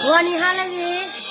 ဂီၤနံၤဟါလၢအဂ့ၤ.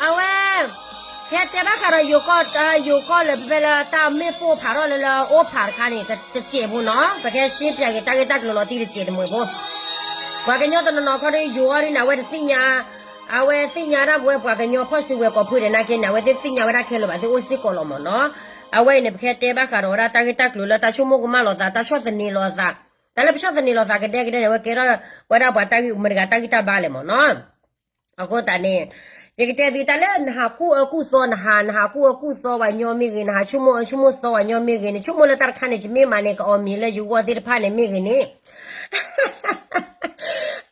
အဝဲ ဟဲတဲဘၣ်ဃးဒီးယိၤကီၢ် ယိၤကီၢ်လၢဖဲဖဲလၢတၢ်မ့ၣ်ပိၢ်ဖးထီၣ်လၢလၢအိၣ်ဖးတခါန့ၣ် တစဲးဖိနီၤ ပကဟဲရှင်းပြက့ၤတၢ်ဂ့ၢ်တၢ်ကျိၤလီၤတံၢ်တစဲးတမှဲၤဖိ ပှၤကညီတနီၤနီၤခီဒီးယိၤအီၤဒ်န့ၣ် အဝဲတသ့ၣ်ညါ အဝဲသ့ၣ်ညါဒၣ်ပဝဲပှၤကညီဖီၣ်စုကဝဲၤကိးဖုဒဲးနာ်က့န့ၣ် အဝဲသ့ၣ်သ့ၣ်ညါဝဲဒၣ်ခဲလၢာ်ဘၣ်သ့ၣ်အိၣ်စ့ၢ်ကီးလီၤမ့ၢ်နီၤ အဝဲအံၤန့ၣ် ပကဟဲတဲဘၣ်ဃးဒီးဝဲဒၣ်တၢ်ဂ့ၢ်တၢ်ကျိၤလၢတၢ်ဆိကမိၣ်ကမၣ်လိာ်သး တၢ်ဆီၣ်သနံးလိာ်သး တၢ်လၢပဆီၣ်သနံးလိာ်သးကဒဲကဒဲန့ၣ် အဝဲကဲထီၣ်ဝဲဒၣ်ပှၤတၢ်ဂ့ၢ်မတၤတဂၤတၢ်ဂံၢ်တၢ်ဘါလဲၣ်မ့ၢ်နီၤ အဃိသတးန့ၣ် ယကတဲသုတၢ်လၢနဟးကူၣ်အၢကူၣ်သီ နဟး နဟးကူၣ်အၢကူၣ်သီဝဲညီမ့ၢ်ဂ့ၤ နဟးဆိကမိၣ်အၢဆိကမိၣ်သီဝဲညီမ့ၢ်ဂ့ၤ နဆိကမိၣ်လၢတၢ်တခါန့ၣ် ယမ့ၢ်မၤန့ၣ် ကအီၣ်မ့ၤလၢယဂီၢ်သ့ၣ်တဖၣ်န့ၣ်မ့ၢ်ဂ့ၤန့ၣ်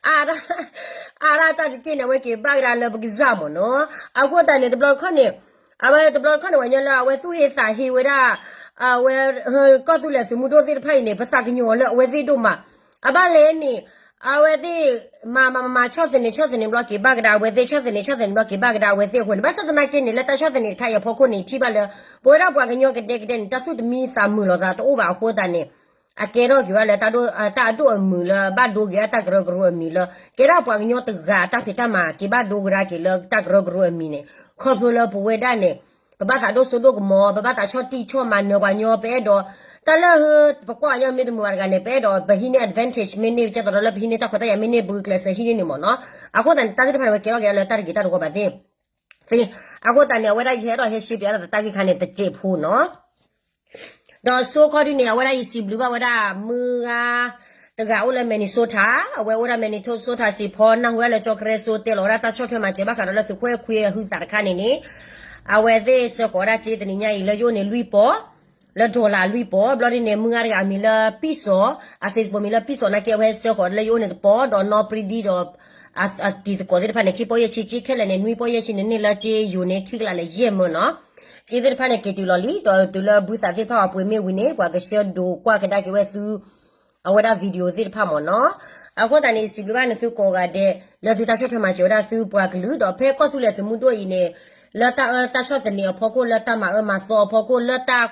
အါဒၣ် အါဒၣ်တၢ်တက့ၢ်န့ၣ် အဝဲက့ၤဘၣ်ကဒါလၢပကစၢ်မ့ၢ်နီၤ အဃိသတးန့ၣ် တဘျီတခီၣ်န့ၣ် အဝဲတဘျီတခီၣ်န့ၣ် ဝဲညီလၢအဝဲသူၣ်ဟ့သးဟ့ဝဲဒၣ် အဝဲ ကီၢ်သူလ့ၤသုးမုၢ်ဒိၣ်သ့ၣ်တဖၣ်အံၤန့ၣ် ပသးကညီၤလၢအဝဲသ့ၣ်ဒိၣ်မး အဘၣ်လဲၣ်န့ၣ် အဝဲသ့ၣ် မၤမၤမၤမၤဆီၣ်သနံးဆီၣ်သနံးဘျီက့ၤဘၣ်ကဒါအဝဲသ့ၣ် ဆီၣ်သနံးဆီၣ်သနံးဘျီက့ၤဘၣ်ကဒါအဝဲသ့ၣ်အဃိန့ၣ် ဘၣ်ဆၣ်သနာ်က့န့ၣ် လၢတၢ်ဆီၣ်သနံးတခါအံၤအဖီခိၣ်န့ၣ် ထံၣ်ဘၣ်လၢ ပဝဲဒၣ်ပှၤကညီကဒဲကဒဲန့ၣ် တၢ်သူၣ်တမံသးမုာ်လိာ်သးတအိၣ်ဘၣ်အဃိသတးန့ၣ် အကဲထီၣ်က့ၤဝဲဒၣ်လၢ တၢ်အဒိၣ်အမုာ်လၢဘၣ်ဒိက့ၤအတၢ်ကရၢကရိအမံၤလၢ ကဲဒၣ်ပှၤကညီတဂၤအတၢ်ဖံးတၢ်မၤက့ၤဘၣ်ဒိကဒါက့ၤလၢတၢ်ကရၢကရိအမံၤန့ၣ် ခီဖျိလၢပဝဲဒၣ်န့ၣ် ပဘၣ်သးဒိၣ်စိဒိၣ်ကမီၤ ပဘၣ်သးဆီၣ်တံၢ်ဆီၣ်မၤနၢၤပှၤညီ ပအဲၣ်ဒိး တၢ်လၢ ပကွၢ်အညီမ့ၢ်တမုာ်ဘၣ်တဂၤန့ၣ် ပအဲၣ်ဒိး ပဟံးန့ၢ် advantage မ့ၢ်န့ၢ် ပကဲသိးဒီးလၢပဟံးန့ၢ်တၢ်ခွဲးတၢ်ယာ်မ့ၢ်န့ၢ် ပဂုာ်ကျဲးစၢးဟံးန့ၢ်န့ၣ်မ့ၢ်နီၤ အဃိသတးန့ၣ် တၢ်သ့ၣ်တဖၣ်န့ၣ် ဝဲကဲထီၣ်က့ၤလၢတၢ်တဂ့ၤတၢ်တဝါဘၣ်သ့ၣ် အဃိသတးန့ၣ် အဝဲဒၣ်ယဟဲဒီးဟဲရှ့ပျးလၢတၢ်ဂ့ၢ်ခါန့ၣ် တစဲးဖိနီၤ ဒီးဆိခီဒ်န့ၣ် အဝဲဒၣ်ယစံးဘျုးဘၣ်ဝဲဒၣ်မုၢ်ဂၤ တဂၤအိၣ်လၢ Minnesota အဝဲအိၣ်ဒၣ် Minnesota စံးဖီနၢ်ဟူဒၣ်လၢကၠီကရဲစိတဲလီၤဝဲဒၣ်တၢ်ဆီၣ်ထွဲမၤစၢၤဘၣ်ဃးဒီးလၢသုးခိၣ်အဲၣ်ခွံအဟုသးတခါန့ၣ်န့ၣ် အဝဲသ့ၣ်ဆှၢဃီၤဝဲဒၣ်စ့တနံၤညါအံၤလၢယအိၣ်န့ၣ်လွံၢ်ပီၤ လၢ dollar လွံၢ်ပီၤ ဘျီဒ်န့ၣ် မုၢ်ဂၤတဂၤအမံၤလၢပံၣ်စီၤ အ Facebook မံၤလၢပံၣ်စီၤနာ်က့ အဝဲဟဲဆှၢဃီၤလၢယအိၣ်န့ၣ်တပီၤ ဒီးနီၢ်ပြံဒံဒီး အတံၤသကိးသ့ၣ်တဖၣ်န့ၣ် ခံပီၢ်ယဲၢ်ဆံ က့ခဲလၢာ်န့ၣ် နွံပီၢ်ယဲၢ်ဆံန့ၣ် န့ၢ်လၢက့ယိၤန့ၣ် ခံကလးလၢယဲၢ်မၢနီၤ က့သ့ၣ်တဖၣ်န့ၣ် က့ၤတုၤလီၤလံ ဒီးတုၤလၢဘုသးသ့ၣ်တဖၣ်အပှ့ၤမ့ၢ်ဝံၤန့ၣ် ပှၤကဆှၢဒိးကွၢ်ကဒါက့ၤဝဲသု အဝဲဒၣ် video သ့ၣ်တဖၣ်မ့ၢ်နီၤ အဃိသတးန့ၣ် ယစံးဘျုးဘၣ်န့ၣ်သုကိးဂၤဒဲး လၢသုတၢ်ဆီၣ်ထွဲမၤစၢၤဝဲဒၣ်သုပှၤကလုာ် ဒီးဖဲကီၢ်သူလ့ၤသုးမုၢ်ဒိၣ်အံၤန့ၣ် လၢတၢ်အၢတၢ်ဆီၣ်သနံးအဖီခိၣ် လၢတၢ်မၤအၢမၤသီအဖီခိၣ် လၢတၢ်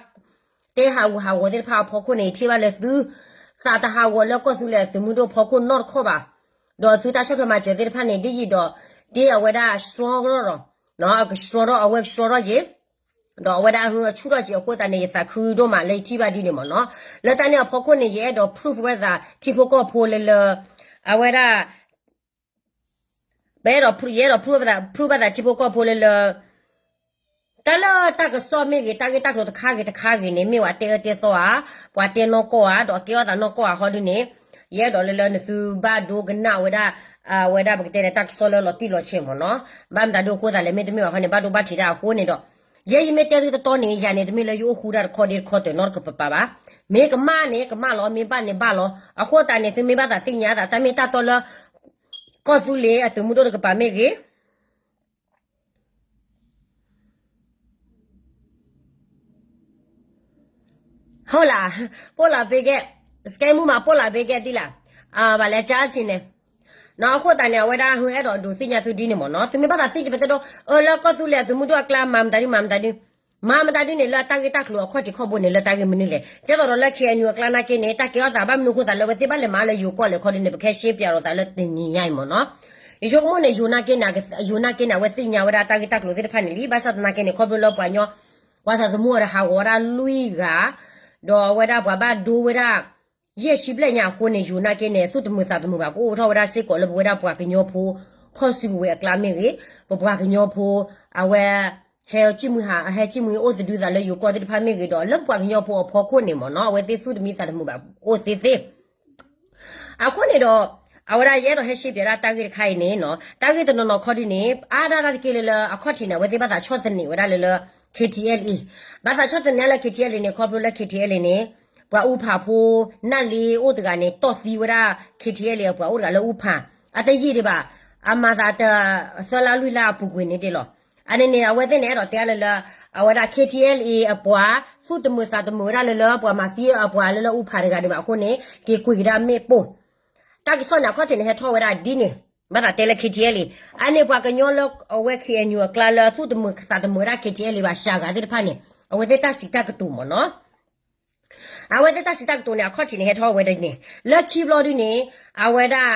တဲဟးဂူာ်ဟးဂီၤသ့ၣ်တဖၣ်အဖီခိၣ်န့ၣ် ယထံၣ်ဘၣ်လၢသု သးတဟးဂီၤလၢကီၢ်သူလ့ၤအသုးမုၢ်ဒိၣ်ဖီခိၣ်နီတခီၣ်ဘၣ်. ဒီးသုတၢ်ဆီၣ်ထွဲမၤစၢၤသ့ၣ်တဖၣ်န့ၣ် ဒ်ယံာ်ဒီး ဒ်အဝဲဒၣ် strong ထီၣ်ဒီး အက strong ထီၣ် အဝဲက strong ထီၣ်က့ၤ ဒီးအဝဲဒၣ်ဟုအဆူၣ်ထီၣ်က့ၤအဃိသတးန့ၣ် ယသးခုဒိၣ်မးလၢ ယထံၣ်ဘၣ်ဒ်န့ၣ်မ့ၢ်နီၤ. လၢတၢ်န့ၣ်အဖီခိၣ်န့ၣ် ယအဲၣ်ဒိး proof ဝဲသးထံဖိကီၢ်ဖိလၢလၢ အဝဲဒၣ် ပအဲၣ်ဒိး ယအဲၣ်ဒိး proof ဘၣ်သး proof ဘၣ်သးထံဖိကီၢ်ဖိလၢလၢ တၢ်လၢတၢ်ကစီၣ်မ့ၢ်ဂ့ၤ တၢ်ဂ့ၢ်တၢ်ကျိၤတခါဂ့ၤတခါဂ့ၤန့ၣ် မ့ၢ်ဝဲတဲအၢတဲသီဧါ, ပှၤတဲနီၢ်ကီၢ်ဧါ, ဒီးကဲထီၣ်သးနီၢ်ကီၢ်ဧါ ဃီဒုန့ၣ် ယအဲၣ်ဒိးလၢလၢနသုဘၣ်ဒိကနၣ်ဝဲဒၣ် အဝဲဒၣ်ပကတဲန့ၣ် တၢ်ကစီၣ်လၢလီၤတံၢ်လီၤဆဲးမ့ၢ်နီၤ. ဘၣ်မတၤဒုအဃိသတးလဲၣ် မ့တမ့ၢ်ဘၣ်ခီန့ၣ် ဘၣ်ဒိဘၣ်ထံးတၢ်အဃိန့ၣ်ဒီး ယဲယမ့ၢ်တဲသုတတီန့ၣ် ယၤန့ၣ် တမ့ၢ်လၢယအိၣ်ဃူတၢ်တခီဒ့တခီတၢၤနီတကပၤဘၣ်. မ့ၢ်ကမၣ်န့ၣ် ကမၣ်လီၤ, မ့ၢ်ဘၣ်န့ၣ်ဘၣ်လီၤ. အဃိသတးန့ၣ် သုမ့ၢ်ဘၣ်သးသ့ၣ်ညါသး တၢ်မ့ၢ်တၢ်တီလၢ ကီၢ်သူလ့ၤအသုးမုၢ်ဒိၣ်တကပၤမ့ၢ်ဂ့ၤ ဟုတ်လား, ပို့လာပေးခဲ့, စကဲမူမှာ ပို့လာပေးခဲ့သီးလၢ်, ဘာလဲကြားချင်လဲၣ်. အဃိသတးန့ၣ် အဝဲဒၣ်ဟုအဲၣ်ဒိးဒုးသ့ၣ်ညါသုဒ်န့ၣ်မ့ၢ်နီၤ. သုမ့ၢ်ဘၣ်သးသ့ၣ်ညါပတဲဒိ အၢ လၢကီၢ်သူလ့ၤအသုးမုၢ်ဒိၣ်အကျါ မၤမတၤဒု မၤမတၤဒု, မၤမတၤဒုန့ၣ် လၢအတၢ်ဂ့ၢ်တၢ်ကျိၤအခီၣ်ထံးခီၣ်ဘိန့ၣ် လၢတၢ်ဂ့ၢ်မနုၤလဲၣ်. ကဲသိးဒီးလၢ ခ့ၣ်အဲၣ်ယူၣ် အကျါနာ်က့န့ၣ် တၢ်ကဲထီၣ်သးဘၣ်မနုၤအဃိသတးလၢအဝဲသ့ၣ်ဘၣ်လဲၤမၤလၢယိၤကီၢ်လဲၣ်ခီဒ်န့ၣ် ပခဲရှင်းပြးဒီးသးလၢတနံၤညါအံၤမ့ၢ်နီၤ. ယဆိကမိၣ်န့ၣ် ယိၤနာ်က့န့ၣ် ယိၤနာ်က့န့ၣ် အဝဲသ့ၣ်ညါဝဲဒၣ်တၢ်ဂ့ၢ်တၢ်ကျိၤသ့ၣ်တဖၣ်န့ၣ်လံ. ဘၣ်ဆၣ်သနာ်က့န့ၣ် ခီဖျိလၢပှၤကညီ ပှၤသးသမူအီၤဒီးဟးဂီၤဝဲဒၣ်လွံၢ်ဂၤ, ဒီးအဝဲဒၣ်ပှၤဘၣ်ဒိဝဲဒၣ် ယဲၢ်ဆံဘျဲၣ်ညါအဃိန့ၣ် ယိၤနာ်က့န့ၣ် သုးတမုာ်သးတမုာ်ဘၣ် ကအိၣ်ထီၣ်ဝဲဒၣ်စ့ၢ်ကီးလၢပဝဲဒၣ်ပှၤကညီဖိ ဖီၣ်စုကဝဲၤအကျါမ့ၢ်ဂ့ၤ, ပပှၤကညီဖိ အဝဲ ဟဲစံၣ်မှံဟး ဟဲစံၣ်မှံအိၣ်သဒုသးလၢယိၤကီၢ်သ့ၣ်တဖၣ်မ့ၢ်ဂ့ၤဒီး လၢပပှၤကညီဖိအဖီခိၣ်န့ၣ်မ့ၢ်နီၤ အဝဲသ့ၣ်သုးတမံသးတမုာ်ဘၣ်အိၣ်သ့သ့ အဃိန့ၣ်ဒီး အဝဲဒၣ်ယအဲၣ်ဒိးဟဲရှဲပၠးဒၣ်တၢ်ဂ့ၢ်တခါအံၤန့ၣ်နီၤ တၢ်ဂ့ၢ်တနီၤနီၤခီဒုန့ၣ် အါဒၣ်တၢ်တက့ၢ်လၢလၢအခီၣ်ထံးန့ၣ် အဝဲသ့ၣ်ဘၣ်သးဆီၣ်သနံးဝဲဒၣ်လၢလၢ ခ့ၣ်ထံၣ်အဲလ်အံၤ, ဘၣ်သးဆီၣ်သနံးလၢ ခ့ၣ်ထံၣ်အဲလ်အံၤန့ၣ် ခီဖျိလၢ ခ့ၣ်ထံၣ်အဲလ်အံၤန့ၣ် ပှၤအူဖးဖိ နၢ်လ့အိၣ်တဂၤန့ၣ် တီၢ်သံဝဲဒၣ် ခ့ၣ်ထံၣ်အဲလ်အံၤ အပှၤအိၣ်တဂၤလၢအူဖး အတယံာ်ဒံးဘၣ်, အမၤသးတ သၢလါလွံၢ်လါအပူၤကွံာ်န့ၣ်ဒ်လီၤ. အန့ၣ်န့ၣ် အဝဲသ့ၣ်န့ၣ် အဲၣ်ဒိးတဲလၢလၢ အဝဲဒၣ် ခ့ၣ်ထံၣ်အဲလ်အံၤ အပှၤ သုးတမုာ်သးတမုာ်ဝဲဒၣ်လၢလၢ ပှၤမၤသံအပှၤလၢလၢအူဖးတဂၤဒံးဘၣ်အဃိန့ၣ် က့ၤကွံာ်ကဒါမ့ၣ်ပိၢ် တၢ်ကစီၣ်န့ၣ် အခီၣ်ထံးန့ၣ် ဟဲထီၣ်ဝဲဒၣ်ဒ်န့ၣ်, ဘၣ်သးတဲလၢ ခ့ၣ်ထံၣ်အဲလ်အံၤ, အန့ၣ်ပှၤကညီလၢအဝဲ ခ့ၣ်အဲၣ်ယူၣ် အကျါလၢ သုးတမုာ်သးတမုာ်ဝဲဒၣ် ခ့ၣ်ထံၣ်အဲလ်အံၤ ဘၣ်ရှးဂၤသ့ၣ်တဖၣ်န့ၣ် အဝဲသ့ၣ်တၢ်စံးတၢ်ကတိၤမ့ၢ်နီၤ အဝဲသ့ၣ်တၢ်စံးတၢ်ကတိၤန့ၣ် အခီၣ်ထံးန့ၣ် ဟဲထီၣ်ဝဲဒၣ်န့ၣ်, လၢခံဘျီဒုန့ၣ် အဝဲဒၣ်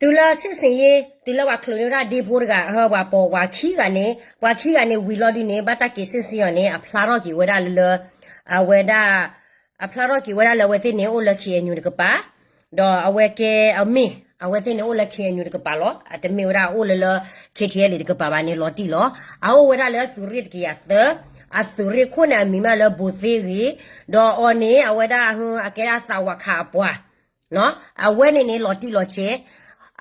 တုၤလၢ စစ်ဆင်ရေး တုၤလၢပှၤချုးန့ၢ်ဝဲဒၣ်ဒ့ဖိတဂၤ ဟၢ ပှၤပိာ်ပှၤခံဂၤန့ၣ် ပှၤခံဂၤန့ၣ်ဝံၤလီၤဒုန့ၣ် ဘၣ်တၢ်က့ၤ စစ်ဆင်ရေး အီၤန့ၣ် အဖျါထီၣ်က့ၤဝဲဒၣ်လၢလၢ အဝဲဒၣ် အဖျါထီၣ်က့ၤဝဲဒၣ်လၢအဝဲသ့ၣ်န့ၣ်အိၣ်လၢ ခ့ၣ်အဲၣ်ယူၣ် တကပၤ, ဒီးအဝဲကဲအမ့ၢ် အဝဲသ့ၣ်န့ၣ်အိၣ်လၢ ခ့ၣ်အဲၣ်ယူၣ် တကပၤလီၤ. အတမ့ၢ်ဝဲဒၣ်အိၣ်လၢလၢ ခ့ၣ်ထံၣ်အဲလ်အံၤ တကပၤဘၣ်န့ၣ် လီၤတံၢ်လီၤ. အအိၣ်ဝဲဒၣ်လၢသုးရ့ၣ်တကယၤသၢ, အသုးရ့ၣ်ခိၣ်န့ၣ် အမံၤမ့ၢ်လၢ ဘိၣ်သ့ဂ့ၤ, ဒီးအီၤန့ၣ် အဝဲဒၣ် အကဲဒၣ်သးဝးခးအပှၤ အဝဲန့ၣ်န့ၣ် လီၤတံၢ်လီၤဆဲး,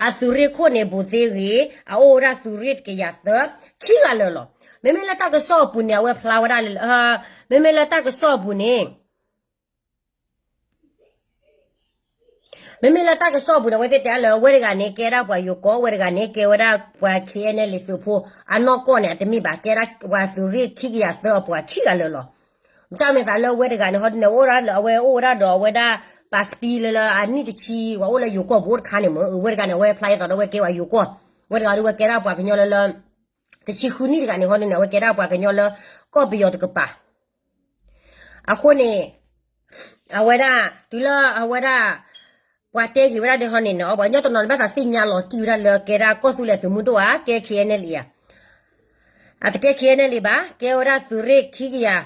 အသုးရ့ၣ်ခိၣ်န့ၣ် ဘိၣ်သ့ဂ့ၤ, အအိၣ်ဝဲဒၣ်သုးရ့ၣ်တကယၤသၢ, ခံဂၤလၢာ်လီၤ. မ့မ့ၢ်လၢတၢ်ကစီၣ်အပူၤန့ၣ် အဝဲဖျါဝဲဒၣ်လၢ မ့မ့ၢ်လၢတၢ်ကစီၣ်အပူၤန့ၣ် မ့မ့ၢ်လၢတၢ်ကစီၣ်အပူၤန့ၣ် အဝဲသ့ၣ်တဲလၢ ဝဲတဂၤန့ၣ် ကဲဒၣ်ပှၤယိၤကီၢ်, ဝဲတဂၤန့ၣ် ကဲဝဲဒၣ်ပှၤ ခ့ၣ်အဲၣ်ယူၣ် သုးဖိ, အနီၢ်ကီၢ်န့ၣ် အတမ့ၢ်ဘၣ် ကဲဒၣ်ပှၤသုးရ့ၣ်ခံကယၤသၢအပှၤခံဂၤလၢာ်လီၤ. တၢ်မ့ၢ်သးလၢဝဲတဂၤန့ၣ် ဟီဒုန့ၣ် အိၣ်ဒၣ်လၢအဝဲအိၣ်ဝဲဒၣ်ဒီးအဝဲဒၣ် passport လၢလၢအနံၣ်တဆံ ပှၤအိၣ်လၢယိၤကီၢ်ဘူးတခါန့ၣ်မ့ၢ် ဝဲတဂၤန့ၣ် အဝဲဖျါအသးဒီးအဝဲကဲပှၤယိၤကီၢ်, ဝဲတဂၤဒီးအဝဲကဲဒၣ်ပှၤကညီလၢလၢ တဆံဃုနံၣ်တဂၤန့ၣ် ဟီဒုန့ၣ် အဝဲကဲဒၣ်ပှၤကညီလၢ ကီၢ်ပယီၤတကပၤ အဃိန့ၣ် အဝဲဒၣ် တုၤလၢအဝဲဒၣ် ပှၤတဲက့ၤဝဲဒၣ်ဒ်ဟီန့ၣ်နီၤ ပှၤကညီတနီၤန့ၣ် ဘၣ်သးသ့ၣ်ညါလီၤတံၢ်ဝဲဒၣ်လၢကဲဒၣ်ကီၢ်သူလ့ၤသုးမုၢ်ဒိၣ်ဧါ ကဲ ခ့ၣ်အဲၣ်ယူၣ် ဧါ, အတကဲ ခ့ၣ်အဲၣ်ယူၣ် ဘၣ် ကဲဝဲဒၣ်သုးရ့ၣ်ခံကယၤ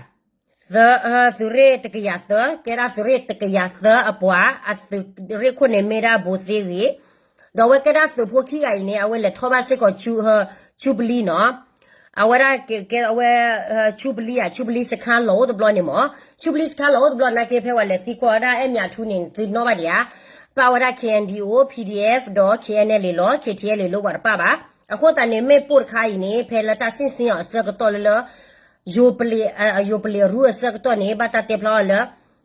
သၢ, သုးရ့ၣ်တကယၤသၢ, ကဲဒၣ်သုးရ့ၣ်တကယၤသၢအပှၤ, အသုးရ့ၣ်ခိၣ်န့ၣ်မ့ၢ်ဒၣ် ဘိၣ်သ့ဂ့ၤ, ဒီးအဝဲကဲဒၣ်သုးဖိခံဂၤအံၤန့ၣ် အဝဲလဲၤထီၣ်ဘၣ်စ့ၢ်ကီး ဆူပလံနီၤ အဝဲဒၣ်ကဲ အဝဲ ဆူပလံဧါ ဆူပလံစခါလီၤအိၣ်တဘျီန့ၣ်မ့ၢ်, ဆူပလံစခါလီၤအိၣ်တဘျီနာ်က့ ဖဲပှၤလဲၤသံကွၢ်ဝဲဒၣ်အဲၣ်မၠးထူန့ၣ် သုနီၣ်ဘၣ်ဒံးဧါ, ပာ်ဝဲဒၣ် KNDO, PDF ဒီး KNLA လီၤ, KTLA လၢပှၤတပာ်ဘၣ်. အဃိသတးန့ၣ် မ့ၣ်ပိၢ်တခါအံၤန့ၣ် ဖဲလၢတၢ်စံၣ်စ့ၣ်အီၤအဆၢကတီၢ်လၢလၢ ယိၤပလံၤ ယိၤပလံၤအရူအဆၢကတီၢ်န့ၣ် ဘၣ်တၢ်တဲဖျါအီၤလၢ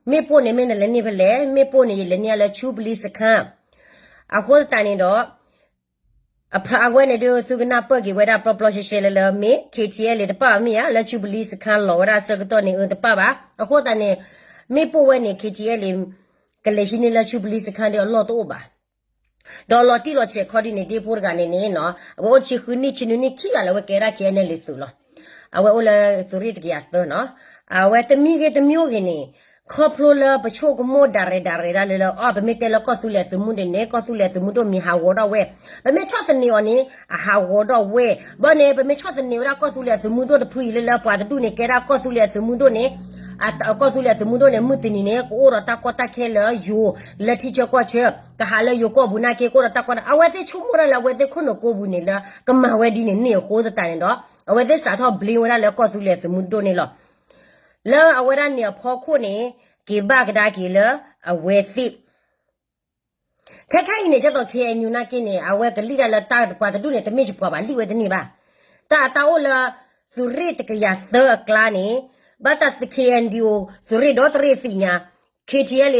မ့ၣ်ပိၢ်န့ၣ်မ့ၢ်နလဲၤန့ၢ်ဖဲလဲၣ်, မ့ၣ်ပိၢ်န့ၣ် ယလဲၤန့ၢ်အီၤလၢဆူပလံစခါ အဃိသတးန့ၣ်ဒီး အဝဲန့ၣ်ဒုး သုကနၢ်ပၢၢ်က့ၤဝဲဒၣ်ပျီပျီရှဲရှဲလၢလၢ မ့ၢ် KTLA တပာ်ဘၣ်မ့ၢ်ဧါ, လၢဆူပလံစခါလီၤဝဲဒၣ်အဆၢကတီၢ်န့ၣ် အတပာ်ဘၣ်. အဃိသတးန့ၣ် မ့ၣ်ပိၢ်ဝဲန့ၣ် KTLA ကလဲၤဟံးန့ၢ်လၢဆူပလံစခါဒီးအလီၢ်တအိၣ်ဘၣ်. ဒီးလီၤတံၢ်လီၤဆဲးခီဒ်န့ၣ် ဒ့ဖိတဂၤန့ၣ်န့ၣ်နီၤ အဝဲအိၣ်ဆံဃုနံၣ်ဆံနွံနံၣ်ခံဂၤလၢအဝဲကဲဒၣ် K N L သုးလီၤ. အဝဲအိၣ်လၢသုးရ့ၣ်တကယၤသၢနီၤ. အဝဲတမံၤဂ့ၤတမံၤဂ့ၤန့ၣ် ခီဖျိလၢပဆိကမိၣ်ဒၣ်ရဲၣ်ဒၣ်ရဲၣ်ဒၣ်လၢလၢ အီ ပမ့ၢ်တဲလၢကီၢ်သူလ့ၤအသုးမုၢ်ဒိၣ်န့ၣ် ကီၢ်သူလ့ၤအသုးမုၢ်ဒိၣ်မ့ၢ်ဟးဂီၤထီၣ်ဝဲ, ပမ့ၢ်ဆီၣ်သနံးအီၤန့ၣ် အဟးဂီၤထီၣ်ဝဲ, ဘၣ်န့ၣ် ပမ့ၢ်ဆီၣ်သနံးဝဲဒၣ်ကီၢ်သူလ့ၤအသုးမုၢ်ဒိၣ်တဖုအံၤလၢလၢပှၤတဒူၣ်န့ၣ် ကဲဒၣ်ကီၢ်သူလ့ၤအသုးမုၢ်ဒိၣ်န့ၣ် ကီၢ်သူလ့ၤအသုးမုၢ်ဒိၣ်န့ၣ် မုၢ်တနံၤန့ၣ် ကအိၣ်ဒီးတၢ်ကီတၢ်ခဲလၢယိၤ လၢထံဆၢကီၢ်ဆၢ, ကဟးလၢယိၤကီၢ်ပူၤနာ်က့ ကအိၣ်ဒီးတၢ်ကီတၢ်, အဝဲသ့ၣ်ဆိကမိၣ်ဒၣ်လၢအဝဲသ့ၣ်ခိၣ်နူာ်ကိးပူၤန့ၣ်လၢ ကမၤဝဲဒ်န့ၣ်န့ၣ်အဃိသတးန့ၣ်ဒီး အဝဲသ့ၣ်စးထီၣ် blame ဝဲဒၣ်လၢကီၢ်သူလ့ၤအသုးမုၢ်ဒိၣ်န့ၣ်လီၤ. လၢအဝဲဒၣ်န့ၣ်အဖီခိၣ်န့ၣ် က့ၤဘၣ်ကဒါက့ၤလၢအဝဲသ့ၣ် ခဲခဲအံၤန့ၣ် ကဲသိး K N U နာ်က့န့ၣ် အဝဲကလံၣ်ဒၣ်လၢတၢ်ပှၤတဒူၣ်န့ၣ် တမ့ၢ်ယပှၤဘၣ် လံၣ်ဝဲတန့ၢ်ဘၣ်. တၢ်အတၢ်အိၣ်လၢ သုးရ့ၣ်တကယၤသၢအကျါန့ၣ် ဘၣ်တၢ် K N D O သုးရ့ၣ်ဒီတရ့ၣ်သ့ၣ်ညါ, K T L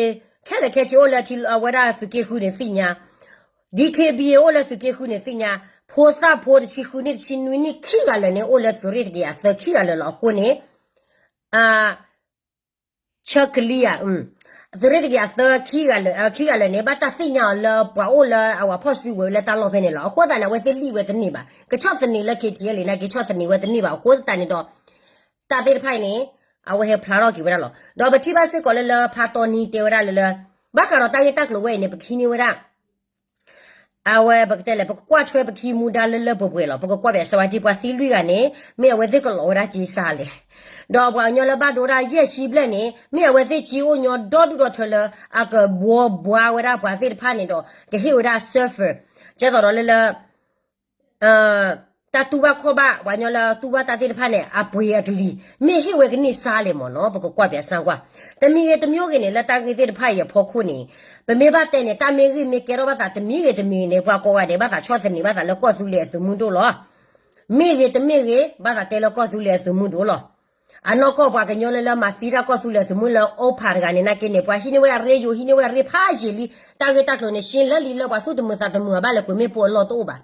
ခဲလၢာ်ခဲဆ့အိၣ်လၢထံအဝဲဒၣ်သုးက့ဃုန့ၣ်သ့ၣ်ညါ, D K B A အိၣ်လၢသုးက့ဃုန့ၣ်သ့ၣ်ညါ, ဖိသၣ်ဖိတဆံဃုနံၣ်တဆံနွံနံၣ်ခံဂၤလၢာ်န့ၣ် အိၣ်လၢသုးရ့ၣ်တကယၤသၢခံဂၤလၢာ်လီၤ. အဃိန့ၣ် ဆၢကလံၤဧါ, သုးရ့ၣ်တကယၤသၢခံဂၤလၢာ်, ခံဂၤလၢာ်န့ၣ် ဘၣ်တၢ်သ့ၣ်ညါအီၤလၢပှၤအိၣ်လၢအဝဲဖီၣ်စုကဝဲၤလၢတၢ်လီၢ်ဖဲန့ၣ်လီၤ. အဃိသတးန့ၣ် အဝဲသ့ၣ်လံၣ်ဝဲတန့ၢ်ဘၣ်. ကဆီၣ်သနံးလၢ K T L နာ်က့ ဆီၣ်သနံးဝဲတန့ၢ်ဘၣ်. အဃိသတးန့ၣ်ဒီး တၢ်သ့ၣ်တဖၣ်အံၤန့ၣ် အဝဲဟဲဖျါထီၣ်က့ၤဝဲဒၣ်လီၤ. ဒီးပထံၣ်ဘၣ်စ့ၢ်ကီးလၢလၢဖါတီနံတဲဝဲဒၣ်လၢလၢ ဘၣ်ဃးဒီးတၢ်ဂ့ၢ်တၢ်ကျိၤဝဲအံၤန့ၣ် ပကဟံးန့ၢ်ဝဲဒၣ် အဝဲပကတဲလဲၣ် ပကကွၢ်ထွဲပခံမူဒါလၢလၢပှဲၤပှဲၤလီၤ. ပကကွၢ်ဘၣ်စဝါတံၢ်ပှၤသံလွံၢ်ဂၤန့ၣ် မ့ၢ်အဝဲသ့ၣ်ကလီၤဝဲဒၣ်က့ၤစါလဲၣ်. ဒီးပှၤကညီလၢဘၣ်ဒိဝဲဒၣ်ယဲၢ်ဆံဘျဲၣ်န့ၣ် မ့ၢ်အဝဲသ့ၣ်ကံအိၣ်ညီဒီဒူၣ်ဒီထၢလၢ အကဘှီဘှါဝဲဒၣ်ပှၤသ့ၣ်တဖၣ်န့ၣ်ဒီး ကဟ့ၣ်ဝဲဒၣ် server ကဲသိးဒီးလၢလၢ တၢ်တူၢ်ဘၣ်ခီၣ်ဘၣ် ပှၤကညီလၢတူၢ်ဘၣ်တၢ်သ့ၣ်တဖၣ်န့ၣ် အပှ့ၤအကလံၤ မ့ၢ်ဟ့ၣ်ဝဲကန့ၢ်စါလဲၣ်မ့ၢ်နီၤ. ပကကွၢ်ပၠးစၢ်ကွၢ် တမံၤဂ့ၤတမံၤဂ့ၤန့ၣ် လၢတၢ်ဂ့ၢ်သ့ၣ်တဖၣ်အံၤအဖီခိၣ်န့ၣ် ပမ့ၢ်ဘၣ်တဲန့ၣ် တၢ်မ့ၢ်ဂ့ၢ်မ့ၢ်ကဲထီၣ်ဘၣ်သးတမံၤဂ့ၤတမံၤဂ့ၤန့ၣ် ပှၤကိးဂၤဒဲး ဘၣ်သးဆီၣ်သနံးဘၣ်သးလၢကီၢ်သူလ့ၤအသုးမုၢ်ဒိၣ်လီၤ. မ့ၢ်ဂ့ၤတမ့ၢ်ဂ့ၤ ဘၣ်သးတဲလၢကီၢ်သူလ့ၤအသုးမုၢ်ဒိၣ်လီၤ. အနီၢ်ကီၢ်ပှၤကညီလၢလၢမၤသံတၢ်ကီၢ်သူလ့ၤအသုးမုၢ်လၢအိၣ်ဖးတဂၤန့ၣ် နာ်က့န့ၣ် ပှၤဟံးန့ၢ်ဝဲဒၣ်ရ့ယိၤ ဟံးန့ၢ်ဝဲဒၣ်ရ့ဖးယံာ်လံ တၢ်ဂ့ၢ်တၢ်ကျိၤန့ၣ် ရှင်းလၢလံလၢပှၤသူၣ်တမုာ်သးတမုာ်ဘၣ်လၢကွံာ်မ့ၣ်ပိၢ်အလီၢ်တအိၣ်ဘၣ်.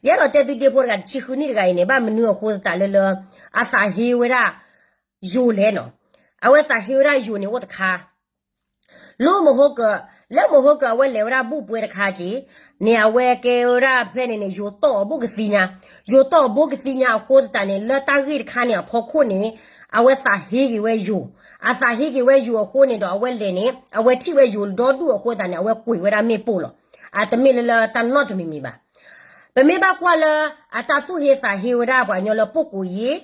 ယအဲၣ်ဒိးတဲသုဒ့ဖိတဂၤတဆံဃုနံၣ်တဂၤအံၤန့ၣ် ဘၣ်မနုၤအဃိသတးလၢလၢ အသးဟ့ဝဲဒၣ်ယိၤလဲၣ်နီၤ. အဝဲသးဟ့ဝဲဒၣ်ယိၤန့ၣ်အိၣ်တခါ လၢမဟိကၢ, လၢမဟိကၢအဝဲလဲၤဝဲဒၣ်ဘူၣ်ပှဲၤတခါက့ၤ, န့ၣ်အဝဲကဲဝဲဒၣ်ဖဲန့ၣ်န့ၣ် ယိၤတီၢ်အီၤဘူးကသံညါ, ယိၤတီၢ်အီၤဘူးကသံညါအဃိသတးန့ၣ် လၢတၢ်ဂ့ၢ်တခါန့ၣ်အဖီခိၣ်န့ၣ် အဝဲသးဟ့က့ၤဝဲယိၤ, အသးဟ့က့ၤဝဲယိၤအဃိန့ၣ်ဒီး အဝဲလဲၤန့ၣ် အဝဲထံၣ်ဝဲယိၤဒီဒူၣ်အဃိသတးန့ၣ် အဝဲကွံာ်ဝဲဒၣ်မ့ၣ်ပိၢ်လီၤ. အတမ့ၢ်လၢလၢတၢ်နီၣ်တမံၤမံၤဘၣ်. ပမ့ၢ်ဘၣ်ကွၢ်လၢ အတၢ်သူၣ်ဟ့သးဟ့ဝဲဒၣ်ပှၤကညီလၢပိာ်ကိးယ့ၢ်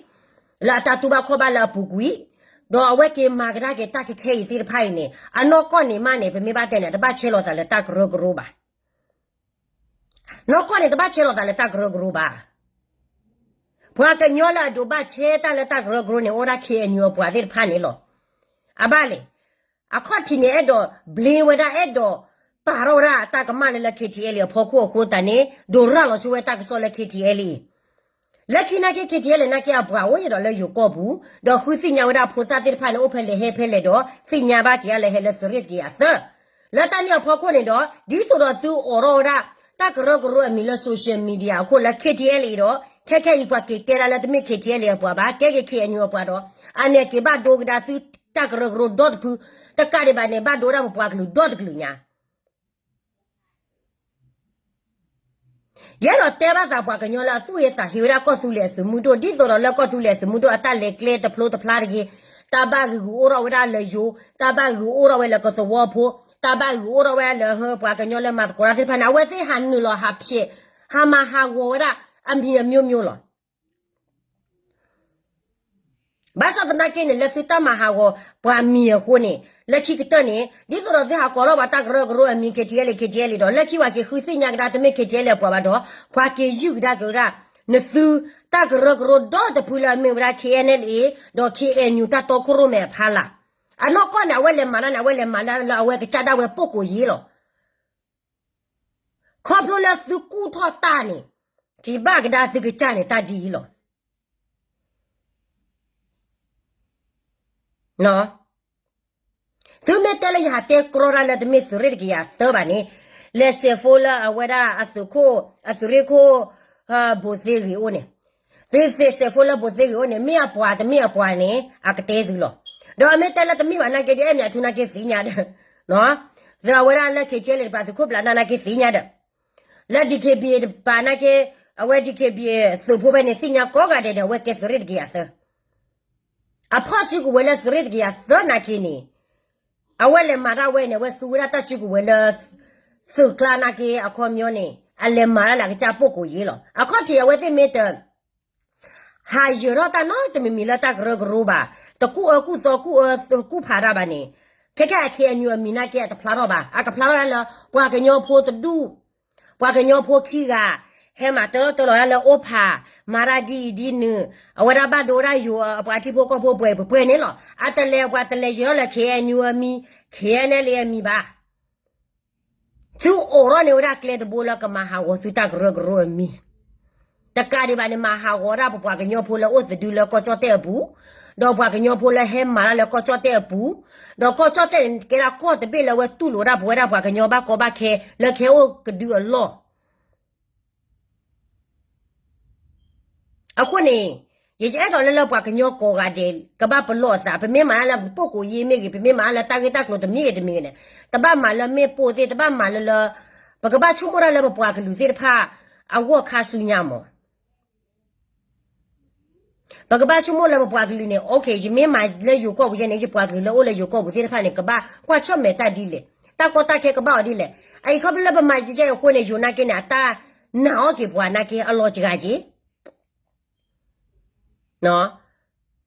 လၢအတၢ်တူၢ်ဘၣ်ခီၣ်ဘၣ်လၢအပူၤကွံာ်, ဒီးအဝဲက့ၤမၤကဒါက့ၤတၢ်ခဲခဲအံၤသ့ၣ်တဖၣ်အံၤန့ၣ် အနီၢ်ကီၢ်န့ၣ်မးန့ၣ် ပမ့ၢ်ဘၣ်တဲန့ၣ် တဘၣ်ဆဲးလီၤသးလၢတၢ်ကရၢကရိဘၣ်. နီၢ်ကီၢ်န့ၣ် တဘၣ်ဆဲးလီၤသးလၢတၢ်ကရၢကရိဘၣ်. ပှၤကညီလၢအဒိးဘၣ်ဆဲးတၢ်လၢတၢ်ကရၢကရိန့ၣ် အိၣ်ဒၣ် K N U အပှၤသ့ၣ်တဖၣ်န့ၣ်လီၤ. အဘၣ်လဲၣ်, အခီၣ်ထံးန့ၣ် အဲၣ်ဒိး blame ဝဲဒၣ် အဲၣ်ဒိးပာ်ထီၣ်ဝဲဒၣ်တၢ်ကမၣ်လၢလၢ K T L A အဖီခိၣ်အဃိသတးန့ၣ် ဒိးရၤလီၤဆိဝဲတၢ်ကစီၣ်လၢ K T L A အံၤ လၢခံနာ်က့ K T L A နာ်က့အပှၤအိၣ်ယံၤဒီးလၢယိၤကီၢ်ပူၤ, ဒီးဃုသ့ၣ်ညါဝဲဒၣ်ဖိသၣ်သ့ၣ်တဖၣ်န့ၣ် အိၣ်ဖဲလဲၣ်ဟဲဖဲလဲၣ်ဒီး သ့ၣ်ညါဘၣ်က့ၤအါလဲၣ်ဟဲလၢသုးရ့ၣ်တကယၤသၢ. လၢတၢ်န့ၣ်အဖီခိၣ်န့ၣ်ဒီး ဒ်သိးဒီးသုအိးထီၣ်ဝဲဒၣ် တၢ်ကရၢကရိအမံၤလၢ social media အခိၣ်လၢ K T L A အံၤဒီး ခဲခဲအံၤပှၤက့ၤတဲဒၣ်လၢတမ့ၢ် K T L A အပှၤဘၣ် ကဲက့ၤ K N U အပှၤဒီး အန့ၣ်က့ၤဘၣ်ဒိကဒါသုတၢ်ကရၢကရိဒီတဖု, တကးဒံးဘၣ်န့ၣ် ဘၣ်ဒိဝဲဒၣ်ပပှၤကလုာ်ဒီတကလုာ်ညါ ယအဲၣ်ဒိးတဲဘၣ်သးပှၤကညီလၢအသူၣ်ဟ့သးဟ့ဝဲဒၣ်ကီၢ်သူလ့ၤအသုးမုၢ်ဒိၣ် ဒ်သိးဒီးလၢကီၢ်သူလ့ၤအသုးမုၢ်ဒိၣ်အတၢ်လဲၤကျဲတဖျိတဖျါတဂ့ၤ, တၢ်ဘၣ်ဂုာ်ဂုာ်အိၣ်ထီၣ်ဝဲဒၣ်လၢယိၤ, တၢ်ဘၣ်ဂုာ်ဂုာ်အိၣ်ထီၣ်ဝဲလၢကသဝီဖိ, တၢ်ဘၣ်ဂုာ်အိၣ်ထီၣ်ဝဲလၢပှၤကညီလၢမၤသကိးတၢ်သ့ၣ်တဖၣ်န့ၣ် အဝဲသ့ၣ်ဟးနုာ်လီၤဟးဖျဲး, ဟးမၤဟးဂီၤဝဲဒၣ်အမံၤအမျိုးမျိုးလီၤ. ဘၣ်ဆၣ်သနာ်က့န့ၣ် လၢသုတၢ်မၤဟးဂီၤပှၤမံၤအဃိန့ၣ် လၢခံကတၢၢ်န့ၣ် ဒ်သိးဒီးသုဟးကိးထီၣ်ပှၤတၢ်ကရၢကရိအမံၤ K T L A K T L A ဒီး လၢခံပှၤက့ၤဃုသ့ၣ်ညါကဒါတမ့ၢ် K T L A အပှၤဘၣ်ဒီး ပှၤက့ၤယုၢ်ကဒါက့ၤဝဲဒၣ် နသုတၢ်ကရၢကရိဒီတဖုလၢအမ့ၢ်ဝဲဒၣ် K N L A ဒီး K N U တၢ်တီခိၣ်ရိၣ်မဲအဖီလာ်. အနီၢ်ကီၢ်န့ၣ် အဝဲလဲၤမၤတၢ်န့ၣ် အဝဲလဲၤမၤတၢ်လၢအဝဲကစၢ်ဒၣ်ဝဲပိာ်ကိးယ့ၢ်လီၤ. ခီဖျိလၢသုကူၣ်ထီၣ်တၢ်န့ၣ် က့ၤဘၣ်ကဒါသုကစၢ်န့ၣ်တၢ်ဒ်အံၤလီၤ. သုမ့ၢ်တဲလၢယဟးတဲကြီတၢ်လၢတမ့ၢ်သုးရ့ၣ်တကယၤသၢဘၣ်န့ၣ်, လဲၤစဲးဖိလၢအဝဲဒၣ်အသုးခိၣ်, အသုးရ့ၣ်ခိၣ်, ဘိးသ့ဂ့ၤအိၣ်န့ၣ်, သုစဲးဖိလၢဘိးသ့ဂ့ၤအိၣ်န့ၣ် မ့ၢ်အပှၤတမ့ၢ်အပှၤန့ၣ် အကတဲသုလီၤ. ဒီးအမ့ၢ်တဲလၢတမ့ၢ်ဘၣ်နာ်က့ဒီး အဲၣ်မ့ၢ်အထူနာ်က့သ့ၣ်ညါဒီး, သုအဝဲဒၣ်လၢ K T L A တပၤသုးခိၣ်ဘျးနၢ်နာ်က့သ့ၣ်ညါဒီး လၢ DKBA တပၤနာ်က့, အဝဲ DKBA သုးဖိဖဲန့ၣ် သ့ၣ်ညါကိးဂၤဒဲးဒီး အဝဲကဲသုးရ့ၣ်တကယၤသၢ, အဖီၣ်စုကဝဲၤလၢသုးရ့ၣ်တကယၤသၢနာ်က့န့ၣ်, အဝဲလဲၤမၤတၢ်ဝဲန့ၣ် အဝဲသူဝဲဒၣ်တၢ်စုကဝဲၤလၢ သုးကျါနာ်က့အခီပညီန့ၣ် အလဲၤမၤတၢ်လၢအကစၢ်ပိာ်ကိးယ့လီၤ. အခီၣ်ထံးအဝဲသ့ၣ်မ့ၢ်တ ဟးယၢၤထီၣ်တၢ်နီတမံၤမံၤလၢတၢ်ကရၢကရိဘၣ်, တကူၣ်အၢကူၣ်သီကူၣ်အၢကူၣ်ဖးတၢ်ဘၣ်န့ၣ်, ခဲခဲအ KNU အမံၤနာ်က့အတဖျါထီၣ်ဘၣ်, အကဖျါထီၣ်ဒၣ်လၢ ပှၤကညီဖိတဒူၣ်, ပှၤကညီဖိခံဂၤ, ဟဲမၤတၢထီၣ်တၢလီၤဒၣ်လၢအိၣ်ဖး, မၤတၢ်ဒ်အံၤဒ်နုၤ, အဝဲဒၣ်ဘၣ်ဒိဝဲဒၣ်ယိၤအပှၤထံဖိကီၢ်ဖိပှဲၤပှဲၤန့ၣ်လီၤ. အတလဲၤပှၤတလဲၤယၢၤထီၣ်လၢ KNU အမံၤ, KNLA အမံၤဘၣ်. သုအိးထီၣ်န့ၢ်ဝဲဒၣ်ကျဲတဘိလၢကမၤဟးဂီၤသုတၢ်ကရၢကရိအမံၤ, တကးဒံးဘၣ်န့ၣ် မၤဟးဂီၤဒၣ်ပပှၤကညီဖိလၢအိၣ်သဒုလၢကီၢ်ကၠီၣ်တဲၣ်အပူၤ, ဒီးပှၤကညီဖိလၢဟဲမၤတၢ်လၢကီၢ်ကၠီၣ်တဲၣ်အပူၤ, ဒီးကီၢ်ကၠီၣ်တဲၣ်န့ၣ် ကဲဒၣ်ကီၢ်တဘ့ၣ်လၢအဝဲတူၢ်လိာ်ဒၣ်ပဝဲဒၣ်ပှၤကညီဘၣ်ကီဘၣ်ခဲ လၢကဟဲအိၣ်ကဒုအလီၢ် အဃိန့ၣ်, ယအဲၣ်ဒိးလၢလၢပှၤကညီကိးဂၤဒဲး ကဘၣ်ပလီၢ်အသး, ပမ့ၢ်မၤတၢ်လၢပပိာ်ကိးယ့ၢ်မ့ၢ်ဂ့ၤ, ပမ့ၢ်မၤတၢ်လၢတၢ်ဂ့ၢ်တၢ်ကျိၤတမံၤဂ့ၤတမံၤဂ့ၤန့ၣ်, တဘၣ်မၤလၢမ့ၣ်ပိၢ်သ့ၣ်, တဘၣ်မၤလၢလၢ, ပကဘၣ်ဆိကမိၣ်တၢ်လၢပပှၤကလုာ်သ့ၣ်တဖၣ် အဂီၢ်ခါဆူညါမး ပကဘၣ်ဆိကမိၣ်လၢပပှၤကလုာ်န့ၣ်, ယမ့ၢ်မၤလၢယိၤကီၢ်ပူၤယဲန့ၣ် ယပှၤကလုာ်လၢအိၣ်လၢယိၤကီၢ်ပူၤသ့ၣ်တဖၣ်န့ၣ် ကဘၣ်ကွၢ်ဆၢၣ်မဲာ်တၢ်ဒ်လဲၣ်, တၢ်ကီတၢ်ခဲကဘၣ်အီၤဒ်လဲၣ်. အအံၤခီဖျိလၢပမၤကဲအဃိန့ၣ် ယိၤနာ်က့န့ၣ် အတၢ်နာ်အီၣ်က့ၤပှၤနာ်က့အလီၤစှၤက့ၤ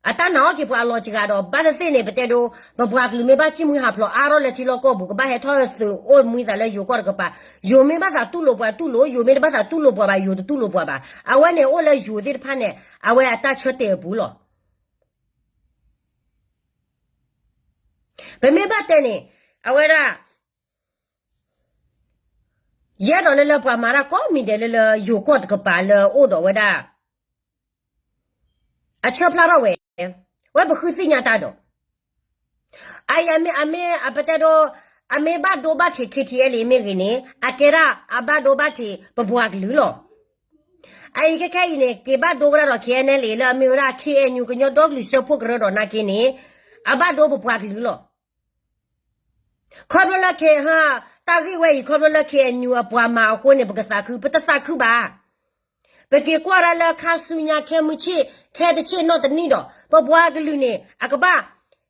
အတၢ်နာ်အီၣ်က့ၤပှၤအလီၤစှၤဒီး ဘၣ်သ့ၣ်သ့ၣ်န့ၣ် ပတဲဒိ, ပပှၤကလုာ်မ့ၢ်ဘၣ်စံၣ်မှံဟးဖျိးအါထီၣ်လၢထံလီၢ်ကီၢ်ပူၤ ကဘၣ်ဟဲထီၣ်သုးအိၣ်မှံသးလၢယိၤကီၢ်တကပၤ, ယိၤမ့ၢ်ဘၣ်သးတူၢ်လိာ်ပှၤတူၢ်လိာ်, ယိၤမ့ၢ်တဘၣ်သးတူၢ်လိာ်ပှၤဘၣ် ယိၤတတူၢ်လိာ်ပှၤဘၣ်. အဝဲန့ၣ်အိၣ်လၢယိၤသ့ၣ်တဖၣ်န့ၣ် အဝဲအတၢ်ဆၢတဲာ်အပူၤလီၤ. ပမ့ၢ်ဘၣ်တဲန့ၣ်, အဝဲဒၣ် ယအဲၣ်ဒိးလၢလၢပှၤမၤတၢ်ကိးမံၤဒဲးလၢလၢယိၤကီၢ်တကပၤလၢအိၣ်ဒီးဝဲဒၣ် အဆၢဖျါထီၣ်ဝဲ, ဝဲပဃုသ့ၣ်ညါတၢ်ဒီး, အအံၤအမ့ၢ်အပတဲဒိ, အမ့ၢ်ဘၣ်ဒိဘၣ်ထံး KTLA မ့ၢ်ဂ့ၤန့ၣ် အကဲဒၣ်အဘၣ်ဒိဘၣ်ထံးပပှၤကလုာ်လီၤ. အအံၤခဲခဲအံၤန့ၣ် က့ၤဘၣ်ဒိဝဲဒၣ်ဒီး KNLA လၢအမ့ၢ်ဝဲဒၣ် KNU ကညီဒီကလုာ်စၢဖှိၣ်ကရၢဒီးနာ်က့န့ၣ်, အဘၣ်ဒိပပှၤကလုာ်လီၤ. ခီဖျိလၢ တၢ်ဂ့ၢ်ဝဲအံၤ ခီဖျိလၢ KNU အပှၤမၤအဃိန့ၣ် ပကသးခု, ပတသးခုဘၣ်. ပက့ၤကွၢ်ဒၣ်လၢခါဆူညါ ခဲမုၢ်ဆ့ၣ်, ခဲတဆ့ၣ်နီၣ်တနံၣ်ဒီး ပပှၤကလုာ်န့ၣ် အကဘၣ်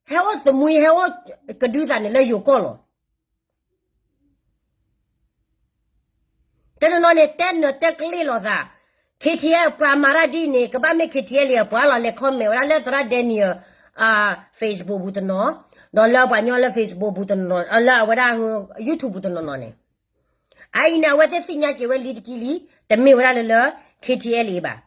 ဟဲအိၣ်သမူ ဟဲအိၣ်ကဒုသးန့ၣ်လၢယိၤကီၢ်လီၤ. တနီၤနီၤန့ၣ် တဲနၢၤတဲကလ့ၢ်လိာ်သး, KTLA ပှၤမၤတၢ်ဒ်အံၤန့ၣ် ကဘၣ်မ့ၢ် KTLA အပှၤလီၤ. လဲၤ comment ဝဲဒၣ်လၢသရၣ် Daniel Facebook ပူၤတနီၤ, ဒီးလၢပှၤကညီလၢ Facebook ပူၤတနီၤ, လၢအဝဲဒၣ် YouTube ပူၤတနီၤနီၤန့ၣ်, အအံၤန့ၣ် အဝဲသ့ၣ်သ့ၣ်ညါက့ၤဝဲလံတကံၢ်လံ, တမ့ၢ်ဝဲဒၣ်လၢလၢ KTLA ဘၣ်.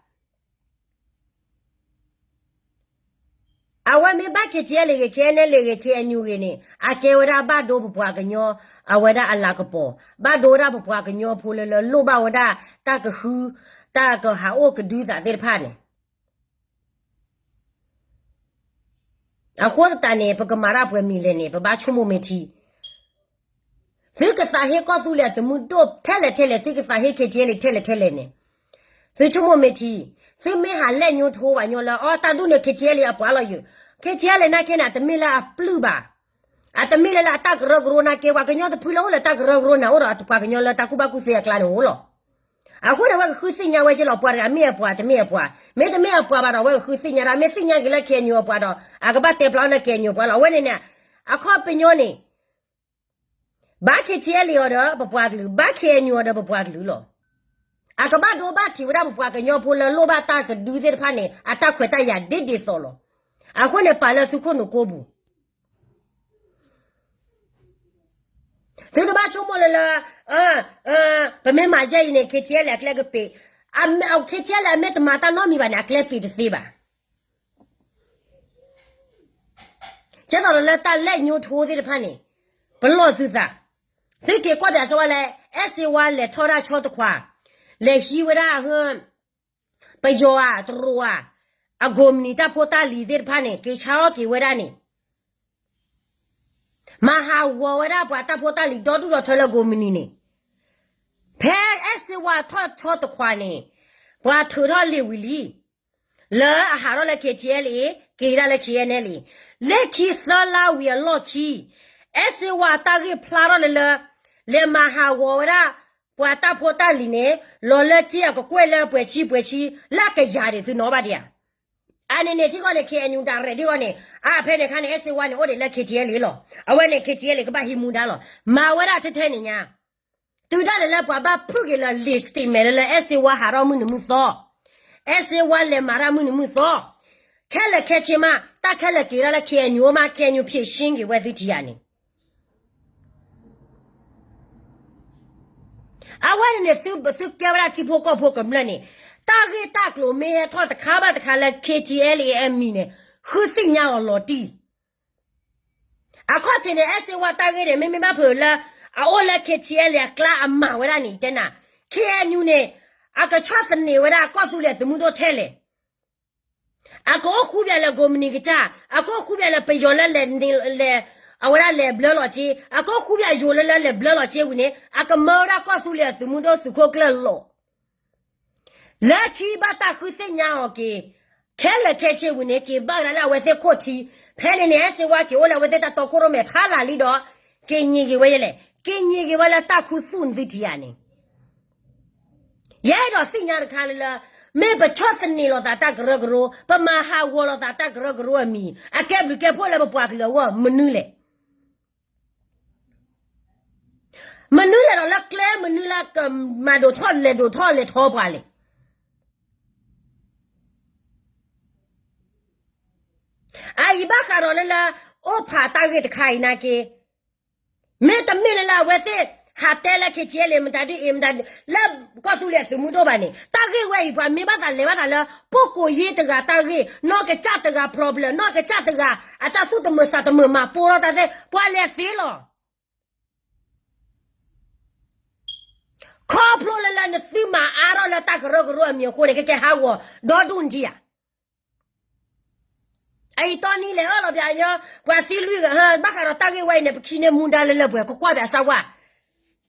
အဝဲမ့ၢ်ဘၣ် KTLA ဂ့ၤ, KNLA ဂ့ၤ, KNU ဂ့ၤန့ၣ် အကဲဝဲဒၣ်ဘၣ်ဒိပပှၤကညီ, အဝဲဒၣ်အလၤကပီၤ, ဘၣ်ဒိဝဲဒၣ်ပပှၤကညီဖိလၢလၢလိၣ်ဘၣ်ဝဲဒၣ်တၢ်ကဟု, တၢ်ကဟးအိၣ်ကဒုသးသ့ၣ်တဖၣ်န့ၣ် အဃိသတးန့ၣ် ပကမၤတၢ်ပှဲၤမံၤလဲၣ်န့ၣ် ပဘၣ်ဆိကမိၣ်မ့ၢ်ထံ. သုကသးဟ့ကီၢ်သူလ့ၤအသုးမုၢ်ဒိၣ်ထဲလဲၣ်ထဲလဲၣ်, သုကသးဟ့ KTLA ထဲလဲၣ်ထဲလဲၣ်န့ၣ်, သုဆိကမိၣ်မ့ၢ်ထံ. သုမ့ၢ်ဟးလဲၣ်ညိထိပှၤကညီလၢ အီ တၢ်ဒူၣ်န့ၣ် KTLA အပှၤလီၤယုာ်, KTLA နာ်က့န့ၣ် အတမ့ၢ်လၢအပျုၢ်ဘၣ်, အတမ့ၢ်လၢလၢအတၢ်ကရၢကရိနာ်က့, ပှၤကညီတဖုလၢအိၣ်လၢတၢ်ကရၢကရိန့ၣ် အိၣ်ဒီးပှၤကညီလၢတၢ်ကူၣ်ဘၣ်ကူၣ်သ့အကျါန့ၣ်အိၣ်လီၤ. အဃိန့ၣ် အဝဲကဃုသ့ၣ်ညါဝဲက့လီၤ, ပှၤတဂၤမ့ၢ်အပှၤ တမ့ၢ်အပှၤ, မ့တမ့ၢ်အပှၤဘၣ်ဒီး အဝဲကဃုသ့ၣ်ညါဒၣ်, မ့ၢ်သ့ၣ်ညါက့ၤလၢ KNU အပှၤဒီး အကဘၣ်တဲဖျါလၢ KNU အပှၤလီၤ. အဝဲန့ၣ်န့ၣ် အခီပညီန့ၣ် ဘၣ် KTLA အီၤဒီးပပှၤကလုာ်, ဘၣ် KNU အီၤဒီးပပှၤကလုာ်လီၤ. အကဘၣ်ဒိဘၣ်ထံးဝဲဒၣ်ပပှၤကညီဖိလၢလိၣ်ဘၣ်တၢ်ကဒုသ့ၣ်တဖၣ်န့ၣ် အတၢ်ခွဲးတၢ်ယာ်ဒ်ဒ်သိးလီၤ. အဃိန့ၣ် ပာ်လၢသုခိၣ်နူာ်ကိပူၤ သုတဘၣ်ဆိကမိၣ်လၢလၢ ပမ့ၢ်မၤယဲအံၤန့ၣ် KTLA အကျဲကပ့ၤ, KTLA အမ့ၢ်တမၤတၢ်နီတမံၤဘၣ်န့ၣ် အကျဲပ့ၤတသ့ဘၣ်. ကဲသိးလၢတၢ်လဲၣ်ညိထိသ့ၣ်တဖၣ်န့ၣ် ပလီၢ်သုသး, သုက့ၤကွၢ်ပြးစၢဝဲလဲၣ်, အဲၣ်စ့ဝါလဲၤထီၣ်ဒၣ်ဆီတခွး, လဲၤဟံးဝဲဒၣ် ပယီၤဧါ တရူးဧါ, အကိးမုၢ်နံၤတၢ်ဖိတၢ်လံၤသ့ၣ်တဖၣ်န့ၣ် က့ၤဆါအီၣ်က့ၤဝဲဒၣ်န့ၣ် မၤဟးဂီၤဝဲဒၣ်ပှၤတၢ်ဖိတၢ်လံၤဒီဒူၣ်ဒီထၢလၢကိးမုၢ်နံၤန့ၣ်, ဖဲအဲၣ်စ့ဝါထီၣ်ဆီတခွးန့ၣ် ပှၤထုးထီၣ်လံာ်ဝံၤလံ, လၢအဟးထီၣ်လၢ KTLA က့ၤဒၣ်လၢ KNLA, လၢခံသၢလါဝံၤအလီၢ်ခံ, အဲၣ်စ့ဝါတၢ်ဂ့ၢ်ဖျါထီၣ်လၢလၢ လဲၤမၤဟးဂီၤဝဲဒၣ် ပှၤတၢ်ဖိတၢ်လံၤန့ၣ် လီၤလၢကၠ့အကကွဲၢ်လၢပှဲၤဆံပှဲၤဆံ လၢအကယၤဒံးသုနီၣ်ဘၣ်ဒံးဧါ. အန့ၣ်န့ၣ်ထံကီၢ်န့ၣ် ခ့ၣ်အဲၣ်ယူၣ် ဒၣ်ရဲၣ်ထံကီၢ်န့ၣ် အဖဲန့ၣ်အခါန့ၣ် အဲၣ်စ့ဝါန့ၣ် အိၣ်ဒံးလၢ ခ့ၣ်ထံအဲၣ်လံ လီၤ. အဝဲန့ၣ် ခ့ၣ်ထံအဲၣ်လံ ကဘၣ်ဟံးမူဒါလီၤ. မၤဝဲဒၣ်ထဲထဲန့ၣ်ညါ တုၤဒၣ်လဲာ်လၢပှၤဘၣ်ဖုၣ်က့ၤလၢ လံာ်စတ့ၣ်မဲာ် လၢလၢ အဲၣ်စ့ဝါဟးထီၣ်မုၢ်နံၤမုၢ်သီ, အဲၣ်စ့ဝါလဲၤမၤတၢ်မုၢ်နံၤမုၢ်သီ, ခဲလၢာ်ခဲဆ့မး တၢ်ခဲလၢာ်က့ၤဒၣ်လၢ ခ့ၣ်အဲၣ်ယူၣ် အိၣ်မး ခ့ၣ်အဲၣ်ယူၣ် ဖြေရှင်း က့ၤဝဲသုထံယၤန့ၣ် အဝဲန့ၣ်န့ၣ် သုကဲဝဲဒၣ်ထံဖိကီၢ်ဖိကမျၢၢ်န့ၣ် တၢ်ဂ့ၢ်တၢ်ကျိၤမ့ၢ်ဟဲထီၣ်တခါဘၣ်တခါလၢ ခ့ၣ်ထံအဲၣ်လံ အမံၤန့ၣ် ဃုသ့ၣ်ညါအီၤလီၤတံၢ်. အခီၣ်ထံးန့ၣ် အဲၣ်စ့ဝါတၢ်ဂ့ၢ်န့ၣ် မ့မ့ၢ်ဘၣ်ဖုးလၢ အအိၣ်လၢ ခ့ၣ်ထံအဲၣ်လံ အကျါအမၤဝဲဒၣ်န့ၣ် ယတဲနၤ, ခ့ၣ်အဲၣ်ယူၣ် န့ၣ် အကဆီၣ်သနံးဝဲဒၣ်ကီၢ်သူလ့ၤအသုးမုၢ်ဒိၣ်ထဲလဲၣ်. အကအိၣ်ဃူဘၣ်လၢ ကိးမုၢ်နံၤကစၢ်, အကအိၣ်ဃူဘၣ်လၢပယီၤလၢလဲၤ, အဝဲဒၣ်လဲၤဘျၢလီၤစ့, အကအိၣ်ဃူဘၣ်ယိၤလၢလၢလဲၤဘျၢလီၤစ့ဝံၤန့ၣ် အကမၢဝဲဒၣ်ကီၢ်သူလ့ၤအသုးမုၢ်ဒိၣ်သုးခိၣ်ကျၢၢ်လီၤ. လၢခံဘၣ်တၢ်ဃုသ့ၣ်ညါအီၤက့ၤ ခဲလၢာ်ခဲဆ့ဝံၤန့ၣ် က့ၤဘၣ်ကဒါလၢအဝဲသ့ၣ်ခိၣ်ထံ, ဖဲန့ၣ်န့ၣ် အဲၣ်စ့ဝါ က့ၤအိၣ်လၢအဝဲသ့ၣ်တၢ်တီခိၣ်ရိၣ်မဲာ်ဖးလၢ်လံဒီး က့ၤညံးက့ၤဝဲယဲလဲၣ်, က့ၤညံးက့ၤဝဲလၢတၢ်ခူသူၣ်န့ၣ်သုထံယၤန့ၣ် ယအဲၣ်ဒိးသ့ၣ်ညါတခါလၢလၢ မ့ၢ်ပဆီၣ်သနံးလိာ်သးတၢ်ကရၢကရိ, ပမၤဟးဂီၤလိာ်သးတၢ်ကရၢကရိအမံၤ, အကဲဘျုးကဲဖှိၣ်လၢပပှၤကလုာ်အဂီၢ် မနုၤလဲၣ်. မနုၤလဲၣ်ဒီးလၢကျဲ မနုၤလၢကမၤဒိၣ်ထီၣ်လဲၤဒိၣ်ထီၣ်လဲၤထီပှၤလဲၣ်. အအံၤဘၣ်ဃးဒီးလၢလၢ အိၣ်ဖးတၢ်ဂ့ၢ်တခါအံၤနာ်က့ မ့တမ့ၢ်လၢလၢအဝဲသ့ၣ် ဟးတဲလၢ ခ့ၣ်ထံအဲၣ်လံ မတၤဒ်အံၤမတၤ လၢကီၢ်သူလ့ၤအသုးမုၢ်ဒိၣ်ဘၣ်န့ၣ် တၢ်ဂ့ၢ်ဝဲအံၤ ပှၤမ့ၢ်ဘၣ်သးလဲၤဘၣ်သးလၢ ပိၢ်ကိၣ်ယ့တဂၤတၢ်ဂ့ၢ်, နီၢ်ကစၢ်တဂၤ problem, နီၢ်ကစၢ်တဂၤ အတၢ်သူၣ်တမုာ်သးတမုာ်မၤပိာ်ထီၣ်တၢ်သ့ၣ် ပှၤလဲၤသ့လီၤ. ခီဖျိလၢလၢနသုမၤအါထီၣ်လၢတၢ်ကရၢကရိအမံၤအဃိန့ၣ် ကကဲဟးဂီၤဒီဒူၣ်နထံဧါ. အအံၤတီနံၤလဲၤအၢၣ်လီၤပှၤကညီ ပှၤသံလွံၢ်ဂၤ ဘၣ်ဃးဒီးတၢ်ဂ့ၢ်ဝဲအံၤန့ၣ် ပကဟံးန့ၢ်မူဒါလၢလၢပှဲၤပှဲၤ ကကွၢ်ပၠးစၢဝါ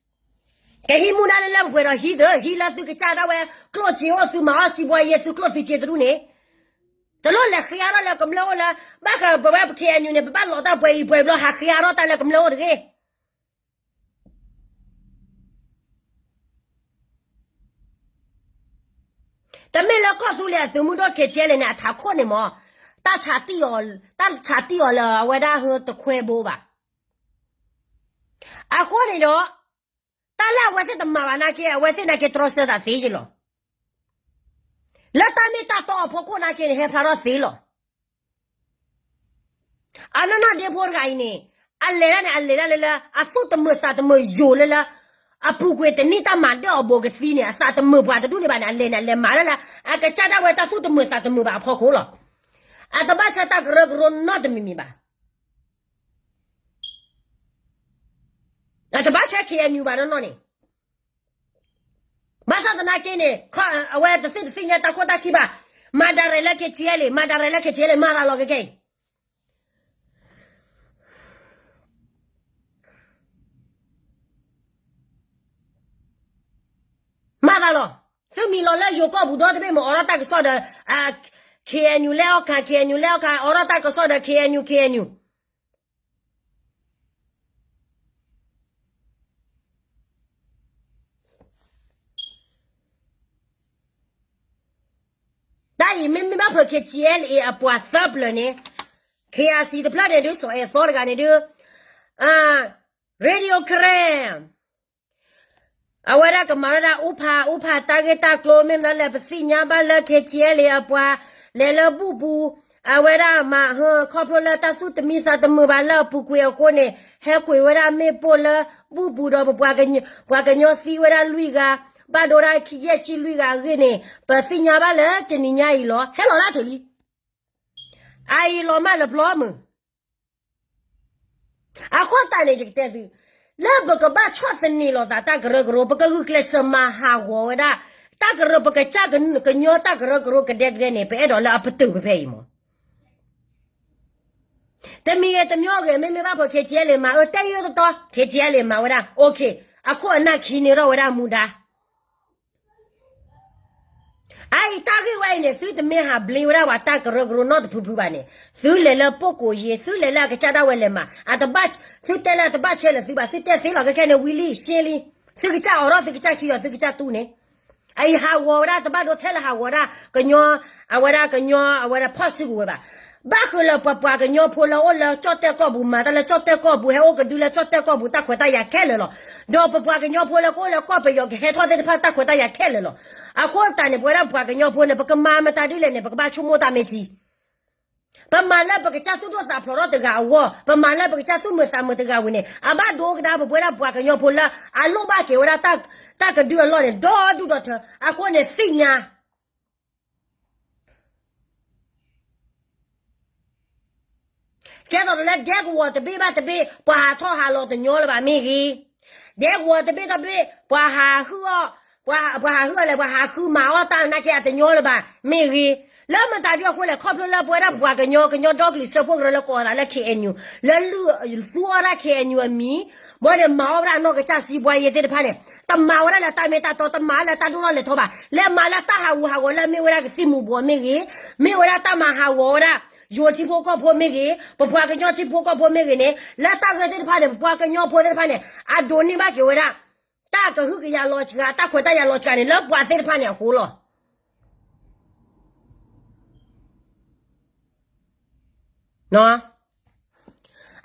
ကဟံးမူဒါလၢလၢပှဲၤပှဲၤဒီးဟံးသၢ ဟံးလၢသုကစၢ်ဒၣ်ဝဲ ကျိၣ်စ့အိၣ်သုမၤအီၣ်စံးဘှီယဲ သုကျိၣ်သုစ့တဒူၣ်န့ၣ် တလိၣ်လဲၤဃ့အါထီၣ်လၢကမျၢၢ်အိၣ်လၢ ဘၣ်ဃးပဝဲပ ခ့ၣ်အဲၣ်ယူၣ် န့ၣ် ပဘၣ်လီၤတၢ်ပှဲၤအံၤပှဲၤဘျီ ဟးဃ့အါထီၣ်တၢ်လၢကမျၢၢ်အိၣ်တဂ့ၤ. တမ့ၢ်လၢကီၢ်သူလ့ၤအသုးမုၢ်ဒိၣ် ခ့ၣ်ထံအဲၣ်လံ န့ၣ် အထးခိၣ်န့ၣ်မ့ၢ် တၢ်ဆးတံၢ်အီၤ, တၢ်ဆးတံၢ်အီၤလၢအဝဲဒၣ်ဟၢတခွဲဘိဘၣ်. အဃိန့ၣ်ဒီး တၢ်လၢအဝဲသ့ၣ်တမၤဘၣ်နာ်က့ အဝဲသ့ၣ်နာ်က့တြီဆၢသးသ့ယ့လီၤ. လၢတၢ်မ့ၢ်တၢ်တီအဖီခိၣ်နာ်က့န့ၣ် ဟဲဖျါထီၣ်သ့လီၤ. အနီၢ်နီၢ်ဒ့ဖိတဂၤအံၤန့ၣ် အလဲၤဒၣ်န့ၣ် အလဲၤဒၣ်လၢလၢ အသူၣ်တမုာ်သးတမုာ်ယိာ်လၢလၢ အပူၤကွံာ်တနံၣ်တၢ်မၤဒၢၣ်အီၤဘိးကသံန့ၣ် အသးတမုာ်ပှၤတဒူၣ်န့ၣ်ဘၣ်န့ၣ် အလဲၤန့ၣ် အလဲၤမၤဒၣ်လၢ အကစၢ်ဒၣ်ဝဲတၢ်သူၣ်တမုာ်သးတမုာ်ဘၣ်အဖီခိၣ်လီၤ. အတဘၣ်ဆၢတၢ်ကရၢကရိနီတမံၤမံၤဘၣ်. အတဘၣ်ဆၢ ခ့ၣ်အဲၣ်ယူၣ် ဘၣ်နီၢ်နီၢ်န့ၣ် ဘၣ်ဆၣ်သနာ်က့န့ၣ် အဝဲတသ့ၣ်တသ့ၣ်ညါတၢ်ခိၣ်တၢ်ခံဘၣ်. မၤဒၣ်ရဲၣ်လၢ ခ့ၣ်ထံအဲၣ်လံ မၤဒၣ်ရဲၣ်လၢ ခ့ၣ်ထံအဲၣ်လံ မၤသးလီၤကကဲအံၤ မၤသးလီၤ. သုမံၤလီၤလၢယိၤကီၢ်ပူၤဒီတဘ့ၣ်မ့ၢ်အိးထီၣ်တၢ်ကစီၣ်ဒီး ခ့ၣ်အဲၣ်ယူၣ် လဲၤအီၣ်ခး ခ့ၣ်အဲၣ်ယူၣ် လဲၤအီၣ်ခး အိးထီၣ်တၢ်ကစီၣ်ဒီး ခ့ၣ်အဲၣ်ယူၣ် ခ့ၣ်အဲၣ်ယူၣ် တၢ်အံၤမ့မ့ၢ်ဘၣ်ဖုး ခ့ၣ်ထံအဲၣ်လံ အပှၤသၢပျၢၤန့ၣ် ခ့ၣ်အၣ်စံၣ်တဖျၢၣ်န့ၣ်ဒုး စီၤအဲၣ်သီတဂၤန့ၣ်ဒုး Radio Karen အဝဲဒၣ်ကမၤဒၣ် အိၣ်ဖး အိၣ်ဖးတၢ်ဂ့ၢ်တၢ်ကျိၤ မ့ၢ်မနုၤလဲၣ် ပသ့ၣ်ညါဘၣ်လၢ ခ့ၣ်ထံအဲၣ်လံ အပှၤ လဲၤလၢဘူၣ်ပူၤ အဝဲဒၣ်မၤဟၢ ခီဖျိလၢတၢ်သူၣ်တမံသးတမုာ်ဘၣ်လၢအပူၤကွံာ်အဃိန့ၣ် ဟဲကွံာ်ဝဲဒၣ်မ့ၣ်ပိၢ်လၢဘူၣ်ပူၤဒီး ပှၤကညီသံဝဲဒၣ်လွံၢ်ဂၤ ဘၣ်ဒိဒၣ်ယဲၢ်ဆံလွံၢ်ဂၤအဂ့ၢ်န့ၣ် ပသ့ၣ်ညါဘၣ်လၢတနံၤညါအံၤလီၤ. ဟဲလီၤလၢထံလံ အအံၤလီၤမၢ်လၢပျီမုၢ် အဃိသတးန့ၣ် ယကတဲသု လၢပကဘၣ်ဆီၣ်သနံးလိာ်သးတၢ်ကရၢကရိ ပကဂုာ်ကျဲးစၢးမၤဟးဂီၤဝဲဒၣ် တၢ်ကရၢ ပကစၢ်ကညီတၢ်ကရၢကရိကဒဲကဒဲန့ၣ် ပအဲၣ်ဒိးလၢအပတုာ်ဖဲဖဲအံၤမး တမံၤဂ့ၤတမံၤဂ့ၤ မ့မ့ၢ်ဘၣ်ဖုး ခ့ၣ်ထံအဲၣ်လံ မၤအၢတဲယိတတီ ခ့ၣ်ထံအဲၣ်လံ မၤဝဲဒၣ် OK အခိၣ်အနၢ်ခံန့ၢ်ထီၣ်ဝဲဒၣ်မူဒါ အအံၤတၢ်ဂ့ၢ်ဝဲအံၤန့ၣ် သုတမ့ၢ်ဟးဘျ့ဝဲဒၣ်ပှၤတၢ်ကရၢကရိနီတဖုဖုဘၣ်န့ၣ် သုလဲၤလၢပိၢ်ကိၣ်ယ့ၤ သုလဲၤလၢအကစၢ်ဒၣ်ဝဲလဲၤမၤ အတဘၣ် သုတဲလၢအတဘၣ်ဆဲးလၢၤသုဘၣ် သုတဲသ့လီၤ ခဲခဲန့ၣ် ဝံၤလံ ရှဲလံ သုကစၢ်အိးထီၣ်သုကစၢ်ခံဒီးသုကစၢ်တူၢ်န့ၣ်, အအံၤဟးဂီၤဝဲဒၣ်တဘၣ်ဒိထဲလၢဟးဂီၤဒၣ်ကညီ, အဝဲဒၣ်ကညီအဝဲဒၣ်ဖီၣ်စုကဝဲၤဘၣ်. ဘၣ်ဃုာ်လၢပပှၤကညီဖိလၢအိၣ်လၢကၠီၣ်တဲၣ်ကီၢ်ပူၤ မၤတၢ်လၢကၠီၣ်တဲၣ်ကီၢ်ပူၤ ဟဲအိၣ်ကဒုလၢကၠီၣ်တဲၣ်ကီၢ်ပူၤတၢ်ခွဲးတၢ်ယာ်ခဲလၢာ်လီၤ. ဒီးပပှၤကညီဖိလၢကအိၣ်လၢကီၢ်ပယီၤကဟဲထီၣ်သ့ၣ်တဖၣ်တၢ်ခွဲးတၢ်ယာ်ခဲလၢာ်လီၤ. အဃိသတးန့ၣ် ပဝဲဒၣ်ပှၤကညီဖိန့ၣ် ပကမၤမတၤဒ်လဲၣ်န့ၣ် ပကဘၣ်ဆိကမိၣ်တၢ်မ့ၢ်ထံ ပမၤလၢပကစၢ်သူၣ်ဒိၣ်သးဖျိးထီၣ်တဂၤအဂီၢ်, ပမၤလၢပကစၢ်သူၣ်မုာ်သးမုာ်တဂၤဝံၤန့ၣ် အဘၣ်ဒိကဒါပဝဲဒၣ်ပှၤကညီဖိလၢ အလိၣ်ဘၣ်က့ၤဝဲဒၣ်တၢ်ကဒုအလီၢ်န့ၣ် ဒီဒူၣ်ဒီထၢ. အဃိန့ၣ်သ့ၣ်ညါ ကဲသိးလၢဒဲကဝီၤတဘ့ၣ်ဘၣ်တဘ့ၣ် ပှၤဟးထီၣ်ဟးလီၤတညီလၢၤဘၣ်မ့ၢ်ဂ့ၤ, ဒဲကဝီၤတဘ့ၣ်တဘ့ၣ် ပှၤဟးဟုၣ်အီၣ်, ပှၤဟးဟုၣ်အီၣ်လဲၣ် ပှၤဟးဃုမၤအီၣ်တၢ်နာ်က့အတညီလၢၤဘၣ်မ့ၢ်ဂ့ၤ, လၢမတၤဒ်အဃိလဲၣ် ခီဖျိလၢပဝဲဒၣ်ပှၤကညီ ကညီဒီကလုာ်စၢဖှိၣ်ကရၢလၢကိးအသးလၢ ခ့ၣ်အဲၣ်ယူၣ် လၢလူသူအီၣ်ဒၣ် ခ့ၣ်အဲၣ်ယူၣ် အမံၤ, ဘၣ်ဒီးမၤအီၣ်ဝဲဒၣ်အနီၢ်ကစၢ် စံးဘှါယဲသ့ၣ်တဖၣ်န့ၣ် တမၤဝဲဒၣ်လၢတၢ်မ့ၢ်တၢ်တီ တမၤလၢတၢ်ဒိၣ်ထီၣ်လဲၤထီဘၣ်, လဲၤမၤလၢတၢ်ဟးဂူာ်ဟးဂီၤလၢအမ့ၢ်ဝဲဒၣ်ကသံၣ်မူၤဘှီးမ့ၢ်ဂ့ၤ, မ့ၢ်ဝဲဒၣ်တၢ်မၤဟးဂီၤဝဲဒၣ် ယိၤထံဖိကီၢ်ဖိမ့ၢ်ဂ့ၤ, ပပှၤကညီထံဖိကီၢ်ဖိမ့ၢ်ဂ့ၤန့ၣ် လၢတၢ်ဂ့ၢ်သ့ၣ်တဖၣ်န့ၣ် ပပှၤကညီဖိသ့ၣ်တဖၣ်န့ၣ် အဒိးန့ၢ်ဘၣ်က့ၤဝဲဒၣ် တၢ်ကဟုကယာ်လီၤစှၤ တၢ်ခွဲးတၢ်ယာ်လီၤစှၤန့ၣ် လၢပှၤသ့ၣ်တဖၣ်န့ၣ်အဃိလီၤ.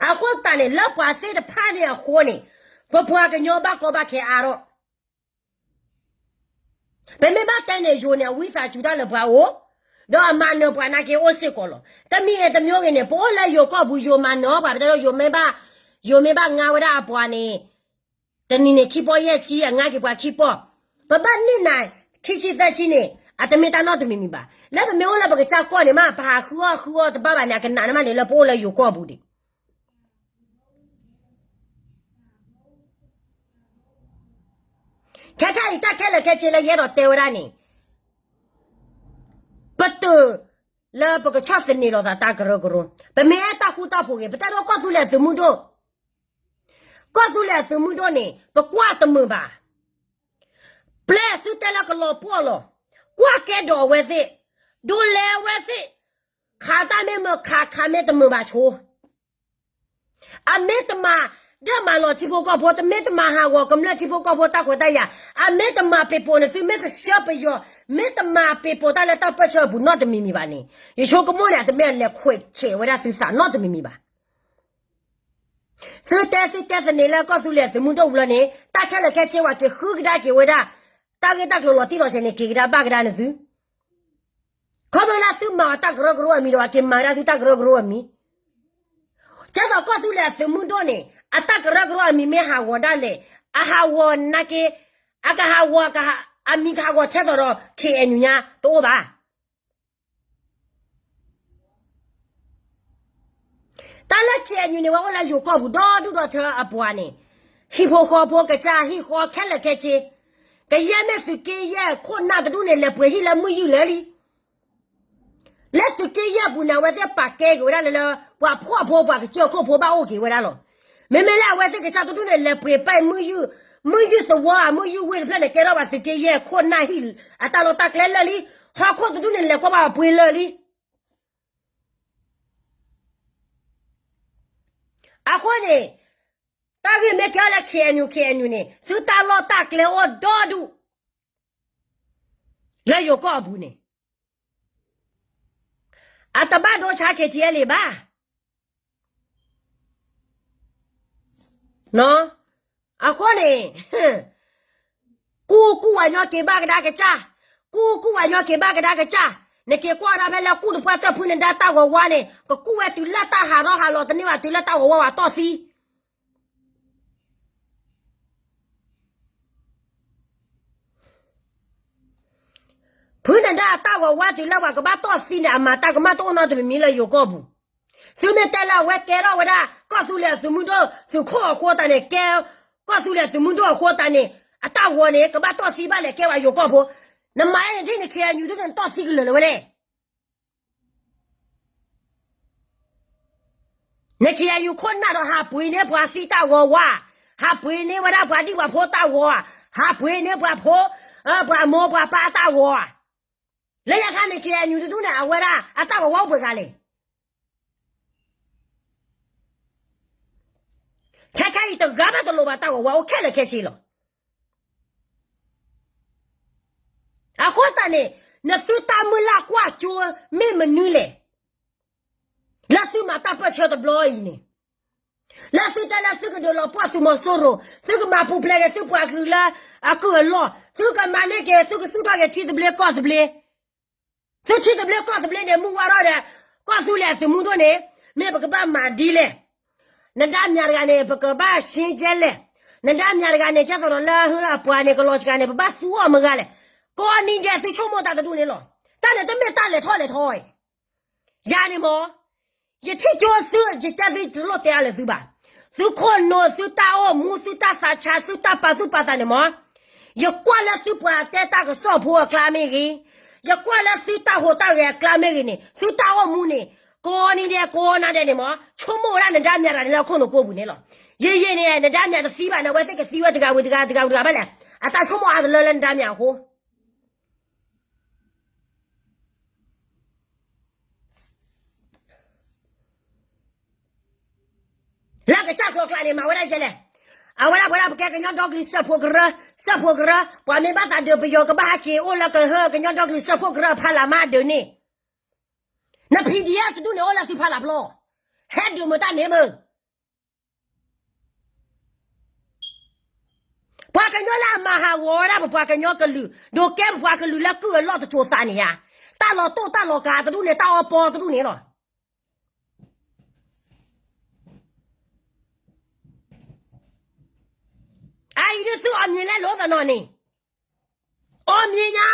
အဃိသတးန့ၣ် လၢပှၤသ့ၣ်တဖၣ်န့ၣ်အဃိန့ၣ် ပပှၤကညီဘၣ်ကီဘၣ်ခဲအါထီၣ် ပမ့ၢ်ဘၣ်တဲန့ၣ် ယိၤန့ၣ် အဝံသးစူၤတၢ်လၢပှၤအိၣ်, ဒီးအမၤနၢၤပှၤနာ်က့အိၣ်စ့ၢ်ကီးလီၤ. တမံၤဂ့ၤတမံၤဂ့ၤန့ၣ် ပအိၣ်လၢယိၤကီၢ်ပူၤ ယိၤမၤနၢၤပှၤ ပတဲဒ်ယိၤမ့ၢ်ဘၣ်, ယိၤမ့ၢ်ဘၣ်ငါဝဲဒၣ်အပှၤန့ၣ် တနံၤန့ၣ်ခံပီၢ်ယဲၢ်ဆံ အငါက့ၤပှၤခံပီၢ်, ပဘၣ်န့ၢ်နၤ ခံဆံသၢဆံန့ၣ် အတမ့ၢ်တၢ်နီတမံၤမံၤဘၣ်. လၢပမ့ၢ်အိၣ်လၢပကစၢ်ကီၢ်န့ၣ်မး ပဟးဃုအီၣ်ဃုအီတဘၣ်ဘၣ်န့ၣ် အကနးန့ၣ်မးန့ၣ် လၢပအိၣ်လၢယိၤကီၢ်ပူၤဒံး ခဲခါအံၤ တၢ်ခဲလၢာ်ခဲဆ့လၢယအဲၣ်ဒိးတဲဝဲဒၣ်န့ၣ် ပတုာ်လၢပကဆီၣ်သနံးလိာ်သးတၢ်ကရၢကရိ, ပမ့ၢ်အဲၣ်တၢ်ဃူတၢ်ဖိးဂ့ၤ ပတဲဒိကီၢ်သူလ့ၤအသုးမုၢ်ဒိၣ်, ကီၢ်သူလ့ၤအသုးမုၢ်ဒိၣ်န့ၣ် ပကွၢ်တမုာ်ဘၣ်. ပျဲသုတဲလၢကလီၤပှီၢ်လီၤ, ကွၢ်ကဲဒီးအဝဲသ့ၣ်, ဒိးလဲအဝဲသ့ၣ်, ခးတၢ်မ့ၢ်မုာ်ခး ခးမ့ၢ်တမုာ်ဘၣ်ဆိ အမ့ၢ်တမၤဒၢၣ်မၤလီၤထံဖိကီၢ်ဖိ, တမ့ၢ်တမၤဟးဂီၤကမျၢၢ်ထံဖိကီၢ်ဖိတၢ်ခွဲးတၢ်ယာ်, အမ့ၢ်တမၤပ့ၤပိာ်န့ၣ် သုမ့ၢ်တဆှၢပယီၤ, မ့ၢ်တမၤပ့ၤပိာ်တၢ်လၢတၢ်ပၢၢ်ဆၢအပူၤနီတမံၤမံၤဘၣ်န့ၣ်, ယဆိကမိၣ်န့ၣ် အတမ့ၢ်အလဲၤခွဲးဆဲးဝဲဒၣ်သုသးနီတမံၤမံၤဘၣ်. သုတဲသုတဲသန့ၤလၢကီၢ်သူလ့ၤသုးမုၢ်ဒိၣ်ပူၤလီၤန့ၣ် တၢ်ခဲလၢာ်ခဲဆ့ဝဲက့ၤဃုကဒါက့ၤဝဲဒၣ်, တၢ်ဂ့ၢ်တၢ်ကျိၤလီၤတံၢ်လီၤဆဲးန့ၣ် က့ၤကဒါဘၣ်ကဒါနသု ခီဖျိလၢသုမၤအီၤတၢ်ကရၢကရိအမံၤဒီး အက့ၤမၤကဒါသုတၢ်ကရၢကရိအမံၤ, ကဲသိးကီၢ်သူလ့ၤအသုးမုၢ်ဒိၣ်န့ၣ် အတၢ်ကရၢကရိအမံၤမ့ၢ်ဟးဂီၤဒၣ်လဲာ်, အဟးဂီၤနာ်က့, အကဟးဂီၤ, အမံၤကဟးဂီၤထဲသိးဒီး ခ့ၣ်အဲၣ်ယူၣ်ညါတအိၣ်ဘၣ်. တၢ်လၢခ့ၣ်အဲၣ်ယူၣ်န့ၣ် ဝဲအိၣ်လၢယိၤကီၢ်ပူၤဒီဒူၣ်ဒီထၢအပှၤန့ၣ်, ဟံၣ်ဖိဃီဖိကစၢ်ဟံၣ်ဃီခဲလၢာ်ခဲဆ့, ကယဲၢ်မ့ၢ်သုးက့ယဲၢ်ခိၣ်နၢ်တဒူၣ်န့ၣ် လဲၤပှ့ၤဟံၣ်လၢမုၢ်ယုၢ်လၢာ်လံ လၢသုးက့ယဲၢ်ပူၤန့ၣ် အဝဲသ့ၣ်ပာ်ကဲက့ၤဝဲဒၣ်လၢ လၢပှၤဖှီၣ်ဖိပှၤကစၢၢ်ခိၣ်ဖိဘၣ်အိၣ်က့ၤဝဲဒၣ်လီၤ. မ့မ့ၢ်လၢအဝဲသ့ၣ်ကစၢ်တဒူၣ်န့ၣ် လဲၤပှ့ၤပာ်မုၢ်ယုၢ်, မုၢ်ယုၢ်သဝီဧါ မုၢ်ယုၢ်ဝ့ၢ်တဖျၢၣ်န့ၣ် ကဲထီၣ်ပှၤသုးက့ယဲၢ်ခိၣ်နၢ်ဟံၣ်အတၢ်လီၢ်တၢ်ကျဲလၢာ်လံ. ဟီၣ်ခိၣ်တဒူၣ်န့ၣ် လဲၤကွၢ်ဘၣ်ပှ့ၤလၢာ်လံ. အဃိန့ၣ်, တၢ်ဂ့ၢ်မ့ၢ်ကဲထီၣ်လၢ ခ့ၣ်အဲၣ်ယူၣ် ခ့ၣ်အဲၣ်ယူၣ်န့ၣ် သုတၢ်လီၢ်တၢ်ကျဲအိၣ်ဒီဒူၣ် လၢယိၤကီၢ်အပူၤန့ၣ် အတဘၣ်ဒိဆါ ခ့ၣ်ထံအဲလ့ၣ် ဘၣ်. အဃိန့ၣ်, ကူၣ်ကူၣ်ဝဲညီက့ၤဘၣ်ကဒါကစၢ်, ကူၣ်ကူၣ်ဝဲညီက့ၤဘၣ်ကဒါကစၢ်, နက့ၤကွၢ်ကဒါဖဲလၢကူၣ်တပှၢ်တၢၢ်ဖုနဒါတၢ်ဂီၤဝါန့ၣ် ကကူၣ်ဝဲတုၤလၢတၢ်ဟးထီၣ်ဟးလီၤတန့ၢ်ဘၣ် တုၤလၢတၢ်ဂီၤဝါဝဲတီၢ်သံ ဖုနဒါအတၢ်ဂီၤဝါတုၤလၢပှၤကဘၣ်တီၢ်သံန့ၣ် အမၤတၢ်ကမၣ်တအိၣ်နီတမံၤမံၤလၢယိၤကီၢ်ပူၤ. သုမ့ၢ်တဲလၢအဝဲကဲထီၣ်ဝဲဒၣ် ကီၢ်သူလ့ၤအသုးမုၢ်ဒိၣ်သုးခိၣ်အဃိသတးန့ၣ် ကဲ ကီၢ်သူလ့ၤသုးမုၢ်ဒိၣ်အဃိသတးန့ၣ် အတၢ်ဂီၤန့ၣ် ကဘၣ်တီၢ်သံဘၣ်လဲၣ် ကဲဝဲယိၤကီၢ်ဖိ. နမၤအဲၣ်န့ၣ်ဒ်န့ၣ် ခ့ၣ်အဲၣ်ယူၣ်ဒ်န့ၣ် နတီၢ်သံကလၢာ်လၢၤဝဲလဲၣ် နခ့ၣ်အဲၣ်ယူၣ်ခိၣ်နၢ်ဒီး ဟးပှ့ၤန့ၢ်ပှၤသံတၢ်ဂီၤဝါ, ဟးပှ့ၤန့ၢ်ဝဲဒၣ်ပှၤဒံၣ်ပှၤဖိတၢ်ဂီၤ, ဟးပှ့ၤန့ၢ်ပှၤဖိ, ပှၤမိၢ်ပှၤပၢ်တၢ်ဂီၤ, လၢညါခါန့ၣ် ခ့ၣ်အဲၣ်ယူၣ်တဒူၣ်န့ၣ် အဝဲဒၣ်အတၢ်ဂီၤဝါအိၣ်ပှဲၤဂၤလဲၣ်. ခဲခဲအံၤတဂၤမးတလိၣ်ဘၣ် တၢ်ဂီၤဝါအိၣ်ခဲလၢာ်ခဲဆ့လီၤ. အဃိသတးန့ၣ် နသုတၢ်မုၢ်လၢ်ကွၢ်စိမ့ၢ်မနုၤလဲၣ်. လၢသုမၤတၢ်ပၢၢ်ဆၢတဘျီအံၤန့ၣ်, လၢသုတဲလၢသုကဒုးလီၤပှီၢ်သုးမီၤစိရိၤ, သုကမၤပူၤဖျဲးက့ၤသုပှၤကလုာ်လၢအကုၢ်အလီၢ်, သုကမၤန့ၢ်က့ၤသုကသူၣ်ထီၣ်က့ၤထံသဘျ့ကီၢ်သဘျ့, သုထံသဘျ့ကီၢ်သဘျ့န့ၣ် မုၢ်ဝါထီၣ်ဒီး ကီၢ်သူလ့ၤအသုးမုၢ်ဒိၣ်န့ၣ် မ့ၢ်ပကဘၣ်မၤဒ်လဲၣ်. နဒါမြးတဂၤန့ၣ် ပကဘၣ်ရှင်းကျဲလဲၣ်. နဒါမြးတဂၤန့ၣ် ကဲသိးဒီးလၢအပှၤန့ၣ် ကလီၤစှၤန့ၣ် ပဘၣ်သူအီၤမုၢ်ဂၤလဲၣ်. ကိးနံၤဒဲးသုဆိကမိၣ်တၢ်တဒူၣ်န့ၣ်လီၤ. တၢ်န့ၣ်တမ့ၢ်တၢ်လဲၤထီၣ်လဲၤထီ, ယၤန့ၣ်မ့ၢ် ယထံၣ်ကၠိသု ယတဲသုတလိၣ်တဲအါလၢၤသုဘၣ်. သုခိၣ်နူာ် သုတၢ်အိၣ်မူ သုတၢ်သးဆး သုတၢ်ပာ်သူၣ်ပာ်သးန့ၣ်မ့ၢ်, ယကွၢ်လၢသုပှၤတဲတၢ်ကစီၣ်ဖိအကျါမ့ၢ်ဂ့ၤ, ယကွၢ်လၢသုတၢ်ဟူးတၢ်ဂဲၤအကျါမ့ၢ်ဂ့ၤန့ၣ် သုတၢ်အိၣ်မူန့ၣ် ကိးနံၤဒဲးကိးနၤဒဲးန့ၣ်မ့ၢ် ဆိကမိၣ်ဝဲဒၣ်နဒါမြးတဂၤန့ၣ်လၢအခိၣ်နူာ်ကိးပူၤန့ၣ်လီၤ. ယဲယဲန့ၣ် နဒါမြးတသံဘၣ်န့ၣ် အဝဲသ့ၣ်ကသံဝဲတဂၤဝံၤတဂၤ တဂၤဝံၤတဂၤဘၣ်လဲၣ်. အတၢ်ဆိကမိၣ်အါတလၢလၢနဒါမြးအဃိ လၢကစၢ်ကျိၤကျါန့ၣ် မၤဝဲဒၣ်ယဲလဲၣ်. အဝဲဒၣ်ပဝဲဒၣ်ပကဲကညီဒီကလုာ်စၢဖှိၣ်ကရၢ, စၢဖှိၣ်ကရၢ, ပှၤမ့ၢ်ဘၣ်သးဒုးပယီၤကဘၣ်ဟဲက့ၤအိၣ်လၢကဟၢကညီဒီကလုာ်စၢဖှိၣ်ကရၢအဖီလာ်မးဒုးန့ၣ်, န PDF တဒူၣ်န့ၣ်အိၣ်လၢသုဖီလာ်ဖျီ, ဟဲဒုးမုာ်တၢ်န့ၣ်မုာ် ပှၤကညီလၢအမၤဟးဂီၤဝဲဒၣ်ပပှၤကညီကလုာ်, ဒိးကဲပပှၤကလုာ်လၢကုၢ်အလီၢ်တစိၤသးန့ၣ်ဧါ, တၢ်လီၤတိၢ်တၢ်လီၤကၤတဒူၣ်န့ၣ် တၢ်အီပီတဒူၣ်န့ၣ်လီၤ. အအံၤဒုးသုအီၣ်မံၤလဲၣ်လိာ်သနီၤန့ၣ်, အီၣ်မံၤညါ,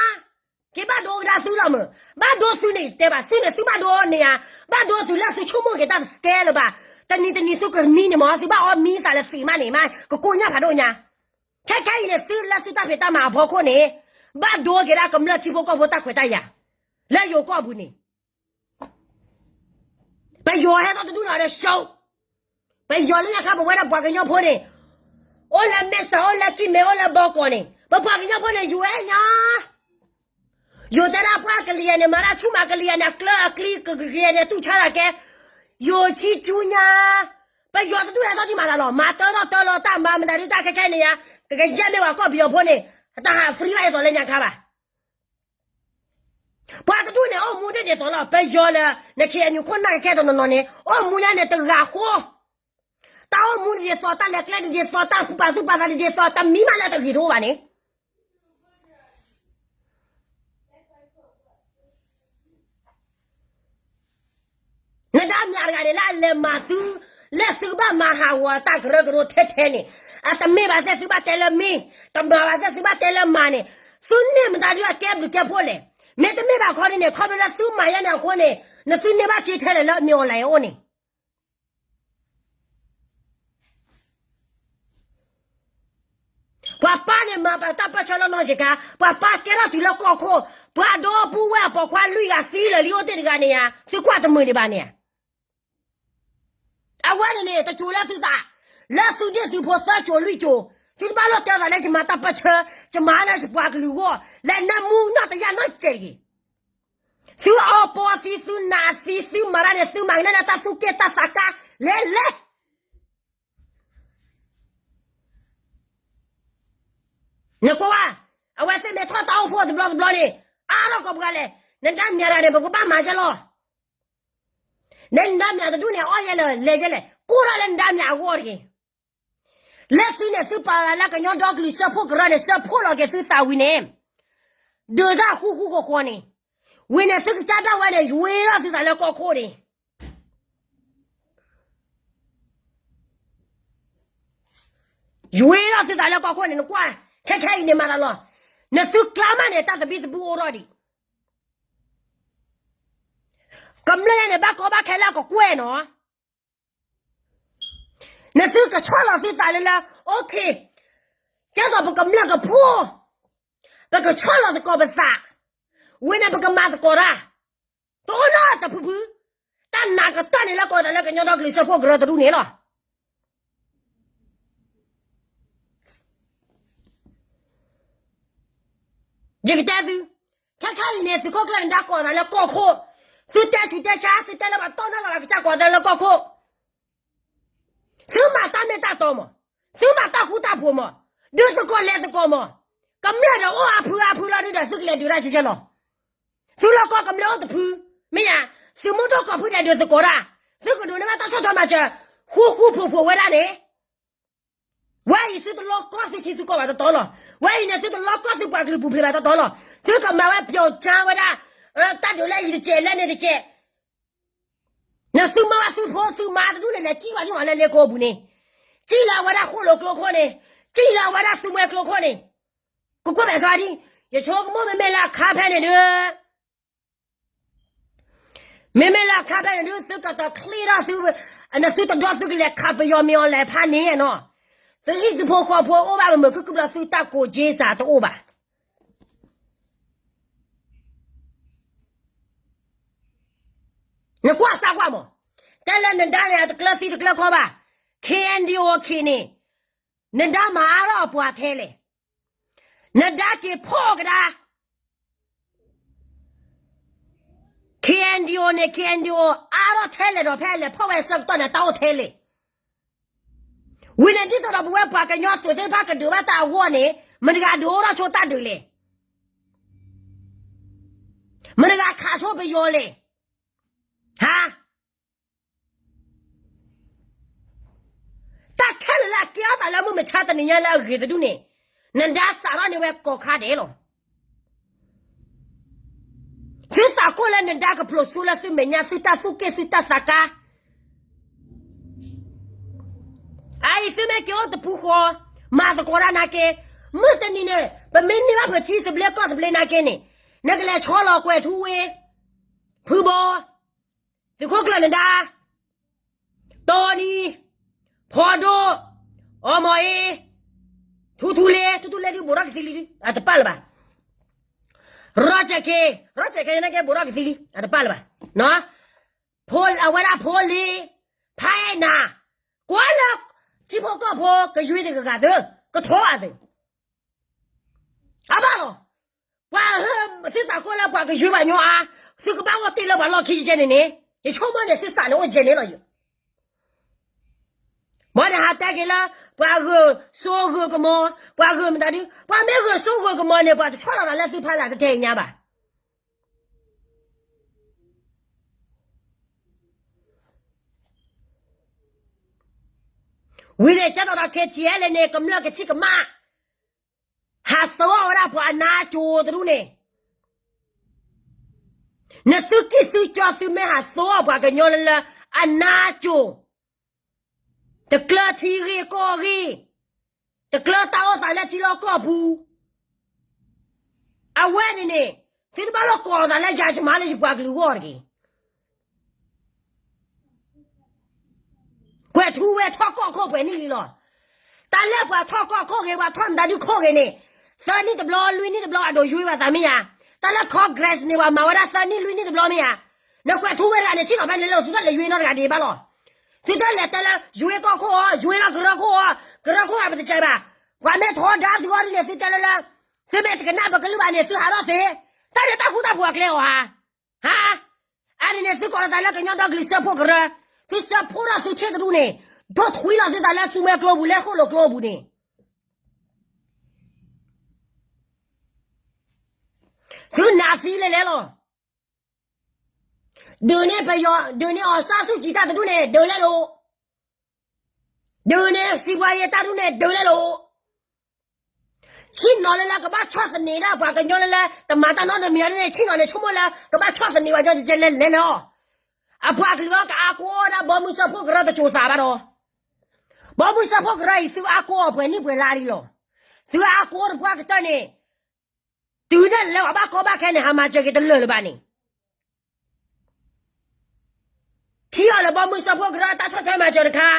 က့ၤဘၣ်ဒိကဒါသုလီၤမုၢ်, ဘၣ်ဒိသုန့ၣ် တဲဘၣ်သုန့ၣ် သုဘၣ်ဒိန့ၣ်ဧါ, ဘၣ်ဒိတုၤလၢသုဆိကမိၣ်က့ၤတၢ်တကဲလၢၤဘၣ်, တနံၤတနံၤသုကမံန့ၣ်မ့ၢ် သုဘၣ်အီၣ်မံသးလၢသံးမးန့ၣ် မးကကိညၢ်ဖးဒိၣ်ညါ, ခဲခဲအံၤန့ၣ် သုလၢသုတၢ်ဖံးတၢ်မၤအဖီခိၣ်န့ၣ်, ဘၣ်ဒိက့ၤဒၣ်ကမျၢၢ်ထံဖိကီၢ်ဖိတၢ်ခွဲးတၢ်ယာ်, လၢယိၤကီၢ်ပူၤန့ၣ် ပယီၤဟဲထီၣ်တဒူၣ်နီၤဒီး ရှုံး, ပယီၤလၢညါခါပဝဲဒၣ်ပှၤကညီဖိန့ၣ်, အိၣ်လၢမဲၢ်စး အိၣ်လၢကံၢ်မဲ အိၣ်လၢဘီကီးန့ၣ် ပပှၤကညီဖိန့ၣ် ယိၤဝဲညါ, ယိၤတဲဒၣ်ပှၤကလံၤယၤန့ၣ် မၤတၢ်ဆူၣ်မးကလံၤယၤန့ၣ် အကျၢၤအကျံကလံၤယၤန့ၣ် တူၢ်ဆါတၢ်ကဲ, ယိၤဆံဆူညါ, ပယီၤတဒူၣ်ဟဲထီၣ်ဒံးမးလီၤ မၤတၢထီၣ်တၢလီၤတၢ်မၤမတၤဒုးတၢ်ခဲခဲန့ၣ်ယါ, ကကယဲၢ်မ့ၢ်ပှၤကီၢ်ပယီၤဖိန့ၣ်, အတၢ်ဟး free ဘၣ်အသိးလၢညါခါဘၣ် ပှၤတဒူၣ်န့ၣ် အိၣ်မူဒ်ဒ်သိးလီၤ. ပယီၤလၢ နခ့အညူခိၣ်နၢ်ကခဲတနီၤနီၤန့ၣ် အိၣ်မူညါန့ၣ်တဂၤဃီ, တၢ်အိၣ်မူန့ၣ်ဒ်သိး တၢ်လဲၤကျဲန့ၣ်ဒ်သိး တၢ်ပာ်သူၣ်ပာ်သးန့ၣ်ဒ်သိး တမံၤမးလၢတဂ့ၤတအိၣ်ဘၣ်န့ၣ် နဒါမၠးတဂၤန့ၣ် လၢအလဲၤမၤသု, လၢသုကဘၣ်မၤဟးဂီၤအတၢ်ကရၢကရိထဲထဲန့ၣ်, အတမ့ၢ်ဘၣ်သ့ၣ်သုဘၣ်တဲလၢမ့ၢ်, တမၤဘၣ်သ့ၣ်သုဘၣ်တဲလၢမၤန့ၣ်, သုန့ၢ်မတၤဒုးအကဲဘျုးကဲဖှိၣ်လဲၣ်. မ့တမ့ၢ်ဘၣ်ခီဒ်န့ၣ် ခီဖျိလၢသုမၤယါန့ၣ်အဃိန့ၣ် နသုန့ၢ်ဘၣ်စ့ထဲလဲၣ်လၢအမ့ၢ် online အအိၣ်န့ၣ် ပှၤပၢ်န့ၣ်မၤပတၢ်ပၢၢ်ဆၢလၢနီၢ်ဆံးခါ, ပှၤပၢ်ကဲထီၣ်တုၤလၢကီၢ်ခိၣ်, ပှၤဒီပုၢ်ဝဲၢ်အပိာ်ခွါလွံၢ်ဂၤသံလၢာ်လံအိၣ်တ့ၢ်တဂၤန့ၣ်ဧါ, သုကွၢ်တမုာ်ဒံးဘၣ်န့ၣ်ဧါ. အဝဲန့ၣ်န့ၣ် တစိၤလၢသုသး, လၢသုဒ့ၣ်သုဖိသၢစိၤလွံၢ်စိၤ, သုတဘၣ်လိၣ်တဲသးလၢယမၤတၢ်ပၢၢ်ဆၢ, ယမၤလၢယပှၤကလုာ်အဂီၢ်, လဲၤနၢမူနီၢ်တယၢ်နီၢ်စဲးတဂ့ၤ. သုအီပီသံ, သုနာ်သံ, သုမၤတၢ်န့ၣ် သုမၤကနၣ်န့ၣ် တၢ်သူၣ်က့ၣ်တၢ်သးကါလဲၤလဲၤ နကွၢ်, အဝဲသ့ၣ်မ့ၢ်ထီၣ်တၢ်အိၣ်ဖှိၣ်တဘျီတဘျီန့ၣ်, အါထီၣ်ကိးပှၤလဲၣ်, နဒါမၠးတဂၤန့ၣ် ပကဘၣ်မၤကဲလီၤ. နဒါမၠးတဒူၣ်န့ၣ် အီၣ်ယဲလဲၣ်, လဲၤယဲလဲၣ်, ကိၢ်ထီၣ်လၢနဒါမၠးအဂီၢ်တဂ့ၤ. လၢသုန့ၣ် သုပာ်လၢကညီဒီကလုာ်စၢဖှိၣ်ကရၢန့ၣ် စၢဖှိၣ်လီၤက့ၤသုသးဝံၤန့ၣ်, ဒုးတၢ်ဃူဃူဃီၤဃီၤန့ၣ်, ဝံၤန့ၣ်သုကစၢ်ဒၣ်ဝဲန့ၣ် ယွ့ထီၣ်သုသးလၢကီၢ်ခိၣ်န့ၣ် ယွ့ထီၣ်သုသးလၢကီၢ်ခိၣ်န့ၣ် နကွၢ်, ခဲခဲအံၤန့ၣ်မၤသးလီၤ. နသုကျါမးန့ၣ် တၢ်သဘံၣ်သဘုၣ်အိၣ်ထီၣ်ဒံး. ကမျၢၢ်ယဲန့ၣ် ဘၣ်ကီဘၣ်ခဲလၢအကကွဲၢ်နီၤ. နသုကဆီၣ်လီၤသုသးလၢလၢ, OK, ကဲသိးပကမျၢၢ်ကဖှိၣ်, ပကဆီၣ်လီၤသကိးပသး, ဝံၤန့ၣ်ပကမၤသကိးတၢ်, တအိၣ်နီတဖုဖု, တၢ်နာ်ကတၢၢ်န့ၣ်လၢကီၢ်သးလၢကညီဒီကလုာ်စၢဖှိၣ်ကရၢတဒူၣ်န့ၣ်လီၤ. ယကတဲသု, ခဲခဲအံၤန့ၣ် သုးခိၣ်ကျၢၢ်န့ၣ် ဒါကီၢ်သးလၢကီၢ်ခိၣ်, သုတဲဆူးတဲဆါ သုတဲလၢပှၤတီၢ်နီၢ်ဂၤဘၣ်ကစၢ်ကီၢ်သးလၢကီၢ်ခိၣ်, သုမၤတၢ်မ့ၢ်တၢ်တီမး, သုမၤတၢ်ဃူတၢ်ဖိးမး, ဒုးသကိးလဲၤသကိးမး, ကမျၢၢ်ဒီးအိၣ်အါဖုအါဖုလီၤဒုဒီး သုကလဲၤဒုးတၢ်ကဲကဲလီၤ. သုလီၢ်ကီၢ်ကမျၢၢ်အိၣ်တဖု, မ့ၢ်ယၤ, သုးမုၢ်ဒိၣ်ကီၢ်ဖုဒဲးဒုးသကိးတၢ်, သုကဒုးန့ၢ်ဘၣ်တၢ်ဆီၣ်ထွဲမၤစၢၤ, ဃူဃူဖိးဖိးဝဲဒၣ်န့ၣ် ဝဲအံၤသုတလီၢ်ကီၢ်သုထံသုကီၢ်ဘၣ်တတီလီၤ. ဝဲအံၤန့ၣ် သုတလီၢ်ကီၢ်သုပှၤကလုာ်ပူၤဖျဲးဘၣ်တတီလီၤ. သုကမၤဝဲပျီကၠါဝဲဒၣ် တၢ်ဒုးလၢအံၤတကဲး လၢန့ၣ်တကဲး, နသုမၤဝဲသုဖိသုမါတဒူၣ်န့ၣ် လဲၤစံၣ်ဝဲစံၣ်မးလၢလ့ကိပူၤန့ၣ်, စံၣ်လၢအဝဲဒၣ်ဃိၣ်လိာ်ကျိခိၣ်န့ၣ်, စံၣ်လၢအဝဲဒၣ်သုးမွဲကျိခိၣ်န့ၣ်, ကကွၢ်ဘၣ်စီဒံ, ယဆိကမိၣ်မ့မ့ၢ်လၢအခါဖဲန့ၣ်ဒုး မ့မ့ၢ်လၢအခါဖဲန့ၣ်ဒုး သုကတချ့ထီၣ်သု, နသုတဒီသုကလဲၤခးပယီၤမ့ၢ်အီၤလဲၤဖးန့ၣ်နီၤ, သုဟံၣ်သုဖိဃီဖိအိၣ်ဘၣ်မုာ်မုာ်ခုၣ်ခုၣ်ဘျီ သုတၢ်ကိးက့စးတအိၣ်ဘၣ်. နကွၢ်စၢ်ကွၢ်မး, တဲလၢနဒါန့ၣ် အတကျၢၤသံတကျၢၤခီဘၣ်, ခ့ၣ်အဲၣ်ယူၣ်ခ့ၣ်န့ၣ်, နဒါမၤအါထီၣ်အပှၤထဲလဲၣ်, နဒါက့ၤဖီၣ်ကဒါ ခ့ၣ်အဲၣ်ယူၣ်န့ၣ် ခ့ၣ်အဲၣ်ယူၣ် အါထီၣ်ထဲလဲၣ်ဒီး ဖဲလဲၤဖီၣ်ဝဲအဆၢကတီၢ်န့ၣ် တၢ်အိၣ်ထဲလဲၣ်. ဝံၤန့ၣ်ဒ်သိးဒီးပဝဲပှၤကညီသုးသ့ၣ်တဖၣ်ကဒုးဘၣ်တၢ်အဂီၢ်န့ၣ် မတၤတဂၤဒုးအိၣ်ထီၣ်ဆိတၢ်ဒုးလဲၣ်. မတၤတဂၤခးဆိပယီၤလဲၣ်. ဟါ တၢ်ခဲလၢာ်လၢအကဲထီၣ်သးလၢမုၢ်မဆါတနံၤညါလၢအဂ့ၤတဒူၣ်န့ၣ်, နဒါစးထီၣ်န့ၢ်ဝဲကိးခါဒဲးလီၤ. သုသးကိၢ်လၢနဒါကဖျိးဆူလၢသုမဲာ်ညါ သုတၢ်သူၣ်က့ၣ်သုတၢ်သးကါ အအံၤသုမ့ၢ်က့ၤအိၣ်တပူၤဃီ, မၤသကိးတၢ်နာ်က့, မုၢ်တနံၤန့ၣ် ပမ့ၢ်န့ၢ်ဘၣ်ပထံသဘျ့ကီၢ်သဘျ့နာ်က့န့ၣ်, နကလဲၤဆီလီၤကွဲၤထူဝ့, ဖုဘီ, သုးခိၣ်ကျၢၢ်နဒါ, တီနံ, ဖီဒိၣ်, အီမီၤအ့, ထူထူလ့, ထူထူလ့ဒုး ဘူးထီၣ်ကသံလံဒုး အတပာ်လၢၤဘၣ်. ရီကၠဲးခ့, ရီကၠဲးခ့နာ်က့ ဘူးထီၣ်ကသံလံ အတပာ်လၢၤဘၣ်. အဝဲဒၣ်ဖိလ့, ဖးအဲၣ်နၤ, ကွၢ်လၢ ထံဖိကီၢ်ဖိကယွ့တဂၤဂၤသု, ကထီအသု, အဘၣ်လီၤ. ပှၤသုသးကိၢ်လၢပှၤကယွ့ပှၤကညီအါ, သုကဘၣ်အိၣ်တ့ၢ်လၢပှၤလီၢ်ခံကဲန့ၣ်န့ၣ်, ယဆိကမိၣ်န့ၣ် သုသးန့ၣ်အိၣ်ကဲန့ၣ်လီၤယိၤ. မ်နဟးတဲက့ၤလၢ ပှၤဂုာ်စိဂုာ်ကမီၤ, ပှၤဂုာ်မတၤဒုး, ပှၤမ့ၢ်ဂုာ်စိဂုာ်ကမီၤန့ၣ် ပှၤတဆီၣ်လီၤသးလၢသုဖီလာ်တတဲညါဘၣ်. ဝံၤန့ၣ် ကဲထီၣ်ဒီး ခ့ၣ်ထံၣ်အဲၣ်လၢန့ၣ် ကမျၢၢ်ကထံၣ်ကမၣ်, ဟးသဝီဝဲဒၣ်ပှၤအနါကိၤတဒူၣ်န့ၣ်, နသုကံၢ်သုကၠီသုမ့ၢ်ဟးသဝီပှၤကညီလၢလၢ အနါကိၤ, တကျၢၤထံဂ့ၢ်ကီၢ်ဂ့ၢ်, တကျၢၤတၢ်အိၣ်သးလၢထံလီၢ်ကီၢ်ပူၤ, အဝဲန့ၣ်န့ၣ် သုတဘၣ်လီၤကိးလိာ်သးလၢယၤယမါလၢယပှၤကလုာ်အဂီၢ်တဂ့ၤ. ကွဲၤထူဝ့ထီၣ်ကီၢ်ခိၣ်ပှဲၤနံၣ်လံလီၤ. တၢ်လၢပှၤထီၣ်ကီၢ်ခိၣ်ဂ့ၤ ပှၤထီၣ်မတၤဒုခိၣ်ဂ့ၤန့ၣ်, သၢနံၣ်တဘျီ လွံၢ်နံၣ်တဘျီ အဒိးယွ့ဝဲသးမ့ၢ်ဧါ. တၢ်လၢ Congress န့ၣ် ပှၤမၤဝဲဒၣ်သၢနံၣ်လွံၢ်နံၣ်တဘျီမ့ၢ်ဧါ. နကွဲၤထူဝ့တဂၤန့ၣ် ထံၣ်ထီၣ်ဖဲလဲၣ်လီၤ သုတလဲၤယွ့နီတဂၤဒံးဘၣ်လီၤ. သုတလဲၤတဲလၢ ယွ့ကီၢ်ခိၣ်အီၤ ယွ့လီၤကရၢခိၣ်အီၤ, ကရၢခိၣ်အီၤပတကဲဘၣ်. ပှၤမ့ၢ်ထီဒါသုဂီၢ်ဒ်န့ၣ် သုတဲလၢလၢ သုမ့ၢ်တကနၣ်ပကလုၢ်ဘၣ်န့ၣ် သုဟးထီၣ်သ့, တၢ်ဒုးတၢ်ဃူတၢ်ဖိးအကျဲအီၤဧါ. ဟါ, အန့ၣ်န့ၣ် သုကိးလီၤသးလၢကညီဒီကလုာ်စၢဖှိၣ်ကရၢ, သုစၢဖှိၣ်ထီၣ်သုထံၣ်တဒူၣ်န့ၣ်, ဒိးထွံလီၤသုသးလၢထူဝဲကျိပူၤ လၢဃိၣ်လိာ်ကျိပူၤန့ၣ်, သုနာ်သံလဲၤလဲၤလီၤ. ဒုးန့ၢ်ပယီၤ ဒုးန့ၢ်အီၤစၢ်ဆူၣ်ကံတၢ်တဒူၣ်န့ၣ် ဒုးလဲၤလိာ်, ဒုးန့ၢ်စံးပှၤယဲတၢ်တဒူၣ်န့ၣ် ဒုးလဲၤလိာ်. ဆ့ၣ်နီၤလၢလၢကဘၣ်ဆီၣ်သနံးဒၣ်ပှၤကညီလၢလၢ တမၤတၢ်နီတမံၤအဒ်န့ၣ် ဆ့ၣ်နီၤန့ၣ် ဆိကမိၣ်လၢ ကဘၣ်ဆီၣ်သနံးပှၤကညီကဲလဲၤလဲၤလီၤ. အပှၤကလုာ်အီၤ ကအါကိးအီၤဒၣ် ဘီမုၢ်စၢဖှိၣ်ကရၢတစိၤသးဘၣ်ဒီး, ဘီမုၢ်စၢဖှိၣ်ကရၢအံၤ သုအါကိးအီၤပှဲၤနံၣ်ပှဲၤလါဒ်လီၤ. သုအါကိးတပှၢ်ကတၢၢ်န့ၣ်, တုၤဒၣ်လဲာ်ပှၤဘၣ်ကီဘၣ်ခဲန့ၣ် ဟးမၤစၢၤက့ၤတလၢာ်လၢၤဘၣ်န့ၣ် ထံၣ်အီၤလၢဘီမုၢ်စၢဖှိၣ်ကရၢတၢ်ဆီၣ်ထွဲမၤစၢၤတခါ,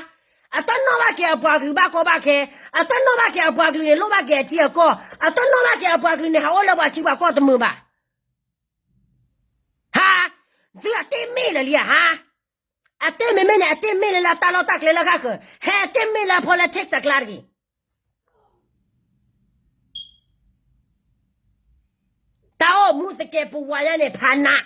အတၢ်နီၣ်ဘၣ်က့ၤအပှၤကလုာ်ဘၣ်ကီဘၣ်ခဲ, အတၢ်နီၣ်ဘၣ်က့ၤအပှၤကလုာ်န့ၣ် လိၣ်ဘၣ်က့ၤအထံအကီၢ်, အတၢ်နီၣ်ဘၣ်က့ၤအပှၤကလုာ်န့ၣ် ဟးအိၣ်လၢပှၤထံပှၤကီၢ်တမုာ်ဘၣ်. ဟါ, သုအတ့ၢ်မ့ၢ်လၢလံဧါဟါ. အတ့ၢ်မ့မ့ၢ်န့ၣ် အတ့ၢ်မ့မ့ၢ်လၢလၢတၢ်လီၢ်တၢ်ကျဲလၢဃၣ်ဃၢၤ, ဟဲတ့ၢ်မ့ၢ်လၢ politics အကျါတဂ့ၤ. တၢ်အိၣ်မူသကဲးပဝးယါန့ၣ် ဖးနး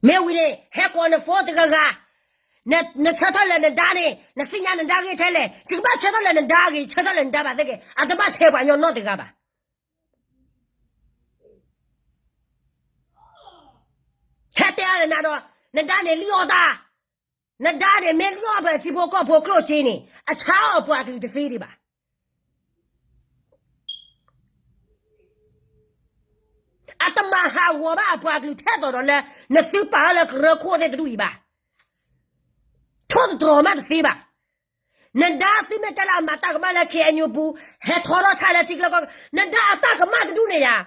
မ့ၢ်ဝံၤန့ၣ် ဟဲကိးနဖိတဂၤဂၤ, နဆၢထၢၣ်လၢနဒါန့ၣ် နသ့ၣ်ညါနဒါဂ့ၤထဲလဲၣ်, ယကဘၣ်ဆၢထၢၣ်လၢနဒါဂ့ၤ ယဆၢထၢၣ်လၢနဒါဘၣ်သ့ၣ်ဂ့ၤ အတဘၣ်ဆဲးပှၤညီနီတဂၤဘၣ်. ဟဲတဲအါလၢနၤဒီး နဒါန့ၣ်လံၣ်အီၣ်တၢ်, နဒါန့ၣ်မ့ၢ်လံၣ်အီၣ်ဖဲထံဖိကီၢ်ဖိကျိၣ်စ့န့ၣ် အဆါအီၣ်ပှၤကလုာ်တသ့ဒံးဘၣ်. အတမၤဟးဂီၤဘၣ်အပှၤကလုာ်ထဲသိးဒီးလၢ နသုပာ်ထီၣ်လၢကရၢခိၣ်သ့ၣ်တဒူၣ်အံၤဘၣ်. ထိၣ်သတြီၤမးတသ့ဘၣ်. နဒါသုမ့ၢ်တဲလၢအမၤတၢ်ကမၣ်လၢ ခ့ၣ်အဲၣ်ယူၣ် ပူၤ, ဟဲထီထီၣ်ဆၣ်လၢထံကျၢၢ်ကီၢ်, နဒါအတၢ်ကမၣ်တဒူၣ်န့ၣ်ယၤ,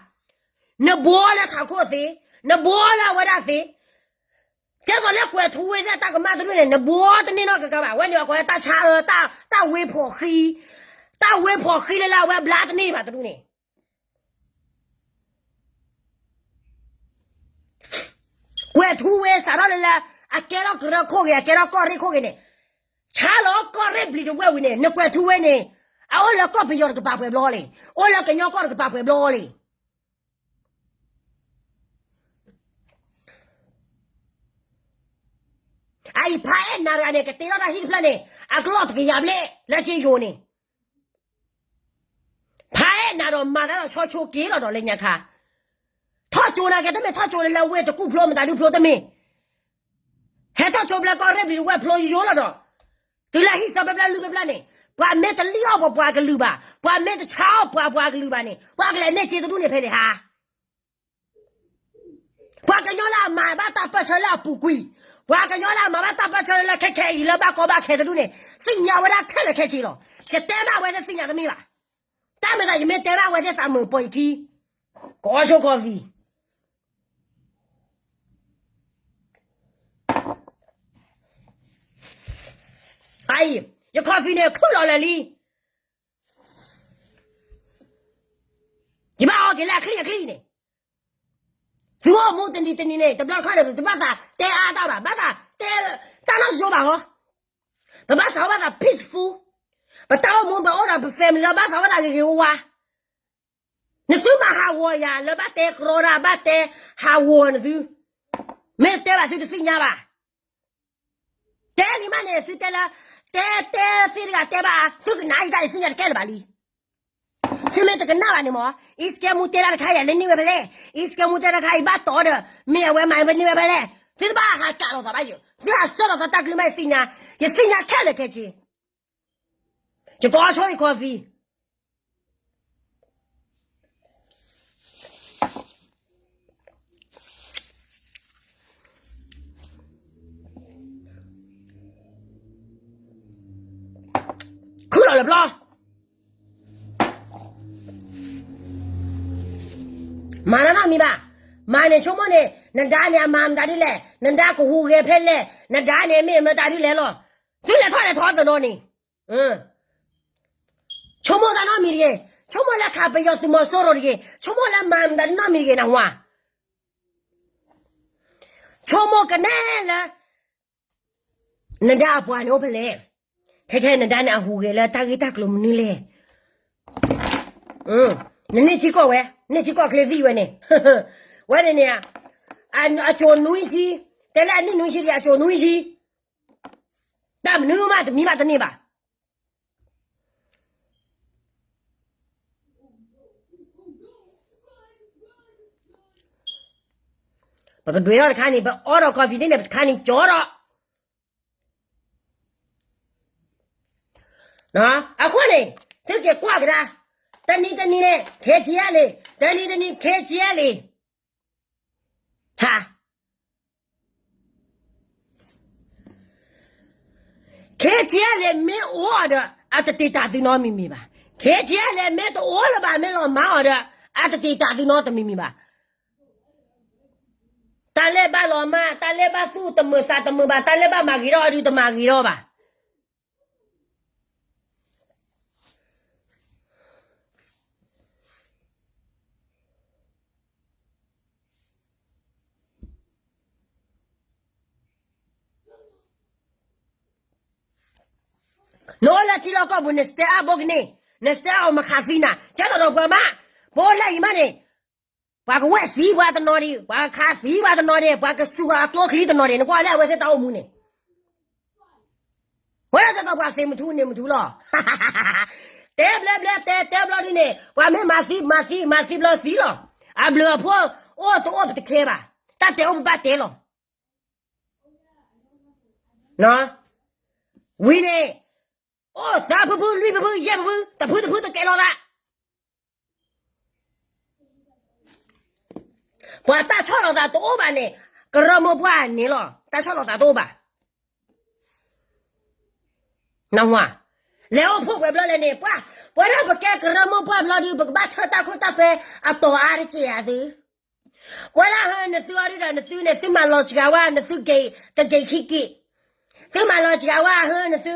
နဘှီလၢထးခိၣ်သ့, နဘှီလၢအဝဲဒၣ်သ့, ကဲသိးလၢကွဲၤထူဝ့သ့ၣ်အတၢ်ကမၣ်တဒူၣ်န့ၣ် နဘှီတန့ၢ်နီတဂၤဘၣ်. အဝဲန့ၣ်အကိးဝဲတၢ်ဆါအၢ, တၢ်ဝ့ဖီၣ်ဃံ, တၢ်ဝ့ဖီၣ်ဃံလၢလၢအဝဲဘျါတန့ၢ်ဘၣ်တဒူၣ်န့ၣ် ကွဲၤထူဝ့စးထီၣ်လၢလၢ အကဲထီၣ်ကရၢခိၣ်ဂ့ၤ အကဲထီၣ်ကီၢ်ရ့ၣ်ခိၣ်ဂ့ၤန့ၣ်, ဆါလီၤကီၢ်ရ့ၣ်ဘျံၤတဝဲၢ်ဝံၤန့ၣ် နကွဲၤထူဝ့န့ၣ် အအိၣ်လၢကီၢ်ပယီၤတကပၤပှဲၤဘျီလံ, အိၣ်လၢကညီကီၢ်တကပၤပှဲၤဘျီလံ. အအံၤဖါအဲၣ်နၤတဂၤန့ၣ် ကတ့ထီၣ်တၢ်ဟံၣ်တဖျၢၣ်န့ၣ် အကလီၢ်တကယၤဘျဲၣ်လၢက့ယိၤန့ၣ် ဖါအဲၣ်နၤဒီးမၤသးဒီးဆီဆိက့ၤလီၤဒီးလၢညါခါ, ထီၣ်ကၠိနၤက့ၤတမ့ၢ် ထီၣ်ကၠိလၢလၢဝ့ၢ်တကူၣ်ဖျိမတၤဒုဖျိတမ့ၢ်, ဟဲထီၣ်ကၠိဘျဲကီၢ်ရ့ၣ်ဘျံၤတဝဲၢ်ဖျိယိယိလီၤဒီး, တုၤလၢဟံၣ်သၢဖျၢၣ်ဖျၢၣ်လွံၢ်ဖျၢၣ်ဖျၢၣ်န့ၣ် ပှၤမ့ၢ်တလံၣ်အီၣ်ပှၤပှၤကလုာ်ဘၣ်, ပှၤမ့ၢ်တဆါအီၣ်ပှၤပှၤကလုာ်ဘၣ်န့ၣ် ပှၤကလဲၤန့ၢ်စ့တဒူၣ်န့ၣ်ဖဲလဲၣ်ဟါ ပှၤကညီလၢအမၤဘၣ်တၢ်ပၢၢ်ဆၢလၢအပူၤကွံာ်, ပှၤကညီလၢအမၤဘၣ်တၢ်ပၢၢ်ဆၢလၢခဲခဲအံၤလၢဘၣ်ကီဘၣ်ခဲတဒူၣ်န့ၣ် သ့ၣ်ညါဝဲဒၣ်ခဲလၢာ်ခဲဆ့လီၤ. ယတဲဘၣ်ဝဲသ့ၣ်သ့ၣ်ညါတမ့ၢ်ဘၣ်. တၢ်မ့ၢ်သးယမ့ၢ်တဲဘၣ်ဝဲသ့ၣ်သးမုာ်ပိာ်ယခံ, ကီဆိ coffee အံၤ, ယ coffee န့ၣ်ခုၣ်လီၤလၢာ်လံ. ယဘၣ်အီက့ၤလၢအချံအချံန့ၣ်, သုအိၣ်မူတနံၤတနံၤန့ၣ် တဘျီတခီၣ်န့ၣ် ပတဘၣ်သးတဲအါတၢ်ဘၣ်, ဘၣ်သးတဲတၢ်နီၢ်ယိဘၣ်ဟီ, ပဘၣ်သးအိၣ်ဘၣ်သး peaceful, ပတၢ်အိၣ်မူပအိၣ်ဒီးပ family လၢဘၣ်သးအိၣ်သးဂ့ၤဂ့ၤဝါဝါ နသုမၤဟးဂီၤယၤလၢဘၣ်တဲကြီတၢ် ဘၣ်တဲဟးဂီၤနသု, မ့ၢ်တဲဘၣ်သုတသ့ၣ်ညါဘၣ်. တဲလံမးန့ၣ် သုတဲလၢ တဲတဲသ့တဂၤတဲဘၣ် သုကနၣ်ယတၢ်ယသ့ၣ်ညါတကဲလၢၤဘၣ်လံ. သုမ့ၢ်တကနၣ်ဘၣ်န့ၣ်မး အံၤစကဲမူတဲတၢ်တခါအံၤလၢန့ၢ်ဝဲဖဲလဲၣ်, အံၤစကဲမူတဲတၢ်တခါအံၤဘၣ်တီဒီး မ့ၢ်အဝဲမၤဝဲန့ၢ်ဝဲဖဲလဲၣ်, သုတဘၣ်ဟးကးလီၤသးဘၣ်ယိာ်, သုဟးဆၢလီၤသးတၢ်ကလုၢ်မးယသ့ၣ်ညါ, ယသ့ၣ်ညါခဲလၢာ်ခဲဆ့ ယကီဆိယ coffee ခုၣ်လီၤလၢပျီ, မၤတၢ်နီတမံၤဘၣ်. မၤန့ၣ်ဆိကမိၣ်န့ၣ် နဒါန့ၣ်အမၤမတၤဒ်လဲၣ်, နဒါကဟူးဂဲၤဖဲလဲၣ်, နဒါန့ၣ်မ့ၢ်မတၤဒ်လဲၣ်လီၤ. သုလဲၤထီၣ်လဲၤထီသနီၤန့ၣ် ဆိကမိၣ်တၢ်နီတမံၤတဂ့ၤ, ဆိကမိၣ်လၢခးပယီၤသုးမီၤစိရိၤတဂ့ၤ, ဆိကမိၣ်လၢမၤမတၤဒ်နီတမံၤတဂ့ၤနဟါ, ဆိကမိၣ်ကနဲလၢ နဒါအပှၤန့ၣ်အိၣ်ဖဲလဲၣ်, ခဲခဲနဒါန့ၣ်အဟူးဂဲၤလၢတၢ်ဂ့ၢ်တၢ်ကျိၤမနုၤလဲၣ်. နန့ၢ်ထံကီၢ်ဝဲ, န့ၢ်ထံကီၢ်ချ့သံဝဲန့ၣ်, ဝဲန့ၣ်န့ၣ်, အစိၤနွံဆံ, တဲလၢအနံၣ်နွံဆံတဂ့ၤ အစိၤနွံဆံ, တၢ်မနုၤမးတမံၤဘၣ်တန့ၢ်ဘၣ်. ပကဒွဲၣ်ထီၣ်တခါန့ၣ် ပအီဒီး coffee န့ၣ် ပတခါန့ၣ်ကၠီဒီး, အဃိန့ၣ် သုက့ၤကွၢ်ကဒါ, တနံၤတနံၤန့ၣ် ခဲကၠီလံ, တနံၤတနံၤခဲကၠီလံ, ဟါ ခဲကၠီလံမ့ၢ်အိၣ်ဒီး အတတ့တၢ်သုနီတမံၤမံၤဘၣ်. ခဲကၠီလံမ့ၢ်တအိၣ်လၢၤဘၣ် မ့ၢ်လီၤမၢ်အီၤဒီး အတတ့တၢ်သုနီတမံၤမံၤဘၣ်. တၢ်လၢဘၣ်လီၤမၢ်, တၢ်လၢဘၣ်သူၣ်တမုာ်သးတမုာ်ဘၣ်, တၢ်လၢဘၣ်မၤဂ့ၤထီၣ်အဒုတမၤဂ့ၤထီၣ်ဘၣ်. နအိၣ်လၢထံလီၢ်ကီၢ်ပူၤ န stand up ဘိကန့ၢ်, န stand up မခးသံနၤ, ကဲထီၣ်ဒီးပှၤမး, ပအိၣ်လၢအံၤမးန့ၣ်, ပှၤကဝဲၢ်သံပှၤတနီၤဒံး, ပှၤကခးသံပှၤတနီၤဒံး, ပှၤကစူၤဂၤအကျိချံတနီၤဒံး, နကွၢ်လၢအဝဲသ့ၣ်တၢ်အိၣ်မူန့ၣ် ဝဲဒၣ်စ့ၢ်ကီးပှၤသ့မထူန့ၣ်မထူလီၤ. တဲဘျဲဘျဲတဲတဲဘျီဒ်န့ၣ် ပှၤမ့ၢ်မၤသံမၤသံမၤသံဘျီသံလီၤ. အဘျုးအဖှိၣ်အိၣ်တအိၣ်ပတခဲဘၣ်. တၢ်တဲအိၣ်ပဘၣ်တဲလီၤ. ဝံၤန့ၣ် အိၣ်သၢဖုဖုလွံၢ်ဖုဖုယဲၢ်ဖုဖု တဖုတဖုတကဲလီၤသး ပှၤတၢ်ဆီၣ်လီၤသးတအိၣ်ဘၣ်န့ၣ် ကရၢမိၢ်ပှၢ်န့ၣ်လီၤ. တၢ်ဆီၣ်လီၤသးတအိၣ်ဘၣ်. လဲၤအိၣ်ဖှိၣ်ပှဲၤဘျီလဲၣ်န့ၣ် ပှၤ ပဝဲဒၣ်ပကဲကရၢမိၢ်ပှၢ်ဘျီဒုး ပကဘၣ်ထၢတၢ်ခိတၢ်သွဲအတီၤအါတက့ၢ်ဧါသု. ပဝဲဒၣ်ဟၢနသုအီၤဒုဒီး နသုန့ၣ် သုမၤလီၤစှၤဝဲ နသုက့ၤတက့ၤခံက့ၤ သုမၤလီၤစှၤဝဲဟၢနသု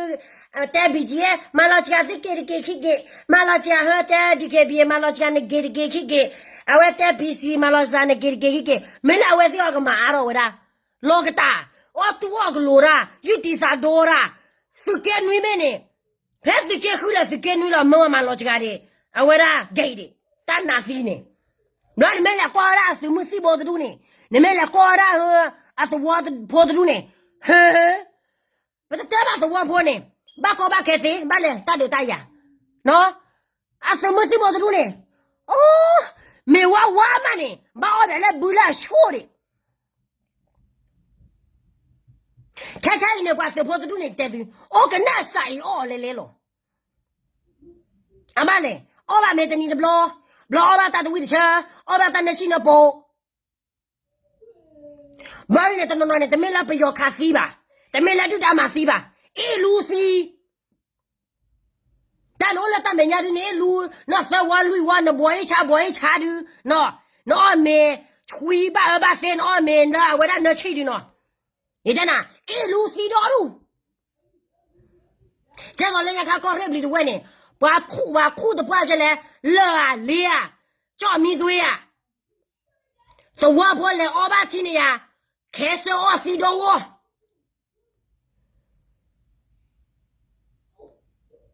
တဲ ဘီကၠံ မၤလီၤစှၤသုက့ၤတက့ၤခံက့ၤ မၤလီၤစှၤဟၢတဲ ဒံၣ်က့ၤဘံ မၤလီၤစှၤနက့ၤတက့ၤခံက့ၤ အဝဲတဲ ပံစံ မၤလီၤစှၤနက့ၤတက့ၤခံက့ၤ မ့ၢ်လၢအဝဲသ့ၣ်အီၤကမၤအါထီၣ်ဝဲဒၣ် လီၤကတၢ် အီၣ်တူၢ်အီၣ်ကလိၤတၢ် ယူၢ်တံၢ်သးဒိတၢ် သုးက့နွံမ့ၢ်န့ၣ် ဖဲသုးက့ဃုလဲၣ်သုးက့နွံလီၤ မၢဝဲမၤလီၤစှၤဒံး အဝဲဒၣ် gay ဒံး တၢ်နးသံန့ၣ် ဘျီနမ့ၢ်လဲၤကွၢ်ဝဲဒၣ်အသုးမုၢ်သံၣ်ဘိတဒူၣ်န့ၣ် နမ့ၢ်လဲၤကွၢ်ဝဲဒၣ် အသဝီဖိတဒူၣ်န့ၣ် ဟၢ ပတတဲဘၣ်သဝီဖိန့ၣ် ဘၣ်ကီဘၣ်ခဲသ့ ဘၣ်လဲၤတၢ်ဒုးတၢ်ယၤ အသုးမုၢ်သံၣ်ဘိတဒူၣ်န့ၣ် အိ မ့ၢ်ဝါဝါမးန့ၣ် ဘၣ်အီၣ်ဒၣ်လၢဘုလၢအဆိၣ်ဒံး ခဲခဲအံၤန့ၣ် ပှၤသုးဖိတဒူၣ်န့ၣ်တဲသု အိၣ်ကနၣ်စးအံၤအီၣ်လဲၤလဲၤလီၤ အဘၣ်လဲၣ် အီၣ်ဘၣ်မ့ၢ်တနံၤတဘျီ ဘျီအီၣ်ဘၣ်တၢ်တဝံၣ်တဆၢ အီၣ်ဘၣ်တၢ်နၢဆံၣ်နၢပိာ် ဘၣ်န့ၣ်တနီၤနီၤန့ၣ် တမ့ၢ်လၢပယီၤခးသံဘၣ် တမ့ၢ်လၢဒုၣ်ဒါမၤသံဘၣ် အ့ၣ်လူသံ တၢ်နအိၣ်လၢတၢ်မဲာ်ညါဒ်န့ၣ် အ့ၣ်လူ နသၢဝီလွံၢ်ဝီ နဘှီအ့ၣ်ဆါဘှီအ့ၣ်ဆါဒုး နအီၣ်မ့ၤ ဆွံဘၣ်အၢဘၣ်သီ နအီၣ်မ့ၤလၢအဝဲဒၣ်နၢဆံၣ်ဒုးနီၤ ယတဲနၤ အ့ၣ်လူသံဒီဒူၣ် ကဲသိးလၢညါခါကီၢ်ရ့ၣ်ဘျံးတဝဲၢ်န့ၣ် ပှၤဖှူပှၤခူၣ်တပှၢ်ကဲလဲၣ် လၢာ်ဧါလ့ဧါ ကၠီၣ်မံသွံဧါ သဝီဖိလဲၤအီဘၣ်ထံန့ၣ်ယါ ခဲစၢအီၣ်သံဒီဂီၢ်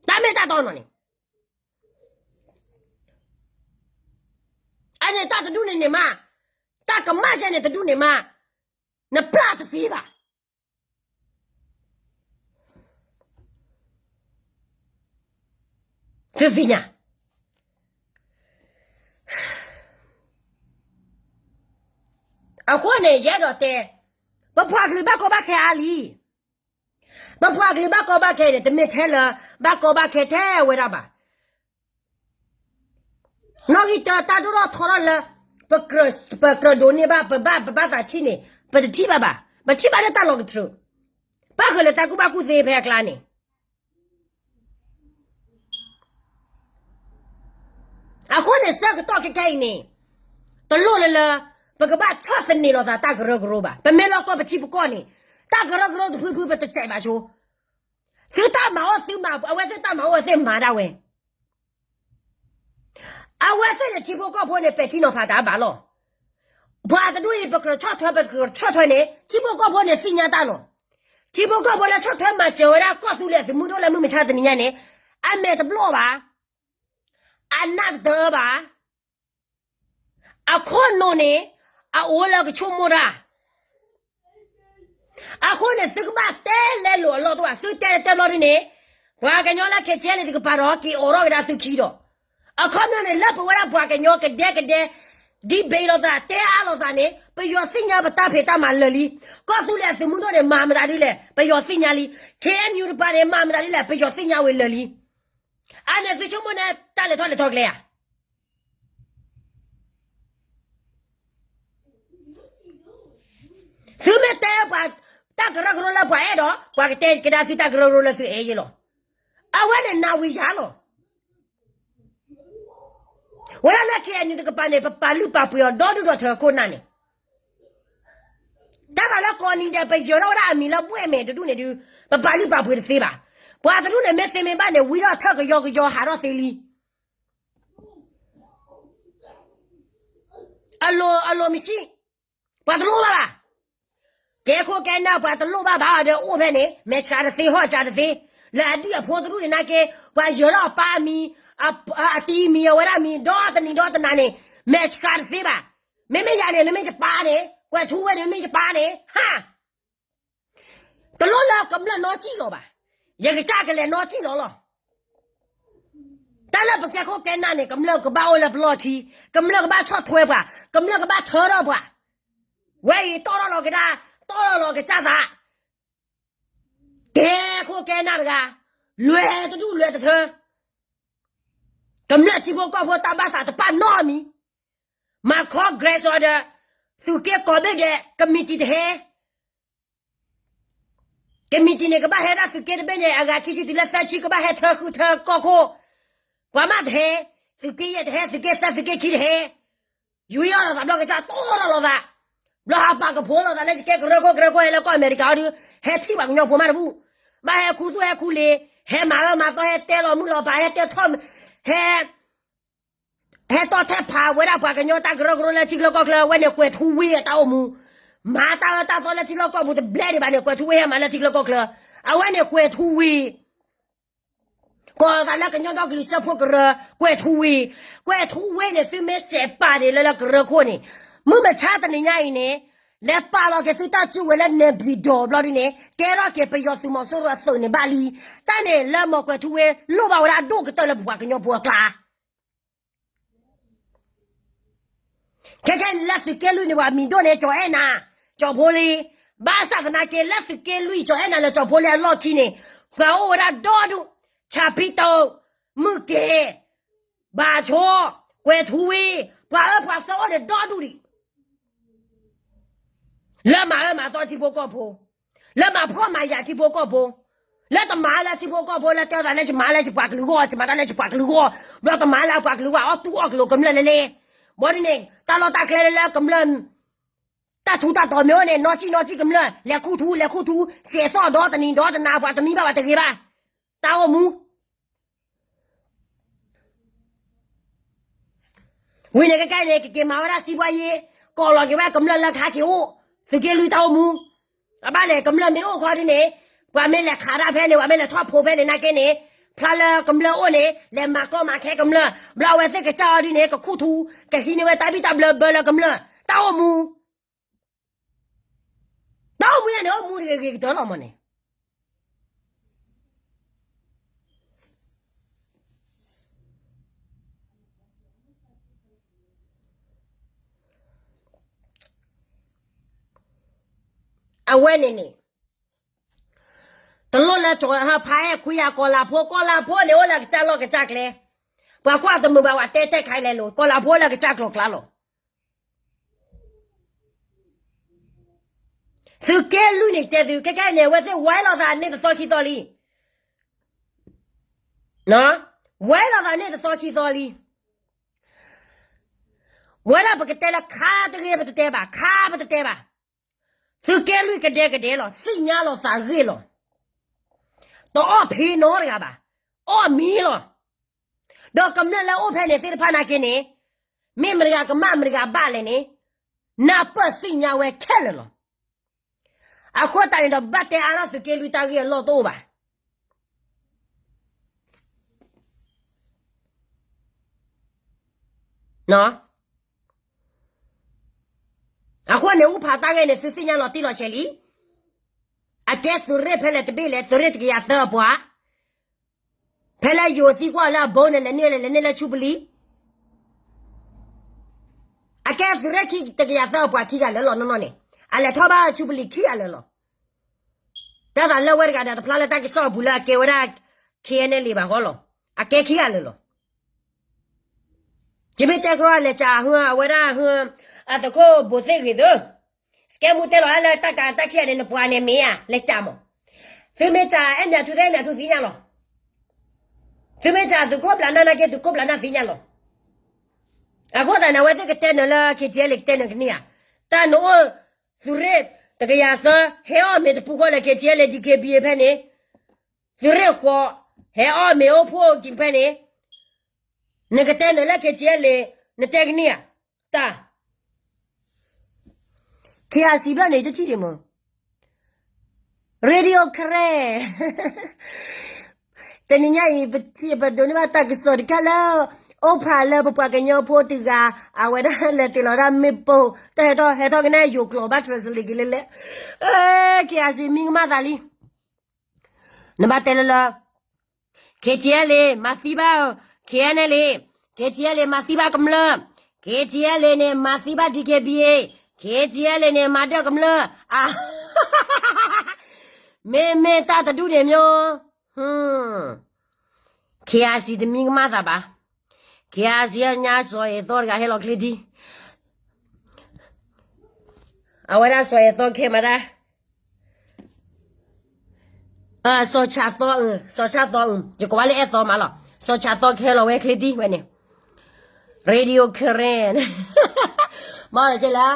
တၢ်မ့ၢ်တၢ်တီနီၤန့ၣ် အန့ၣ်တၢ်တဒူၣ်န့ၣ်န့ၣ်မး တၢ်ကမၣ်ကဲန့ၣ်တဒူၣ်န့ၣ်မး နပျၢ်တသ့ဘၣ် သုသ့ၣ်ညါ အဃိန့ၣ် ယအဲၣ်ဒိးတဲ ပပှၤကလုာ်ဘၣ်ကီဘၣ်ခဲအါလံ ပပှၤကလုာ်ဘၣ်ကီဘၣ်ခဲန့ၣ် တမ့ၢ်ထဲလၢ ဘၣ်ကီဘၣ်ခဲထဲဝဲဒၣ်ဘၣ် နီၣ်ဂံၢ်တၢတၢ်ဒိၣ်ထီၣ်ထီထီၣ်လၢ ပကြၢးဒိးန့ၢ်ဘၣ် ပဘၣ်ပဘၣ်သးထံၣ်န့ၣ် ပတထံၣ်ဘၣ်ဘၣ် ပထံၣ်ဘၣ်လၢတၢ်လီၤကတြူာ် ပၣ်ဃုာ်လၢတၢ်ကူၣ်ဘၣ်ကူၣ်သ့ဖဲအကျါန့ၣ် အဃိန့ၣ် ဆၢကတီၢ်ခဲခဲအံၤန့ၣ် တလိၣ်လၢလၢ ပကဘၣ်ဆီၣ်သနံးလိာ်သးတၢ်ကရၢကရိဘၣ်. ပမ့ၢ်လီၤကီၢ်ပထံပကီၢ်န့ၣ် တၢ်ကရၢကရိတဖုဖုပတစဲးဘၣ်ဆိ သုတၢ်မၤအိၣ်သုမၤ အဝဲသ့ၣ်တၢ်မၤအိၣ်အဝဲသ့ၣ်မၤဒၣ်ဝဲ အဝဲသ့ၣ်န့ၣ် ထံဖိကီၢ်ဖိန့ၣ် ပဲာ်ထံနီၤဖးတၢ်ဘၣ်လီၤ. ပှၤတဒူၣ်အံၤ ပကြၢးဆီၣ်ထွဲ ပကြၢးဆီၣ်ထွဲန့ၣ် ထံဖိကီၢ်ဖိန့ၣ်သ့ၣ်ညါတၢ်လီၤ. ထံဖိကီၢ်ဖိလၢဆီၣ်ထွဲမၤစၢၤဝဲဒၣ်ကီၢ်သူလ့ၤသုးမုၢ်ဒိၣ်လၢမုၢ်မဆါတနံၤညါန့ၣ် အမဲာ်တဘျီၣ်ဘၣ်, အနၢ်တတၢဘၣ်, အခိၣ်နူာ်န့ၣ် အအိၣ်လၢကဆိကမိၣ်တၢ် အဃိန့ၣ် သုကဘၣ်တဲလဲလိာ်အလီၢ်တအိၣ်ဘၣ်. သုတဲတဲဘျီဒ်န့ၣ် ပှၤကညီလၢ ခဲကဲလံ တကပၤဒီး က့ၤအိးထီၣ်ကဒါသုခံဒီး အခီပညီန့ၣ် လၢပဝဲဒၣ်ပှၤကညီကဒဲကဒဲ debate လိာ်သး တဲအါလိာ်သးန့ၣ် ပယီၤသ့ၣ်ညါပတၢ်ဖံးတၢ်မၤလၢာ်လံ. ကီၢ်သူလ့ၤအသုးမုၢ်ဒိၣ်န့ၣ် မၤမတၤဒ်လဲၣ် ပယီၤသ့ၣ်ညါလံ. ခ့ၣ်အဲၣ်ယူၣ် တကပၤန့ၣ် မၤမတၤဒ်လဲၣ် ပယီၤသ့ၣ်ညါဝဲလၢာ်လံ. အန့ၣ်သုဆိကမိၣ်န့ၣ် တၢ်လဲၤထီၣ်လဲၤထီၣ်ကျဲဧါ. သုမ့ၢ်တဲပှၤတၢ်ကရၢကရိလၢပှၤအဲၣ်ဒီး ပှၤကတဲကဒါသုတၢ်ကရၢကရိလၢသုအဲၣ်ယ့ၢ်လီၤ. အဝဲန့ၣ်နၤဝံၤယၤလီၤ. ဝဲဒၣ်လၢ ခ့ၣ်အဲၣ်ယူၣ် တကပၤန့ၣ် ပပာ်လုၢ်ပာ်ပှ့ၤအီၤဒီဒူၣ်ဒီထၢခိၣ်နၢ်န့ၣ် တၢ်သးလၢကိးနံၤဒဲး ပယၢၤထီၣ်ဝဲဒၣ်အမံၤလၢဘှဲၣ်မဲာ်တဒူၣ်န့ၣ်ဒုး ပပာ်လုၢ်ပာ်ပှ့ၤတသ့ဘၣ်. ပှၤတဒူၣ်န့ၣ် မ့ၢ်သ့မ့ၢ်ဘၣ်န့ၣ် ဝံထီၣ်ထၢၣ်ကယီကယီဟးထီၣ်သ့လံ. အလိၤ အလိၤမံၤဆံး ပှၤတလိၣ်ဘၣ်ဘၣ်. ကဲခိၣ်ကဲနၢ်ပှၤတလိၣ်ဘၣ်ဘၣ်ဒီးအိၣ်ဖဲန့ၣ် မဲာ်ဆှးတသ့ ဟီၣ်စၢ်တသ့ လၢအဒံၣ်အဖိတဒူၣ်န့ၣ်နာ်က့ ပှၤယၢၤထီၣ်အပၢ်အမံၤ အတံၤမံၤ အဝဲဒၣ်မံၤ ဒီတနံၤဒီတနၤန့ၣ် မဲာ်ဆှးတသ့ဘၣ်. မ့မ့ၢ်ယၤန့ၣ် မ့မ့ၢ်ယပၢ်န့ၣ် ကွဲးထူဝဲန့ၣ် မ့မ့ၢ်ယပၢ်န့ၣ် ဟါ တလိၣ်လၢကမျၢၢ်နီစံၣ်လီၤဘၣ်. ယကစၢ်ကလဲၤနီၢ်ကံၣ်လီၤလီၤ. တၢ်လၢပကဲခိၣ်ကဲနၢ်န့ၣ် ကမျၢၢ်ကဘၣ်အိၣ်လၢပလီၢ်ခံ, ကမျၢၢ်ကဘၣ်ဆီၣ်ထွဲပှၤ, ကမျၢၢ်ကဘၣ်ထၢထီၣ်ပှၤ, ဝဲအံၤတီၣ်ထီၣ်လီၤကဒါ, တီၣ်ထီၣ်လီၤကစၢ်သး, ကဲခိၣ်ကဲနၢ်တဂၤ, လွဲၢ်တဒူၣ်လွဲၢ်တထၢ, ကမျၢၢ်ထံဖိကီၢ်ဖိတၢ်ဘၣ်သးတပာ်နီတမံၤ, မၤ Congress အီၤဒီး, သုးက့ကိးဘ့ၣ်ဒဲး ကမံးတံာ်တဟဲ ကမံးတံာ်န့ၣ် ကဘၣ်ဟဲဒၣ်သုးက့တဘ့ၣ်န့ၣ် အဂၤခံဆံတုၤလၢသၢဆံ ကဘၣ်ဟဲထၢဃုထၢကီၢ်ခိၣ်, ပှၤမးတဟဲ, သုးက့ယဲၢ်တဟဲ, သုးက့သၢ သုးက့ခံတဟဲ, ယူၤအီၣ်လီၤသးဘျီကစၢ်တီၢ်ထီၣ်လီၤသး, ဘျီဟးပာ်ကဖိလီၤသးလၢယကဲကရၢခိၣ် ကရၢခိၣ်ဟဲလၢကီၢ်အမဲရကၤအီၤဒုး, ဟဲထံၣ်ပှၤကညီဖိမးတဘူၣ်, ဘၣ်ဟဲခူသူၣ်ဟဲခူလ့ၤ, ဟဲမၤအၢမၤသီ ဟဲတဲလီၤမုၢ်လီၤပၤ ဟဲတဲထီၣ်, ဟဲ ဟဲတီၢ်ထဲဖးဝဲဒၣ်ပှၤကညီတၢ်ကရၢကရိလၢထံချၢကီၢ်ချၢ, အဝဲန့ၣ်ကွဲၤထူဝ့အတၢ်အိၣ်မူ, မၤတၢ်အၢတၢ်သီလၢထံချၢကီၢ်ပူၤတဘျဲဒံးဘၣ်န့ၣ် ကွဲၤထူဝ့ဟဲမၤလၢထံချၢကီၢ်ချၢ, အဝဲန့ၣ်ကွဲၤထူဝ့, ကိးသးလၢကညီဒီကလုာ်စၢဖှိၣ်ကရၢ, ကွဲၤထူဝ့, ကွဲၤထူဝ့န့ၣ် သုမ့ၢ်စဲးပာ်န့ၣ်လၢလၢကရၢခိၣ်န့ၣ်, မုၢ်မဆါတနံၤညါအံၤန့ၣ်, လဲၤပာ်လီၤက့ၤသုတၢ်စုဝဲလၢနဲၣ်ပျံၤဒီးဘျီဒ်န့ၣ် ကဲထီၣ်က့ၤပယီၤသုးမီၤစိရိၤအသုးန့ၣ်ဘၣ်လံ, တၢ်န့ၣ်လၢမီၤကွဲၤထူဝ့လိၣ်ဘၣ်ဝဲဒၣ်ဒိၣ်ကတၢၢ်လၢပပှၤကညီဖိအကျါ ခဲခဲန့ၣ်လၢသုးက့လွံၢ်န့ၣ် ပှၤမံၤဒိၣ်န့ၣ် ကၠီၤအဲၣ်နၤ, ကၠီၤဖိလ့, ဘၣ်ဆၣ်သနာ်က့ လၢသုးက့လွံၢ် ကၠီၤအဲၣ်နၤလၢကၠီၤဖိလ့အလီၢ်ခံန့ၣ်, ပှၤအိၣ်ဝဲဒၣ်ဒီဒူၣ်, ဆၣ်ဖံးတိာ်, မုၢ်က့ၤ, ဘၣ်ဆိ, ကွဲၤထူဝ့, ပှၤအၢပှၤသီအိၣ်န့ၣ်ဒီဒူၣ်ဒံး လၢမၤအၢမၤသီထံဖိကီၢ်ဖိ, လၢမၤဖှီၣ်မၤယာ်ထံဖိကီၢ်ဖိ, လၢတမၤလၢထံဖိကီၢ်ဖိ လၢတဲသးလၢယမၤလၢယပှၤကလုာ်ဂီၢ်, ယမၤတၢ်လၢယပှၤကလုာ်ဂီၢ်, ဘျီတမၤလၢအပှၤကလုာ်ဂီၢ် အီၣ်တူၢ်အီၣ်ကလိာ်ကမျၢၢ်လဲၣ်လဲၣ်, ဘၣ်ဒ်န့ၣ် တၢ်လီၢ်တၢ်ကျဲလၢကမျၢၢ် တၢ်ထူးတၢ်တီၤမ့ၢ်အိၣ်န့ၣ် နီၢ်ကံၣ်နီၢ်ကံၣ်ကမျၢၢ် လဲၤခူၣ်ထူ လဲၤခူၣ်ထူ, စဲးသီၣ်ဒီတနံၤဒီတနၤ ပှၤတမံဘၣ်ပှၤတဂ့ၤဘၣ်, တၢ်အိၣ်မူ ဝံၤန့ၣ်ကကဲန့ၣ် ကက့ၤမၤဝဲဒၣ်စံးဘှါယ့, ကိးလီၤက့ၤဝဲကမျၢၢ်လၢခါက့ၤအိၣ်, သုးက့လွံၢ်တၢ်အိၣ်မူ, အဘၣ်လဲၣ် ကမျၢၢ်မ့ၢ်အိၣ်ခီဒ်န့ၣ်, ပှၤမ့ၢ်လဲၤခးတၢ်ဖဲန့ၣ် ပှၤမ့ၢ်လဲၤထီၣ်ဖိဖဲန့ၣ်နာ်က့န့ၣ်, ဖျါလၢကမျၢၢ်အိၣ်န့ၣ် လဲၤမၤကီမၤခဲကမျၢၢ်, ဘျီအဝဲသ့ၣ်ကစၢ်အီၤဒ်န့ၣ် ကခူၣ်ထူ, ကဟံးန့ၢ်ဝဲတၢ်ဘံၣ်တၢ်ဘျၢဘၢလၢကမျၢၢ်, တၢ်အိၣ်မူ တၢ်အိၣ်မူယဲန့ၣ် အိၣ်မူတဂ့ၤဂ့ၤကတၢၢ်လီၤမးန့ၣ် အဝဲန့ၣ်န့ၣ် တလိၣ်လၢကၠီၤဟၢဖးအဲၣ်ခွံယၤကီၤလၤဖိ, ကီၤလၤဖိန့ၣ် အိၣ်လၢကစၢ်လီၢ်ကစၢ်ကျဲ, ပှၤကွၢ်တမုာ်ဘၣ် ပှၤတဲတဲခါအံၤလဲၣ်လိၤ, ကီၤလၤဖိလၢကစၢ်ကျိၤကျါလီၤ. သုးက့လွံၢ်န့ၣ်တဲသု, ခဲခဲအံၤန့ၣ် အဝဲသ့ၣ်ဝဲလီၤသးန့ၢ်တသီခံသီလံ, ဝဲလီၤသးန့ၢ်တသီခံသီလံ. ဝဲဒၣ်ပကတဲလၢခါတဂ့ၤ ပတတဲဘၣ်, ခါပတတဲဘၣ်. သုးက့လွံၢ်ကဒဲကဒဲလီၤ, သ့ၣ်ညါလီၤသးဂ့ၢ်လီၤ. တအီၣ်ဖံးနီတဂၤဘၣ်, အီၣ်မံလီၤ. ဒီးကမျၢၢ်လၢအိၣ်ဖဲန့ၣ်သ့ၣ်တဖၣ်နာ်က့န့ၣ်, မ့ၢ်မတဂၤကမၣ်မတဂၤဘၣ်လဲၣ်န့ၣ်, နၢ်ပၢၢ်သ့ၣ်ညါဝဲခဲလၢာ်လီၤ. အဃိသတးန့ၣ်ဒီး ပဘၣ်တဲအါထီၣ်သုးက့လွံၢ်တၢ်ဂ့ၢ်အလီၢ်တအိၣ်ဘၣ်. အဃိန့ၣ် အူဖးတၢ်ဂ့ၢ်န့ၣ် သုသ့ၣ်ညါလီၤတံၢ်လီၤဆဲးလံ. အကဲသုးရ့ၣ်ဖဲလဲၣ်တဘ့ၣ်လဲၣ်, သုးရ့ၣ်တကယၤသၢအပှၤ, ဖဲလၢယိၤသံကွၢ်လၢအဘိန့ၣ် လဲၤန့ၢ်လဲၣ်, လဲၤန့ၢ်လၢဆူပလံၤ. အကဲသုးရ့ၣ်ခံတကယၤသၢအပှၤခံဂၤလၢာ်လီၤနီၢ်နီၢ်န့ၣ်, အလဲၤထီၣ်ဘၣ်ဆူပလံၤခံဂၤလၢာ်လီၤ. တၢ်သးလၢဝဲတဂၤဒီးတဖျါလၢတၢ်ကစီၣ်အပူၤလၢအကဲဝဲဒၣ် KNLA ဘၣ်ဃီလီၤ. အကဲခံဂၤလၢာ်လီၤ. ယမ့ၢ်တဲကြၢးလဲၤစးဟၢ အဝဲဒၣ်ဟၢ အသုးခိၣ်ဘိးသ့ၣ်ဂ့ၤသု, စကဲမူတဲလီၤလၢတၢ်ကးတၢ်ခံဂၤန့ၣ် နပှၤန့ၣ်မ့ၢ်ဧါ, လဲၤစးမး. သုမ့ၢ်စးအဲၣ်မၠးထူသ့ၣ် အဲၣ်မၠးထူသ့ၣ်ညါလီၤ. သုမ့ၢ်စးသုးခိၣ်ဘျးနၢ်နာ်က့ သုးခိၣ်ဘျးနၢ်သ့ၣ်ညါလီၤ. အဃိသတးန့ၣ် အဝဲသ့ၣ်ကတဲနၢၤလၢ KTLA ကတဲနၢၤကန့ၢ်ဧါ. တၢ်နအိၣ်သုးရ့ၣ်တကယၤသၢ ဟဲအီၣ်မ့ၤတပူၤဃီလၢ KTLA DKBA ဖဲန့ၣ်, သုးရ့ၣ်ဃီ ဟဲအီၣ်မ့ၤအိၣ်ဖှိၣ်က့ၤဖဲန့ၣ်, နကတဲနၢၤလၢ KTLA နတဲကန့ၢ်ဧါ. တၢ် KIC ဘျီန့ၣ် တထံၣ်ဒံးမး Radio Karen တနံၤညါအံၤ ပထံၣ်ပဒိးန့ၢ်ဘၣ်တၢ်ကစီၣ်တခါလၢ အိၣ်ဖးလၢပပှၤကညီဖိတဂၤ အဝဲဒၣ်လဲၤတ့ၢ်လီၤဒၣ်မ့ၣ်ပိၢ် တၢ်ဟဲထီၣ်ဟဲထီၣ်ကနၣ်ယိၤကျိာ်ဘၣ် translate က့ၤလဲၣ်လဲၣ်. KIC မံကမၣ်သးလံ. နဘၣ်တဲလၢလၢ KTLA မၤသံဘၣ် KNLA, KTLA မၤသံဘၣ်ကမျၢၢ်, KTLA န့ၣ် မၤသံဘၣ် DKBA, KTLA န့ၣ် မၤဒၢၣ်ကမျၢၢ်, မ့မ့ၢ်တၢ်တဒူၣ်န့ၣ်မ့ၢ် KIC တမံၤကမၣ်သးဘၣ်, KIC ညါစီၤအဲၣ်သီတဂၤဟဲလီၤချ့ဒံ, အဝဲဒၣ်စီၤအဲၣ်သီခဲမးဒၣ် စီၤဆၣ်သီ, စီၤဆၣ်သီ, ယကိးဝဲလၢအဲၣ်သီမးလီၤ, စီၤဆၣ်သီကဟဲလီၤဝဲချ့ဒံဝဲန့ၣ်, Radio Karen, မ့ၢ်လၢကဲလၢ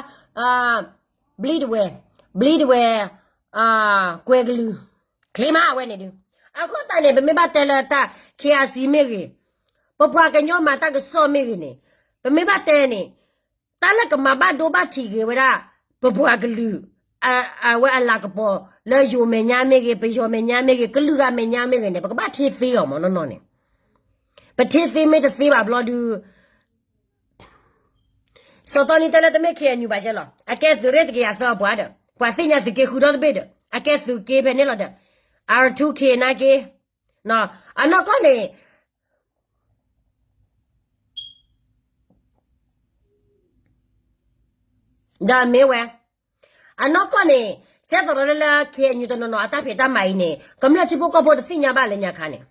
ဘျံးတဝဲ, ဘျံးတဝဲ, ကွဲၤကလုာ်, ချ့မးအဝဲန့ၣ်ဒုး, အဃိသတးန့ၣ် ပမ့ၢ်ဘၣ်တဲလၢတၢ် KIC မ့ၢ်ဂ့ၤ, ပပှၤကညီမၤတၢ်ကစီၣ်မ့ၢ်ဂ့ၤန့ၣ်, ပမ့ၢ်ဘၣ်တဲန့ၣ် တၢ်လၢကမၤဘၣ်ဒိဘၣ်ထံးဂ့ၤဝဲဒၣ် ပပှၤကလုာ် အဝဲအလၤကပီၤ လၢယိၤမဲာ်ညါမ့ၢ်ဂ့ၤ, ပယီၤမဲာ်ညါမ့ၢ်ဂ့ၤ, ကလုာ်ဂၤမဲာ်ညါမ့ၢ်ဂ့ၤန့ၣ် ပကဘၣ်ထံသ့အီၤမးနီၢ်နီၢ်န့ၣ်, ပထံသ့မ့ၢ်တသ့ဘၣ်ဘျီဒုး စီၤတီနံတဲလၢတမ့ၢ် KNU ဘၣ်ကဲလီၤ, အကဲသုးရ့ၣ်တကယၤသၢအပှၤဒီး ပှၤသ့ၣ်ညါသုးက့ဃုာ်ဒီတဘ့ၣ်ဒီး အကဲသုးက့ဖဲန့ၣ်လီၤဒီး R two K နာ်က့, အနီၢ်ကီၢ်န့ၣ် ဒီးမ့ၢ်ဝဲ အနီၢ်ကီၢ်န့ၣ် ကဲသိးဒီးလၢလၢ KNU တနီၤနီၤအတၢ်ဖံးတၢ်မၤအံၤန့ၣ် ကမျၢၢ်ထံဖိကီၢ်ဖိတသ့ၣ်ညါဘၣ်လၢညါခါန့ၣ်,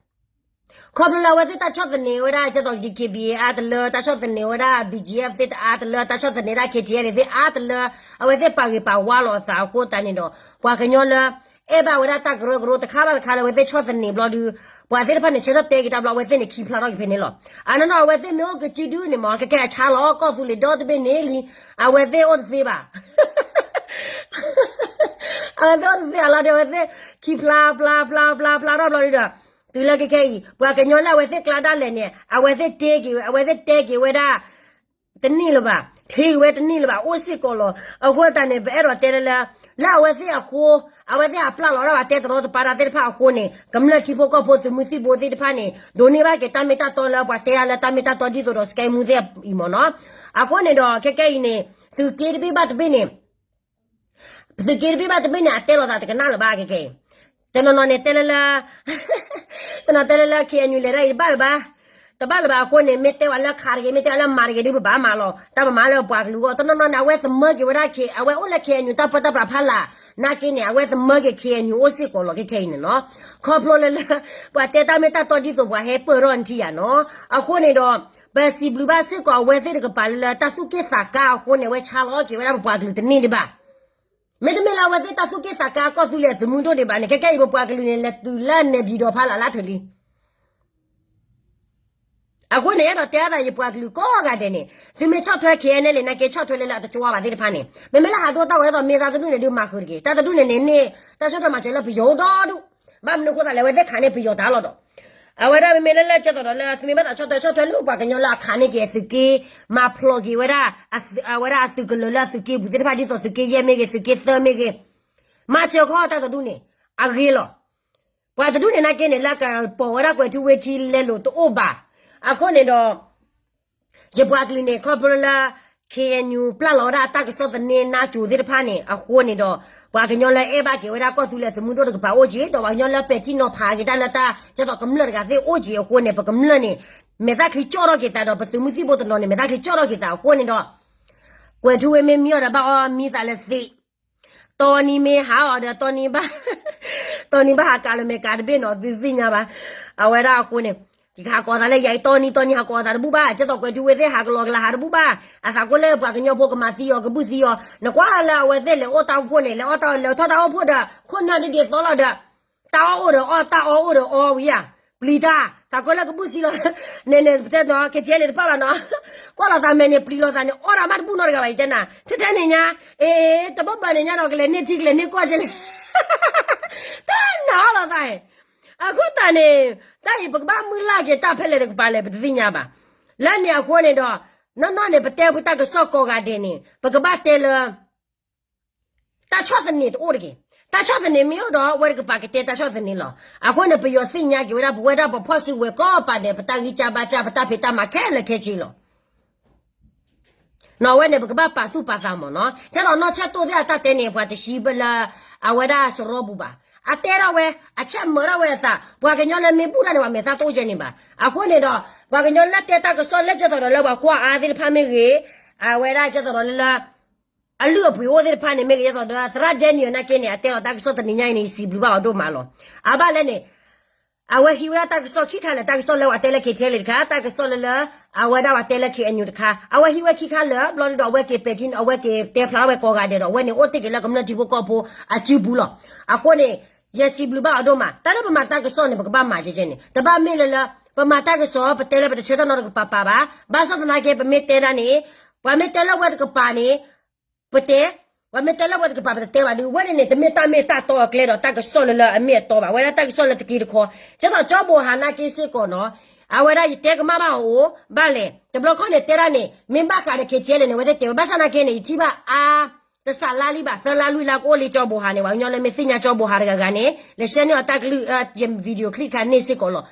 ခီဖျိလၢအဝဲသ့ၣ်တၢ်ဆီၣ်သနံးဝဲဒၣ် ကဲသိး DKBA အါတလၢ, တၢ်ဆီၣ်သနံးဝဲဒၣ် BGF သ့ၣ်အါတလၢ, တၢ်ဆီၣ်သနံးဒၣ် KTLA သ့ၣ်အါတလၢ, အဝဲသ့ၣ်ပာ်ဂ့ၤပာ်ဝါလီၤအသးအဃိသတးန့ၣ်ဒီး ပှၤကညီလၢ အဲၣ်ဘၣ်ဝဲဒၣ်တၢ်ကရၢကရိတခါဘၣ်တခါလၢအဝဲသ့ၣ်ဆီၣ်သနံးဘျီဒုး ပှၤသ့ၣ်တဖၣ်န့ၣ် ဆၢထၢၣ်တဲက့ၤတၢ်ဘျီ အဝဲသ့ၣ်န့ၣ်ခံဖျါထီၣ်က့ၤဖဲန့ၣ်လီၤ. အနီၢ်နီၢ် အဝဲသ့ၣ်မ့ၢ်အိၣ်ကစုဒုန့ၣ်မး ကဲကဲအဆါလီၤ ကီၢ်သူလ့ၤဒီတဘ့ၣ်န့ၣ်လံ, အဝဲသ့ၣ်အိၣ်တသ့ဘၣ် အဝဲသ့ၣ်အိၣ်တသ့အလီၤဒီး အဝဲသ့ၣ်ခံဖျါဖျါဖျါဖျါထီၣ်ဘျီဒုးဒီး တုၤလၢခဲခဲအံၤ ပှၤကညီလၢအဝဲသ့ၣ်ကျါဒၣ်လဲာ်န့ၣ် အဝဲသ့ၣ်တဲက့ၤဝဲ အဝဲသ့ၣ်တဲက့ၤဝဲဒၣ် တန့ၢ်လၢၤဘၣ်, ထံၣ်က့ၤဝဲတန့ၢ်လၢၤဘၣ် အိၣ်စ့ၢ်ကီးလီၤ. အဃိသတးန့ၣ် ပအဲၣ်ဒိးတဲလၢလၢ လၢအဝဲသ့ၣ်အဃိ အဝဲသ့ၣ်ဟးပျၢ်လီၤဒၣ်ဘၣ်တဲတရီတပါတၢ်သ့ၣ်တဖၣ်အဃိန့ၣ် ကမျၢၢ်ထံဖိကီၢ်ဖိသုးမုၢ်သံၣ်ဘိသ့ၣ်တဖၣ်န့ၣ် ဒိးန့ၢ်ဘၣ်က့ၤတၢ်မ့ၢ်တၢ်တီလၢပှၤတဲအါလၢ တၢ်မ့ၢ်တၢ်တီဒ်သိးဒီး စကဲမူသ့ၣ်အံၤမ့ၢ်နီၤ. အဃိန့ၣ်ဒီး ခဲခဲအံၤန့ၣ် သုးက့တဘ့ၣ်ဘၣ်တဘ့ၣ်န့ၣ် သုးက့တဘ့ၣ်ဘၣ်တဘ့ၣ်န့ၣ် အတဲလိာ်သးတကနၣ်လၢၤဘၣ်ခဲခဲအံၤ, တနီၤနီၤန့ၣ်တဲလၢလၢ တနီၤတဲလၢလၢ KNU လဲၤဒၣ်အံၤတဘၣ်လၢၤဘၣ်, တဘၣ်လၢၤဘၣ်အဃိန့ၣ် မ့ၢ်တဲဝဲလၢခးတဂ့ၤ မ့ၢ်တဲဝဲလၢမၤတဂ့ၤဒုး ပဘၣ်မၤလီၤ တၢ်ပမၤလၢပှၤကလုာ်အဂီၢ် တနီၤနီၤန့ၣ် အဝဲသမၢက့ၤဝဲဒၣ် အဝဲအိၣ်လၢ KNU တၢ်ပၢတၢ်ပြးဖးလာ် နာ်က့န့ၣ် အဝဲသမၢက့ၤ KNU အိၣ်စ့ၢ်ကီးလီၤခဲခဲအံၤန့ၣ်နီၤ. ခီဖျိလၢလၢ ပှၤတဲတၢ်မ့ၢ်တၢ်တီဒ်သိးပှၤဟဲပၢၢ်ထီၣ်နထံၣ်ယၤနီၤ. အဃိန့ၣ်ဒီး ပစံးဘျုးဘၣ်စ့ၢ်ကီးအဝဲသ့ၣ်တကပၤလၢလၢတၢ်သူၣ်က့ၣ်သးကါအဃိန့ၣ် အဝဲဆါလီၤက့ၤဝဲဒၣ်ပပှၤကလုာ်တန့ၢ်ဒံးဘၣ်. မ့တမ့ၢ်လၢအဝဲသ့ၣ်တၢ်သူၣ်က့ၣ်သးကါအကီၢ်သူလ့ၤအသုးမုၢ်ဒိၣ်ဒံးဘၣ်န့ၣ် ခဲခဲအံၤပပှၤကလုာ်န့ၣ် လဲၤတုၤလၢနဲၣ်ဘံၣ်ဒီးဖးလၢ်လၢထၢၣ်လံ အဃိန့ၣ် အဲၣ်ဒိးတဲအသးယပှၤကလုာ်ကိးဂၤဒဲးန့ၣ် သုမ့ၢ်ဆီၣ်ထွဲ KNLA နာ်က့ ဆီၣ်ထွဲလၢလၢအတကၠီဘၣ်သ့ၣ်တဖၣ်န့ၣ် မ့မ့ၢ်လၢဟးဒိတၢ်ဝဲသိးမ့ၢ်တၢ်တဒူၣ်န့ၣ်ဒုးမၤဃုာ်တက့ၢ်. တၢ်တဒူၣ်န့ၣ်န့ၣ် န့ၢ်တၢ်ဆီၣ်ထွဲမၤစၢၤလၢပယီၤအိၣ်ဒီဒူၣ်, ဘၣ်မနုၤအဃိသတးလဲၣ် အဝဲသ့ၣ်ခးန့ၢ်ပယီၤတၢ်လီၤဒီး အဝဲဒၣ်မ့မ့ၢ်လၢလၢကဲသိးဒီးလၢ သုမ့ၢ်ဘၣ်သးဆီၣ်ထွဲ ဆီၣ်ထွဲလၢပှၤကညီလၢအခးန့ၢ်က့ၤအသုးက့ မၤဖျိးက့ၤဝဲဒၣ် အဝဲဒၣ်အသုးကလၢၤလၢအသုးက့ပူၤသ့ၣ်တဖၣ် ဒ်သိးသုးက့ယဲၢ်မ့ၢ်ဂ့ၤ သုးက့သၢမ့ၢ်ဂ့ၤ မၤစၢၤခီတၢ်တဒူၣ်န့ၣ် အဂ့ၤလီၤ. ပှၤတဒူၣ်န့ၣ်နာ်က့န့ၣ် လၢကပိာ်ဝဲဒၣ်ကွဲၤထူဝ့ခံလဲလိာ်တအိၣ်ဘၣ်. အဃိန့ၣ်ဒီး ယပှၤကလုာ်န့ၣ် ခီဖျိလၢ KNU ပျၢ်လီၤဝဲဒၣ်အတၢ်ကစီၣ်သန့နါစိၤသ့ၣ်တဖၣ်န့ၣ် အဃိန့ၣ်ဒီး ပှၤကညီလၢအဲၣ်ဘၣ်က့ၤဝဲဒၣ်ကီၢ်သူလ့ၤသုးမုၢ်ဒိၣ်တကပၤအိၣ်က့ၤ ဒီးပှၤကညီလၢပဲာ်ထံနီၤဖးက့ၤတၢ်လၢတၢ်ကဲသိးကမျၢၢ်တဂၤသ့ၣ်အိၣ်က့ၤအဃိန့ၣ် ပကမျၢၢ်န့ၣ် မဲာ်သၣ်ချံကၠီၣ်ထီၣ်က့ၤသးဒီး ပသုးမုၢ်သံၣ်ဘိတနီၤန့ၣ် မဲာ်သၣ်ချံကၠီၣ်ထီၣ်က့ၤသးအဃိန့ၣ်ဒီး ကွဲၤထူဝ့မ့ၢ်မံအီၤဒီးဘၣ်အီမံသးလၢသ့ တီနံၤမ့ၢ်ဟးအီၤဒီး တီနံၤဘၣ် တီနံၤဘၣ်ဟးကးလၢမဲာ်ကးတဘ့ၣ်နီၤ သုသ့ၣ်ညါဘၣ်. အဝဲဒၣ်အဃိန့ၣ် ယကဟးကိးသးလၢယၤအံၤ တီနံၤ တီနံၤဟးကိးသးတဘူၣ်ဘၣ် ကဲသိးကွဲၤထူဝ့သ့ၣ်ဟးကလီၤကလးဟးတဘူၣ်ဘၣ် အသးကိၢ်လၢပှၤကညီဖိကမၤသံအီၤ ကဘုၣ်သံအီၤ နကွၢ်လၢအဝဲသ့ၣ်လဲၤအိၣ်တၢ်အိၣ်ဖှိၣ်န့ၣ် လဲၤအိၣ်တၢ်လဲၤထီၣ်တၢ်အိၣ်ဖှိၣ်ဒီး ခိၣ်နၢ်ဒ်ဒ်သိးလီၤဒီး တၢ်အီၣ်အိၣ်ဒီးအီၣ် တၢ်အီအိၣ်ဒီးအီဝံၤဧါ ပျံၤတၢ် သးကိၢ်လၢကဘုၣ်သံလီၤ န့ၣ်န့ၣ် ပတဲနီၤ ကကဲလံတဖၣ်ဘၣ်နီၤ ကွၢ်လိာ်သးမဲာ်န့ၣ် ပျံၤလိာ်သးန့ၣ် အီၣ်တၢ်မးတဘူၣ်နီတဂၤဘၣ် ယတဲနၤ ထဲထဲန့ၣ်ညါ အ့ တဘၣ်ဘၣ်န့ၣ်ညါဒီး ကလဲၤန့ၢ်ထံကလဲၤန့ၢ်ကီၢ်ကလဲၣ် တၢ်နးအီၣ်လိာ်သး အဃိသတးန့ၣ် တၢ်အံၤပကဘၣ်မုၢ်လၢ်က့ၤတၢ်ဖဲလဲၣ်တကပၤလဲၣ် ပတသ့ၣ်ညါဘၣ်. လၢန့ၣ်အဃိန့ၣ်ဒီး နီၢ်နီၢ်န့ၣ် ပတဲဖုတၢ်ကစီၣ်ကိးဂၤဒဲးန့ၣ် ပကဘၣ်တဲလၢ တၢ်ဆီၣ်သနံးတအိၣ်တဂ့ၤ. တၢ်ဆီၣ်သနံးမ့ၢ်အိၣ်ဒီး ဝဲတကပၤကတဲတၢ်ဆီၣ်သနံးလီၤ. အဃိန့ၣ် ပယီၤသ့ၣ်ညါက့ၤဝဲဒၣ် ပဝဲဒၣ်ပဖီၣ်စုကဝဲၤကိးပၤဒဲး ပတၢ်ဂံၢ်စၢ်ဘါစၢ် ပတၢ်ဖံးတၢ်မၤခဲလၢာ်ခဲဆ့လီၤ. နီၢ်ဝဲန့ၣ် ပကဘၣ်ပာ်သူၣ်ပာ်သးမ့ၢ်နီၤ. ကဲဒီးနီၢ်ဆဲးတိၢ်သ့ၣ်အတၢ်တဲန့ၣ် ပှၤတဟံးဘၣ်လၢ အဝဲဒၣ်စရီပူၤဘၣ်. အတဲထီၣ်ဝဲ အဆဲးမၢထီၣ်ဝဲအသး ပှၤကညီလၢမ့ၢ်ဘူၣ်တၢ်န့ၣ် ပှၤမဲာ်သၣ်တအိၣ်ကဲန့ၣ်ဘၣ်. အဃိန့ၣ်ဒီး ပှၤကညီလၢတဲတၢ်ကစီၣ်လၢကဲသိးဒီးလၢပှၤကွၢ်အါသ့ၣ်တဖၣ်မ့ၢ်ဂ့ၤ, အဝဲဒၣ်ကဲသိးဒီးလၢ အလုၢ်အပှ့ၤအိၣ်သ့ၣ်တဖၣ်န့ၣ် မ့ၢ်ဂ့ၤကဲသိးဒီး သရၣ်ဒဲနံၣ်အနာ်က့န့ၣ် အတဲလီၤတၢ်ကစီၣ်တနံၤညါအံၤန့ၣ် ယစံးဘျုးဘၣ်အီၤဒိၣ်မးလီၤ. အဘၣ်လဲၣ်န့ၣ် အဝဲဟံးဝဲဒၣ်တၢ်ကစီၣ်ခံခါလၢာ် တၢ်ကစီၣ်လၢပှၤတဲလၢ KTLA တခါ, တၢ်ကစီၣ်လၢလၢ အဝဲဒၣ်ပှၤတဲလၢ KNU တခါ, အဝဲဟံးဝဲခံခါလၢာ် ဘျီဒုဒီးအဝဲက့ၤပဲာ်ထံ အဝဲက့ၤတဲဖျါထီၣ်ဝဲကိးဂၤဒဲးဒီး အဝဲန့ၣ်အိၣ်တ့ၢ်က့ၤလၢကမျၢၢ်ထံဖိကီၢ်ဖိအစုပူၤလီၤ. အဃိန့ၣ် ယစံးဘျုးဘၣ်အီၤဒိၣ်မး, တၢ်လၢပမၤတၢ်ကစီၣ်န့ၣ် ပကဘၣ်မၤကဲကဲန့ၣ် တဘၣ်မ့ၢ်လၢလၢ ပမၤတၢ်ကစီၣ် ပတဲလၢပတဆၢထၢၣ်နီတကပၤပၤဘၣ်. ဘၣ်ဆၣ်သနာ်က့ ပမ့ၢ်တဲဒၣ်န့ၣ် ပှၤမ့ၢ်တဲလၢဝဲတကပၤန့ၣ် ပတဲ, ပှၤမ့ၢ်တဲလၢဝဲတကပၤ ပတတဲဘၣ်ဒုး ဝဲန့ၣ်န့ၣ် တမ့ၢ်တၢ်မ့ၢ်တၢ်တီအကျဲဒီးတၢ်ကစီၣ်လၢလၢအမ့ၢ်အတီဘၣ်. ဝဲဒၣ်တၢ်ကစီၣ်လၢတက့တခီ, ကဲသိးကၠီဘိးဟးနာ်က့စ့ၢ်ကီးနီၤ, အဝဲဒၣ်ယတဲကမၣ်ဘၣ်အီၤအိၣ်, ဘၣ်လဲၣ် တဘျီခီၣ်န့ၣ်တဲဒၣ်န့ၣ် မ့ၢ်ဘၣ်ဃးဒီး KTLA န့ၣ် အဝဲသ့ၣ်တဲဝဲ ဘၣ်ဆၣ်သနာ်က့န့ၣ် ယထံၣ်ဘၣ်အါ တစးလါလံဘၣ် သၢလါလွံၢ်လါကအိၣ်လံကၠီဘိးဟးန့ၣ် ပှၤကညီလၢမ့ၢ်သ့ၣ်ညါကၠီဘိးဟးတဂၤဂၤန့ၣ် လဲၤဆှၢန့ၢ်အီၤတၢ်ကလုၢ် ယ video clip တခါန့ၣ်စ့ၢ်ကီးလီၤ.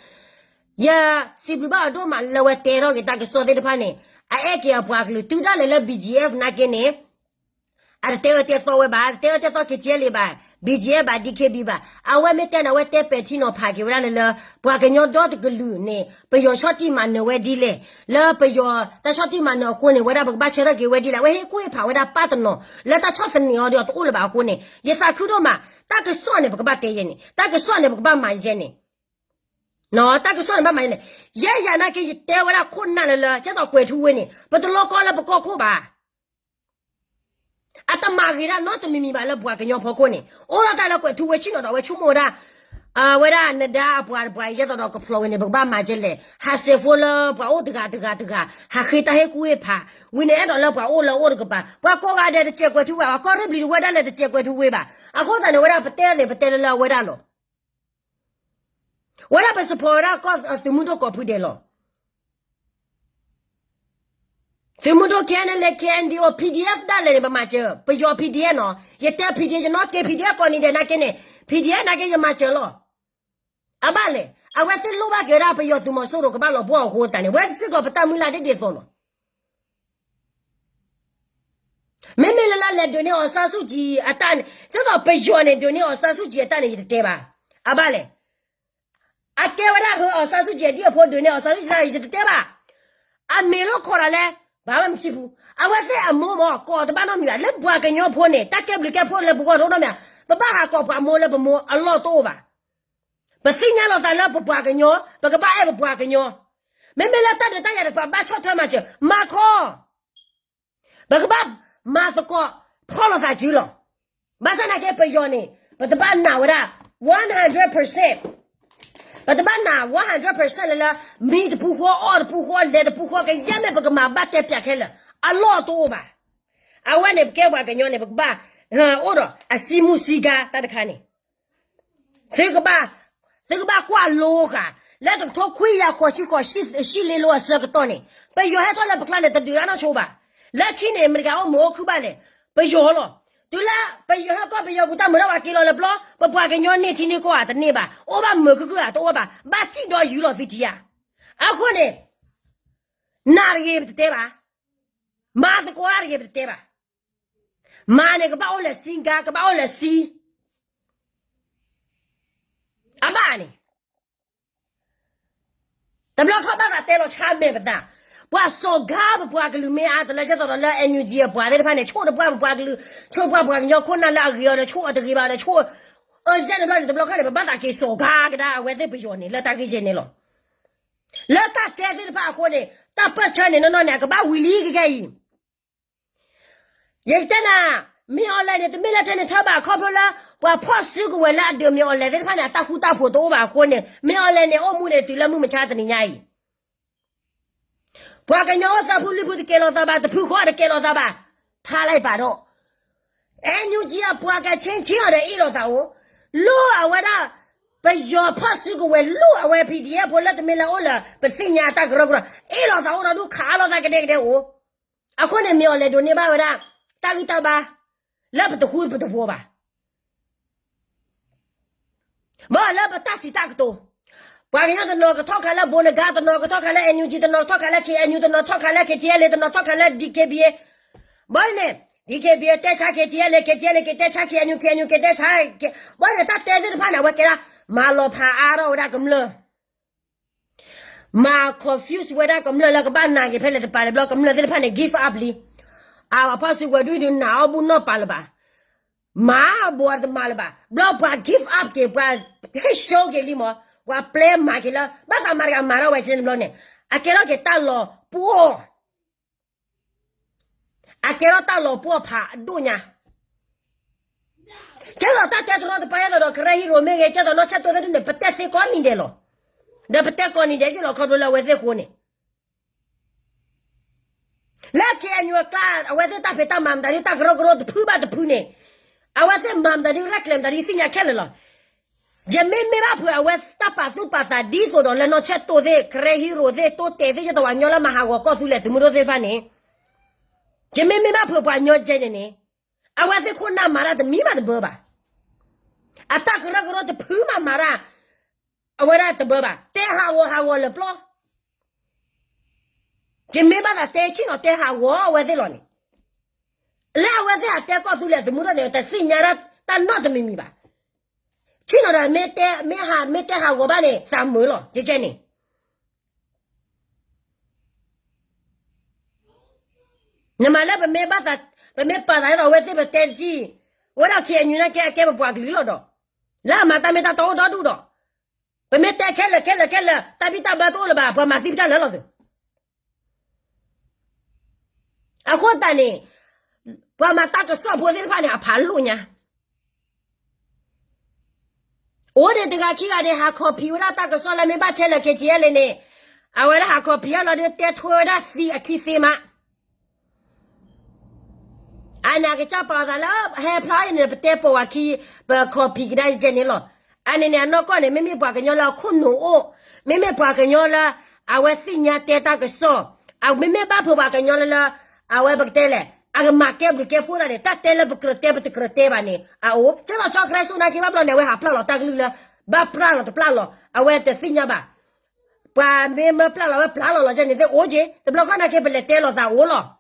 ယစံးဘျုးဘၣ်အီၤဒိၣ်မးလၢအဝဲတဲထီၣ်က့ၤတၢ်ကစီၣ်သ့ၣ်တဖၣ်န့ၣ် အအဲၣ်က့ၤအပှၤကလုာ် တုၤဒၣ်လဲာ်လၢ BGF နာ်က့န့ၣ် အတတဲအၢတဲသီဝဲဘၣ်, တတဲအၢတဲသီ KTLA ဘၣ်, BGF ဘၣ်, DKB ဘၣ်. အဝဲမ့ၢ်တဲန့ၣ် အဝဲတဲပဲာ်ထံနီၤဖးက့ၤဝဲဒၣ်လၢလၢ ပှၤကညီဒီတကလုာ်န့ၣ် ပယီၤဆီၣ်တံၢ်မၤနၢၤဝဲဒ်လဲၣ်, လၢပယီၤတၢ်ဆီၣ်တံၢ်မၤနၢၤအဃိန့ၣ် ဝဲဒၣ်ပကဘၣ်ဆၢထၢၣ်က့ၤဝဲဒ်လဲၣ်. အဝဲဟ့ၣ်ကူၣ်ဟ့ၣ်ဖးဝဲဒၣ်ပၢ်တနီၤ လၢတၢ်ဆီၣ်သနံးအီၤဒီးတအိၣ်လၢၤဘၣ်အဃိန့ၣ် ယသးခုဒိၣ်မး, တၢ်ကစီၣ်န့ၣ် ပကဘၣ်တဲယဲန့ၣ်, တၢ်ကစီၣ်န့ၣ် ပကဘၣ်မၤယဲန့ၣ် တၢ်ကစီၣ်န့ၣ်ဘၣ်မၤန့ၣ်, ယဲယၤနာ်က့ ယတဲဝဲဒၣ်ခိၣ်နၢ်လၢလၢ ကဲသိးကွဲၤထူဝ့န့ၣ် ပတလီၤကီလၢပကီၢ်ခိၣ်ဘၣ်. အတမၤဂ့ၤဒၣ်နီတမံၤမံၤဘၣ်လၢပှၤကညီဖီခိၣ်န့ၣ်, အိၣ်ဒီးတၢ်လၢကွဲၤထူဝ့ဆ့ၣ်နီၤဒီး အဝဲဆိကမိၣ်ဝဲဒၣ် အဝဲဒၣ်နဒါအပှၤတပှၤ ယဲသိးဒီးကဖျိးဝဲန့ၣ် ပကဘၣ်မၤကဲလဲၣ်, ဟးစဲးဖိလၢပှၤအိၣ်တဂၤတဂၤတဂၤ ဟးဃ့တၢ်ဟ့ၣ်ကူၣ်ဟ့ၣ်ဖး, ဝံၤန့ၣ်အဲၣ်ဒိးလၢပှၤအိၣ်လၢအအိၣ်တကပၤ, ပှၤကိးဂၤဒဲးတစဲးကွဲၤထူဝ့ဘၣ်, ကီၢ်ရ့ၣ်ဘျံးတဝဲဒၣ်လဲာ်တစဲးကွဲၤထူဝ့ဘၣ်. အဃိသတးန့ၣ် ဝဲဒၣ်ပတဲန့ၣ် ပတဲလၢလၢအဝဲဒၣ်လီၤ. ဝဲဒၣ်ပ support ဝဲဒၣ်ကီၢ်သုးမုၢ်ဒိၣ်ကိးဖုဒဲးလီၤ. သုးမုၢ်ဒိၣ် K N L A K N D O P D F ဒၣ်လဲာ်န့ၣ် ပမၤစၢၤ, ပယီၤ P D F နီၤ, ယတဲ P D F ယနီၣ်က့ P D F ကိးနံၤဒဲးနာ်က့န့ၣ် P D F နာ်က့ယမၤစၢၤလီၤ. အဘၣ်လဲၣ်, အဝဲသ့ၣ်လိၣ်ဘၣ်က့ၤဝဲဒၣ်ပယီၤသုးမီၤစိရိၤ ကဘၣ်လီၤဘှီၣ်အဃိသတးန့ၣ် ဝဲစ့ၢ်ကီးပတၢ်မုၢ်လၢ်ဒ်ဒ်သိးလီၤ. မ့မ့ၢ်လၢလၢလဲၤဒုးန့ၢ် အောင်ဆန်းစုကြည် အတၢ်န့ၣ်, ကဲသိးပယီၤန့ၣ် ဒုးန့ၢ် အောင်ဆန်းစုကြည် အတၢ်န့ၣ် ယတတဲဘၣ်. အဘၣ်လဲၣ်, အကဲဝဲဒၣ် အောင်ဆန်းစုကြည် အဒံၣ်အဖိဒုးန့ၢ် အောင်ဆန်းစုကြည် တၢ် ယတတဲဘၣ်. အမ့ၢ်လိၣ်ခိးတၢ်လၢ ဘၣ်ဝဲမုၢ်ဆံပူၤ, အဝဲသ့ၣ်အမိၢ်မ့ၢ်ကိးတဘၣ်နီတမံၤဘၣ်, လၢပှၤကညီဖိန့ၣ် တၢ်ကဲဘျုးကဲဖှိၣ်လၢပဂီၢ်တအိၣ်နီတမံၤ, ပဘၣ်ဟးကိးပှၤမိၢ်လၢပမိၢ်အလီၢ်တအိၣ်ဘၣ်. ပသ့ၣ်ညါလီၤသးလၢပပှၤကညီ, ပကဘၣ်အဲၣ်ပပှၤကညီ. မ့မ့ၢ်လၢတၢ်ဒုးတၢ်ယၤတကပၤ ဘၣ်ဆီၣ်ထွဲမၤစၢၤ, မၤခီ ပကဘၣ်မၤသကိး ဖီၣ်လိာ်သးစုလီၤ. ဘၣ်ဆၣ်သနာ်က့ပယီၤန့ၣ် ပတဘၣ်နာ်ဝဲဒၣ် one hundred percent, ပတဘၣ်နာ် one hundred percent လၢလၢ မံတပူၤဃီ အီၣ်တပူၤဃီ လဲၤတပူၤဃီ ကယဲၢ်မ့ၢ်ပကမၤဘၣ်တဲပၠးခဲလၢာ် အလီၢ်တအိၣ်ဘၣ်. အဝဲန့ၣ် ပကဲပှၤကညီန့ၣ် ပကဘၣ် အိၣ်ဒီးအစံမူစံဂါတၢ်တခါန့ၣ် သုကဘၣ်, သုကဘၣ်ကွၢ်လိဃာ် လၢတကထိခွံကယၤဃိးဆံဃိး ရှံလ့လိအဆၢကတီၢ်န့ၣ် ပယီၤဟဲထီၣ်လၢပကျါန့ၣ် တဒုးတၢ်နီတဆိဘၣ်. လၢခံန့ၣ် အမဲရကၤအိၣ်မုာ်အိၣ်ခုၣ်ဘၣ်လဲၣ်, ပယီၤလီၤ. တုၤလၢပယီၤဟဲကီၢ်ပယီၤပူၤတၢ်မုာ်ထီၣ်ဘၣ်က့ၤလီၤလၢပျီ ပပှၤကညီန့ၢ်ထံန့ၢ်ကီၢ်ဧါ တန့ၢ်ဘၣ်, အိၣ်ဘၣ်မုာ်ခုၣ်ခုၣ်ဧါ တအိၣ်ဘၣ်, ဘၣ်စံၣ်ဒီးယူၤလီၤသုထံဧါ. အဃိန့ၣ် နာ်တဂ့ၤပတတဲဘၣ်, မၤသကိးတၢ်တဂ့ၤပတတဲဘၣ်. မၤန့ၣ် ကဘၣ်အိၣ်လၢစံကါ ကဘၣ်အိၣ်လၢစံ အဘၣ်န့ၣ် တဘျီခီၣ်ဘၣ်သးတဲလီၤဆါမဲာ်ပသး, ပှၤစီၤကါပပှၤကလုာ်မ့ၢ်အါတလၢ ကဲသိးဒီးလၢ NUG အပှၤသ့ၣ်တဖၣ်န့ၣ် ဆိၣ်တပှၢ်ပပှၤကလုာ်, ဆိၣ်ပှၢ်ပှၤကညီခိၣ်နၢ်လၢအဂ့ၤအီၤဒီး ဆိၣ်အတဂ့ၤဘၣ်ဒီး ဆိၣ်, အၢစဲန့ၣ်ဘျီန့ၣ် တဘျီခီၣ်န့ၣ် ပဘၣ်သးက့ၤစီၤကါကဒါအဝဲသ့ၣ်ပယီၤန့ၣ် လၢတၢ်ဂ့ၢ်ယဲၢ်န့ၣ်လီၤ. လၢတၢ်တဲသ့ၣ်တဖၣ်အဃိန့ၣ် တၢ်ပၢၢ်ဆၢန့ၣ် နီၢ်နီၢ်န့ၣ် အကဘၣ်ဝံၤလံကကဲအံၤ ယကတဲနၤ, မ့ၢ်အီၤလဲၣ်န့ၣ် တမ့ၢ်လၢထဲန့ၣ်ထၢဘၣ် ခီဖျိလၢ ပှၤဖီၣ်စုကဝဲၤလၢအဒုးမ့ၢ်အီၤလဲၣ်သ့ၣ်တဖၣ်န့ၣ် အတၢ်ဃူတၢ်ဖိးတအိၣ်ဘၣ်အဃိန့ၣ် မ့ၢ်အီၤလဲၣ်န့ၣ် အိၣ်မူန့ၣ်တုၤလၢမုၢ်မဆါတနံၤညါအံၤ ပှၤကညီအိၣ်သၢဖုလွံၢ်ဖုတကဲလီၤသးဘၣ်, တဖုဃီတကဲလီၤသးဘၣ်, ထါလၢပာ်ဒီး NUG အပှၤကဆ့ဆ့အီၤဒီးအ့ၣ်လိာ်သးအိၣ်, လိၣ်အဝဲဒၣ် ပယီၤဖီၣ်စုကဝဲၤ လိၣ်အဝဲ PDF ဖိလၢတမ့ၢ်လၢအိၣ်လၢ ပသ့ၣ်ညါတၢ်ကရၢကရိ အ့ၣ်လိာ်သးအိၣ်ဒီးဒုးခးအါလိာ်သးကဒဲကဒဲအိၣ်, အဃိန့ၣ် မ့ၢ်အီၤလဲၣ်ဒိးန့ၢ်ဘၣ်ဝဲဒၣ် တၢ်ဂံၢ်တၢ်ဘါ လၢပတဃူပတဖိးဘၣ် ဘၣ်လၢပတၢ်စံးတၢ်ကတိၤ, ပှၤကညီတနီၤကထီၣ်ခါလၢ ဘိနဂါ, တနီၤကထီၣ်ခါလၢ NUG, တနီၤထီၣ်ခါလၢ KNU, တနီၤထီၣ်ခါလၢ KTLA, တနီၤထီၣ်ခါလၢ DKBA, ဘၣ်န့ၣ် DKBA တဲဆါ KTLA, KTLA က့ၤတဲဆါ KNU, KNU က့ၤတဲဆါ, ဘၣ်ဒီးတၢ်တဲသ့ၣ်တဖၣ်န့ၣ် အဝဲကဲဒၣ် မၤလီၤဖးအါထီၣ်ဝဲဒၣ်ကမျၢၢ်, မၤ confuse ဝဲဒၣ်ကမျၢၢ်လၢကဘၣ်နာ်က့ၤဖဲလဲၣ်တပၤလဲၣ် ဘျီကမျၢၢ်သ့ၣ်တဖၣ်န့ၣ် give up လံ. အဖီၣ်စုကဝဲၤဒုၣ်ဒုးနာ်အီၣ်ဘူၣ်နီၢ်ပၤလၢၤဘၣ်. မၤဘှီတမၤလၢၤဘၣ်. ဘျီပှၤ give up က့ၤ ပှၤဟဲ show က့ၤလံမး, ပှၤပျဲမၤက့ၤလၢ ဘၣ်သးမၤတဂၤမၤထီၣ်ဝဲကဲန့ၣ်ဘျီန့ၣ်, အကဲထီၣ်က့ၤတၢ်လီၤပှီၢ် အကဲထီၣ်တၢ်လီၤပှီၢ်ဖးဒိၣ်ညါ. ကဲသိးတၢ်တဲတရီတပါ ယဲသိးဒီး Karen Hero မ့ၢ်ဂ့ၤ, ကဲသိးနီၢ်ဆဲၣ်တိၢ်သ့ၣ်တဖၣ်န့ၣ် ပတဲသ့ကိးနံၤဒဲးလီၤ. ဒီးပတဲကိးနံၤဒဲးက့ၤလီၤ ခီဖျိလၢအဝဲသ့ၣ်အဃိန့ၣ် လၢ KNU အကျါ အဝဲသ့ၣ်တၢ်ဖံးတၢ်မၤမတၤဒ် တၢ်ကရၢကရိတဖုဘၣ်တဖုန့ၣ်, အဝဲသ့ၣ်မၤမတၤဒ် ရဲၣ်ကျဲၤမတၤဒ် သ့ၣ်ညါခဲလၢာ်လီၤ. ယမ့မ့ၢ်ဘၣ်ဖုးအဝဲတၢ်ပာ်သူၣ်ပာ်သးဒ်သိးဒီးလၢနီၢ်ဆဲၣ်တိၢ်သ့ၣ် Karen Hero သ့ၣ် တိၢ်တဲာ်သ့ၣ် ယဲသိးပှၤကညီလၢမၤဟးဂီၤကီၢ်သူလ့ၤသုးမုၢ်ဒိၣ်သ့ၣ်တဖၣ်န့ၣ်, ယမ့မ့ၢ်ဘၣ်ဖုးပှၤကညီကဲန့ၣ်န့ၣ်, အဝဲသ့ၣ်ခိၣ်နၢ်မၤတၢ်တမံၤမးတဘၢဘၣ်. အတၢ်ကရၢကရိတဖုမးမၤတၢ် အဝဲဒၣ်တဘၢဘၣ်. တဲဟးဂီၤဟးဂီၤလၢာ်ပျီ ယမ့ၢ်ဘၣ်သးတဲဆ့ၣ်နီၤတဲဟးဂီၤအဝဲသ့ၣ်လီၤန့ၣ်, လၢအဝဲသ့ၣ်ဟးတဲကီၢ်သူလ့ၤသုးမုၢ်ဒိၣ်န့ၣ် တသ့ၣ်ညါတၢ်နီတမံၤမံၤဘၣ်. ဆ့ၣ်နီၤဒီး မ့ၢ်ဟးမ့ၢ်တဲဟးဂီၤဘၣ်န့ၣ် သးမုာ်လီၤ ကဲကဲန့ၣ် နမၤလၢပမ့ၢ်ဘၣ်သး, ပမ့ၢ်ပာ်သးဒ်သိးအဝဲသ့ၣ်ပတဲတကံၢ်, အဝဲဒၣ် KNU နာ်က့အကဲပပှၤကလုာ်လီၤဒီး, လၢအမၤတၢ်မ့ၢ်တၢ်တီအိၣ်ဒီဒူၣ်ဒီး, ပမ့ၢ်တဲခဲလၢာ်ခဲလၢာ်ခဲလၢာ် တၢ်ဘံၣ်တၢ်ဘၢတအိၣ်လၢၤဘၣ် ပှၤမၤသံပတၢ်လၢလီၤသုး. အဃိသတးန့ၣ်, ပှၤမၤတၢ်ကစီၣ်ဖိသ့ၣ်တဖၣ်န့ၣ် အဖးလိာ်ညါ အိၣ်ဒံးတဂၤခံဂၤဒံး ဟး copy ဝဲဒၣ်တၢ်ကစီၣ်လၢမ့ၢ်ဘၣ်ဆဲးလၢ KTLA န့ၣ်, အဝဲဒၣ်ဟး copy အလီၤဒုးတဲထွဲဝဲဒၣ်သံအခံသ့မး. အန့ၣ်အကစၢ်ပာ်လီၤသးလၢ ဟဲဖျါအံၤန့ၣ် ပတဲပိာ်ဝဲခံ, ပ copy ကဒါယဲန့ၣ်လီၤ. အန့ၣ်န့ၣ် အနီၢ်ကီၢ်န့ၣ် မ့မ့ၢ်ပှၤကညီလၢအခိၣ်နူာ်အိၣ်, မ့မ့ၢ်ပှၤကညီလၢ အဝဲသ့ၣ်ညါတဲတၢ်ကစီၣ်, မ့မ့ၢ်ဘၣ်ဖုးပှၤကညီလၢလၢ အဝဲပကတဲလဲၣ်, အကမၤကဲဘျုးကဲဖှိၣ်တၢ်န့ၣ် တၢ်တဲလၢပကြၢးတဲပတကြၢးတဲဘၣ်န့ၣ် အအိၣ် ကဲသိးကၠီ Karen စိနာ်က့ဘၣ်ဘျီန့ၣ် အဝဲဟးပျၢ်လီၤတၢ်ကလုၢ်လၢ ဘၣ်ပျၢ်လီၤတပျၢ်လီၤ အဝဲတသ့ၣ်ညါဘၣ်. ပှၤမ့ၢ်မၢပျၢ်လီၤဝဲပျၢ်လီၤလီၤကဲန့ၣ်သ့ၣ်အိၣ်က့, တဘျီခီနာ်က့ပလဲၤတဲလိာ်သးအိၣ်လီၤ.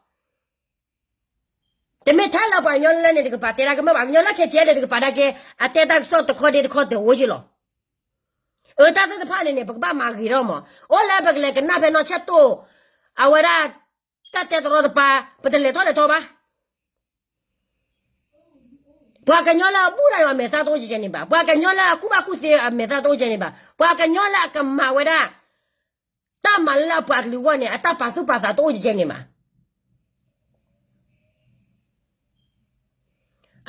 တမ့ၢ်ထဲလၢပှၤကညီလၢန့ၣ်တကပၤတဲဒၣ်ကမၢၢ်ဘၣ်, ကညီလၢ KTLA တကပၤဒၣ်က့ အတဲတၢ်ကစီၣ်တခီဒ့တခီတအိၣ်က့လီၤ. အတၢ်သ့ၣ်တဖၣ်န့ၣ်န့ၣ် ပကဘၣ်မၤဂ့ၤထီၣ်မး, အိၣ်လၢပကလဲၤကနၣ်ဖဲနီၢ်ဆဲၣ်တိၢ်, အဝဲဒၣ် တၢ်တဲတရီတပါ, ပတလဲၤထီၣ်လဲၤထီဘၣ်. ပှၤကညီလၢအဘူၣ်တၢ်န့ၣ် အမဲာ်သၣ်တအိၣ်ကဲကဲန့ၣ်ဘၣ်, ပှၤကညီလၢအကူၣ်ဘၣ်ကူၣ်သ့အမဲာ်သၣ်တအိၣ်ကဲန့ၣ်ဘၣ်, ပှၤကညီလၢအကမၤဝဲဒၣ် တၢ်မၤလၢအပှၤကလုာ်အဂီၢ်န့ၣ် အတၢ်ပာ်သူၣ်ပာ်သးတအိၣ်ကဲကဲန့ၣ်ဘၣ်.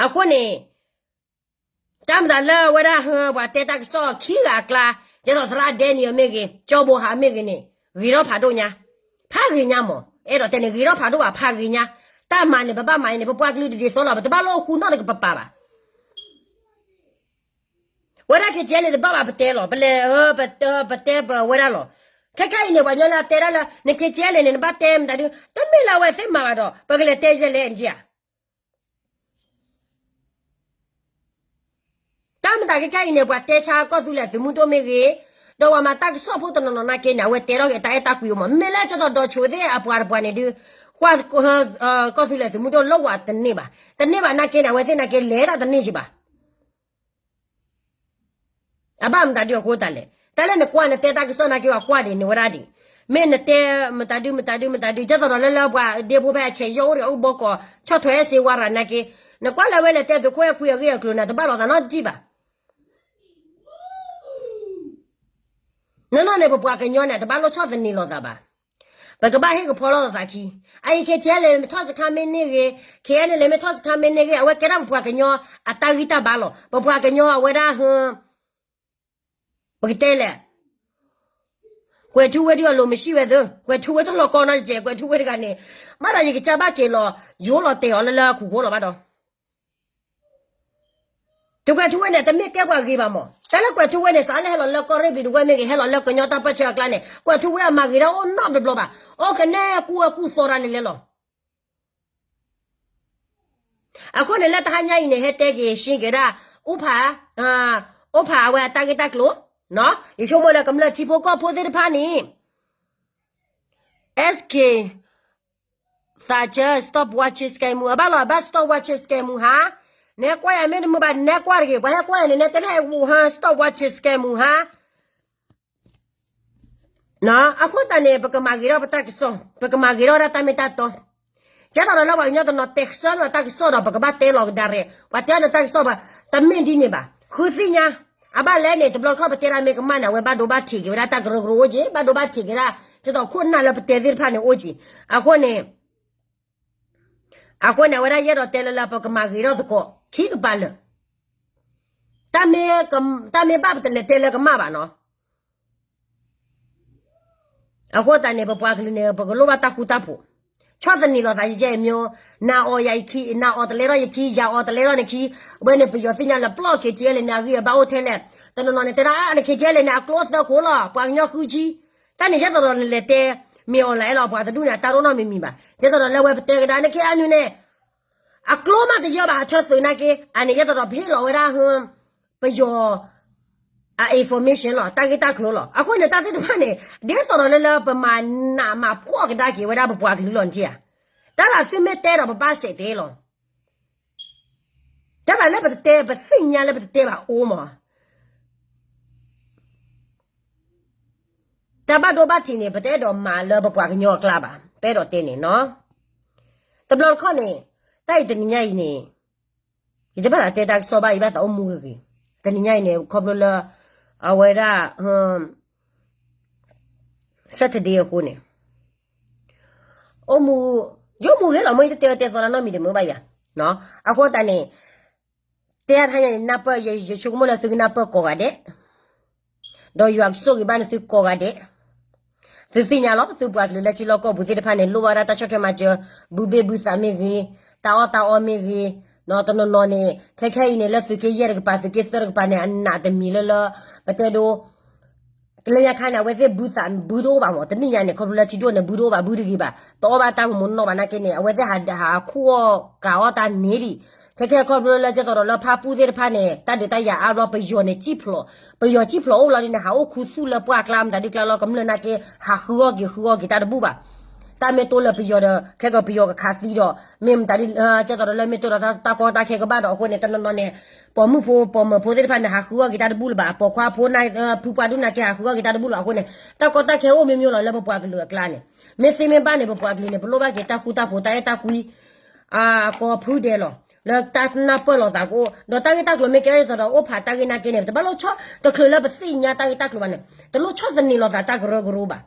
အဃိန့ၣ် တၢ်မၤသးလၢအဝဲဒၣ်ဟၢ ပှၤတဲတၢ်ကစီၣ်ခံဂၤအကျါ, ဒ်သိးသရၣ်ဒဲနံၤအမ့ၢ်ဂ့ၤ, ကၠီဘိဟးမ့ၢ်ဂ့ၤန့ၣ်, ဂ့ၤထီၣ်ဖးဒိၣ်ညါ, ဖးဂ့ၤညါမး, အဲၣ်ဒိးတဲန့ၣ် ဂ့ၤထီၣ်ဖးဒိၣ်ဘၣ် ဖးဂ့ၤညါ, တၢ်မၤန့ၣ် ပဘၣ်မၤအံၤန့ၣ် ပပှၤကလုာ်တဒ်သိးလီၤ, ပတဘၣ်လိၣ်ဃူနီၣ်တကပၤပၤဘၣ်. ဝဲဒၣ် KTLA န့ၣ် တဘၣ်ဘၣ်ပတဲလီၤ, ပလဲၤ ပတဲပဝဲဒၣ်လီၤ. ခဲခါအံၤန့ၣ် ပှၤကညီလၢအတဲဒၣ်လၢ န KTLA န့ၣ် နဘၣ်တဲမတၤဒု, တမ့ၢ်လၢအဝဲသ့ၣ်မၤဘၣ်ဒီး ပကလဲၤတဲယဲလဲၣ်န့ၣ်ဧါ. တၢ်မၤသးခဲခါအံၤန့ၣ် ပှၤတဲဆါကီၢ်သူလ့ၤသုးမုၢ်ဒိၣ်မ့ၢ်ဂ့ၤ, ဒီးပှၤမၤတၢ်ကစီၣ်ဖိတနီၤနီၤနာ်က့န့ၣ် အဝဲတဲထီၣ်က့ၤတၢ်အဲၣ်တၢ်ကွံအီၤမး, မ့ၢ်လၢကၠီသီဒီးဆိသ့ၣ်အပှၤတပှၤန့ၣ်ဒုး, ကွၢ် ကီၢ်သူလ့ၤသုးမုၢ်ဒိၣ်လၢဝဲတန့ၢ်ဘၣ်, တန့ၢ်ဘၣ်နာ်က့န့ၣ် အဝဲသ့ၣ်နာ်က့လဲၤတၢ်တန့ၢ်က့ၤဘၣ်. အဘၣ်မတၤဒုအဃိတၢ်လဲၣ်, တၢ်လၢနကွၢ်နတဲတၢ်ကစီၣ်နာ်က့ ပှၤကွၢ်ဒံးန့ၢ်ဝဲဒၣ်ဒံး, မ့ၢ်နတဲမတၤဒုမတၤဒုမတၤဒု ဒ်သိးဒီးလၢလၢပှၤဒ့ဖိဖဲအဆဲးယီၢ်အိၣ်ဒီးအုၣ်ဘီကီး ဆီၣ်ထွဲစ့ဝါရၤနာ်က့, နကွၢ်လၢဝဲလဲၤတဲသုးခိၣ်အဲၣ်ခွံအဂ့ၢ်အကျိၤန့ၣ် တဘၣ်လိာ်သးနီတဒံၣ်ဘၣ်. နီၢ်နီၢ်န့ၣ် ပပှၤကညီန့ၣ် တဘၣ်လိၣ်ဆီၣ်သနံးလိာ်သးဘၣ်. ပကဘၣ်ဟ့ၣ်ကဖီလီၤသးခံ, အအံၤ KTLA မ့ၢ်ထီၣ်စခါမ့ၢ်န့ၢ်ဂ့ၤ, KNLA မ့ၢ်ထီၣ်စခါမ့ၢ်န့ၢ်ဂ့ၤ အဝဲကဲဒၣ်ပပှၤကညီအတၢ်ဂံၢ်တၢ်ဘါလီၤ. ပပှၤကညီအဝဲဒၣ်ဟၢ ပကတဲလဲၣ်, ကွဲၤထူဝ့ဒုအလိၤမ့ၢ်ဆံးဝဲသၢ, ကွဲၤထူဝ့တလီၤကီနီတစဲး, ကွဲၤထူဝ့တဂၤန့ၣ်, ဘၣ်ဒီးယကစၢ်ဘၣ်က့ၤလီၤ, ယိလီၤတဲာ်အီၤလၢလၢအခိၣ်ဃိလီၤဘၣ်ဒီး တကွဲၤထူဝ့န့ၣ် တမ့ၢ်ကဲပှၤဂ့ၤဘၣ်မး, တၢ်လၢကွဲၤထူဝ့န့ၣ် စးလၢဟဲလီၤလၢကီၢ်ရ့ၣ်ဘျံးတဝဲၢ်မ့ၢ်ဂ့ၤ, ဟဲလီၤလၢကညီတၢ်ပၢဆှၢအကျါန့ၣ် ကွဲၤထူဝ့အမၤဂ့ၤဒၣ်အိၣ်နီတဘျီဘၣ်, အိၣ်ကနဲကူၣ်ဝဲကူၣ်သီတၢ်လဲၤလဲၤလီၤ. အဃိန့ၣ်လၢတဟါညါအံၤန့ၣ် ဟဲတဲက့ၤရှင်းက့ၤဒၣ်, အိၣ်ဖး, အိၣ်ဖးအဝဲအတၢ်ဂ့ၢ်တၢ်ကျိၤ, ယဆိကမိၣ်လၢကမျၢၢ်ထံဖိကီၢ်ဖိသ့ၣ်တဖၣ်န့ၣ် SK တၢ်ဆၢ stop watching scam မူ အဘၣ်လီၤ အဘၣ် stop watching scam မူဟါ, နဲကွၢ်ယၤမ့ၢ်တမုာ်ဘၣ် နဲကွၢ်တဂ့ၤ ပှၤဟဲကွၢ်ယၤန့ၣ် နဲတဲလၢအဝူဟါ stop watching scam မူဟါ အဃိသတးန့ၣ် ပကမၤဂ့ၤထီၣ်ပတၢ်ကစီၣ် ပကမၤဂ့ၤထီၣ်ဝဲဒၣ်တၢ်မ့ၢ်တၢ်တီ, ကဲသိးဒီးလၢပှၤကညီတနီၤတဲဆၢလီၤတၢ်ကစီၣ်ဒီး ပကဘၣ်တဲလီၤကဒါရဲၣ် ပှၤတဲလီၤတၢ်ကစီၣ်ဘၣ် တမ့ၢ်ဒ်န့ၣ်ဘၣ် ဃုသ့ၣ်ညါ, အဘၣ်လဲၣ်န့ၣ် တဘျီတခီၣ်ပတဲဒၣ်မ့ၢ်ကမၣ်န့ၣ် အဝဲဘၣ်ဒိဘၣ်ထံးက့ၤဝဲဒၣ်တၢ်ကရၢကရိအိၣ်က့ၤ ဘၣ်ဒိဘၣ်ထံးက့ၤဒၣ် ကဲသိးခိၣ်နၢ်လၢပတဲသ့ၣ်တဖၣ်န့ၣ်အိၣ်က့ၤ, အဃိန့ၣ် အဃိန့ၣ် အဝဲဒၣ်ယအဲၣ်ဒိးတဲလၢလၢပကမၤဂ့ၤထီၣ်သကိး ခံကပၤလၢာ်, တၢ်မ့ၢ်ဘၣ်ပတလဲၤတဲလၢကမၣ်ဘၣ်နီၤ, အဃိသတးန့ၣ် ပပှၤကလုာ်န့ၣ် ပကလိၣ်ဘၣ်တၢ်ဃူတၢ်ဖိး, ဆီၣ်သနံးလိာ်သးယကဲအမျိုး, နၤအီၣ်ယၤယခံ, နၤအီၣ်တလဲထီၣ်ယခံ, ယၤအီၣ်တလဲထီၣ်နခံ, ဝဲန့ၣ်ပယီၤသ့ၣ်ညါလၢပျီၢ် KTLA န့ၣ် အဂံၢ်အဘါအိၣ်ထဲလဲၣ်, တနီၤနီၤန့ၣ် တဲဒၣ်အါန့ၣ် KTLA န့ၣ် အကျိသၢခိၣ်လီၤ, ပှၤကညီဃုဆံ, တၢ်န့ၣ် ကဲသိးဒီးနလဲၤတဲ မ့ၢ်အီၤလၢအဲၣ်လီၤ ပှၤတဒူၣ်န့ၣ် အတၢ်ရိၣ်နီတမံၤမံၤဘၣ်, ကဲသိးဒီးလၢဝဲပတဲကဒါနခဲအနုၤန့ၣ် အကျိမးတယၢဘၣ် ဟးထၢသုးနာ်က့ အန့ၣ် ယဲသိးဒီး ပဟ့ၣ်လီၤဝဲဒၣ် ပယီၤ အ information လီၤ တၢ်ဂ့ၢ်တၢ်ကျိၤလီၤ. အဃိန့ၣ် တၢ်သ့ၣ်တဖၣ်န့ၣ် ဒ်သိးဒီးလၢလၢပမၤနးမၤဖှီၣ်ကဒါက့ၤဝဲဒၣ်ပပှၤကလုာ်လီၤနထံၣ်ဧါ, တၢ်သးသုမ့ၢ်တဲဒီးပဘၣ်စဲးတဲလီၤ. တၢ်သးလၢပတတဲ ပသ့ၣ်ညါလၢပတတဲဘၣ်အိၣ်မး တၢ်ဘၣ်ဒိဘၣ်ထံးန့ၣ် ပတအဲၣ်ဒိးမၤလၢပပှၤကညီအကျါဘၣ် ပအဲၣ်ဒိးတဲန့ၣ်နီၤ. တဘျီတခီၣ်န့ၣ် တၢ်အံၤတနံၤညါအံၤန့ၣ် ယတဘၣ်သးတဲတၢ်ကစီၣ်ဘၣ် ယဘၣ်သးအိၣ်မူဂ့ၤဂ့ၤ, တနံၤညါအံၤန့ၣ် ခီဖျိလၢ အဝဲဒၣ် Saturday အဃိန့ၣ် အိၣ်မူ ယအိၣ်မူဂ့ၤလီၤ မ့ၢ်ယတတဲတဲသီတၢ်နီတမံၤတမုာ်ဘၣ်ယၤ, အဃိသတးန့ၣ် တဲအါထါညါန့ၣ် နၢ်ပၢၢ် ယဆိကမိၣ်လၢသုကနၢ်ပၢၢ်ကိးဂၤဒဲး, ဒီးယွၤကဆိၣ်ဂ့ၤဘၣ်န့ၣ်သုကိးဂၤဒဲး, သုသ့ၣ်ညါလီၤ သုပှၤကလုာ်လၢထံလီၢ်ကီၢ်ပူၤသ့ၣ်တဖၣ်န့ၣ် လိၣ်ဘၣ်ဝဲဒၣ်တၢ်ဆီၣ်ထွဲမၤစၢၤ ဘုဘ့ၣ်ဘုသးမ့ၢ်ဂ့ၤ, တၢ်အီၣ်တၢ်အီမ့ၢ်ဂ့ၤ, တနီၤနီၤန့ၣ် ခဲခဲအံၤန့ၣ် လၢသုးက့ယဲၢ်တကပၤ သုးက့သၢတကပၤန့ၣ် အနးတမံၤလၢလၢ ပတဲဒိ ကလၢညါခါန့ၣ် အဝဲသ့ၣ်ဘုသးဘုတအိၣ်ဘၣ်မး တနံၣ်ညါန့ၣ် ခီဖျိလၢထံဒိၣ်န့ၣ် ဘုတအိၣ်ဘၣ် ဘုတဂ့ၤဘၣ် တအီၣ်ဘၣ်တၢ်မမူနီၢ်ဘၣ်နာ်က့န့ၣ် အဝဲသ့ၣ်ဟးခူၣ်အီၣ်ကးအီၣ်တၢ်န့ၣ်ဒံး, ခဲခဲခီဖျိလၢကဲသိးဒီးလၢဖါပူၣ်သ့ၣ်တဖၣ်န့ၣ် တၢ်ဒုးတၢ်ယၤအါဘျီ ပယီၤန့ၣ် ပယီၤစံၣ်ဖျိးအိၣ်ဘျီဒ်န့ၣ် ဟးအိၣ်ခူသူၣ်လၢပှၢ်ကျါ မတၤဒုကျါလီၤ ကမျၢၢ်နာ်က့ ဟးဃုအီၣ်က့ၤဃုအီၣ်က့ၤတၢ်တဘူၣ်ဘၣ်, တၢ်မ့ၢ်တိလၢပယီၤဒီး ခဲကပယီၤကခးသံဒီး မ့ၢ်မတၤဒု ကဲသိးဒီးလၢမ့ၢ်တိဒီးတၢ်ကီတၢ်ခဲကဘၣ်ဒီးအဃိန့ၣ် တနီၤနီၤန့ၣ် ပိာ်မုၣ်ဖိပိာ်မၢၤဖိသ့ၣ်တဖၣ်န့ၣ် ဟးဃုအီၣ်က့ၤတၢ်တဘူၣ်လၢၤဘၣ်, ပိာ်ခွါဖိ ဖုပှၢ်ဒူၣ်နာ်က့ဟးဃုအီၣ်က့ၤတၢ်တဘူၣ်လၢၤဘၣ်အဃိန့ၣ် တၢ်ကီတၢ်ခဲအိၣ်မ့ၢ်မ့ၢ်လီၤလၢပပှၤကလုာ်အကျါန့ၣ်, မ့ၢ်သ့မ့ၢ်ဘၣ်န့ၣ် ပပှၤကလုာ်န့ၣ် ပလိၣ်ဘၣ်က့ၤတၢ်ဃူတၢ်ဖိး တၢ်အဲၣ်တၢ်ကွံ ကိးဖုဒဲးလီၤ လၢတၢ်နၢ်ပၢၢ်လိာ်သးကအိၣ် ဒီးတၢ်ဂ့ၢ်တၢ်ကျိၤမ့ၢ်ကဲထီၣ်ဒ်သိးဒီးအိၣ်ဖးတၢ်ဂ့ၢ်နာ်က့န့ၣ် ပတဘၣ်လိၣ်ဆီၣ်တချုးလၢပသ့ၣ်ညါတၢ်ဂ့ၢ်တၢ်ကျိၤဘၣ်န့ၣ် တလိၣ်ဆီၣ်သနံးလိာ်သးတၢ်ကရၢကရိဘၣ်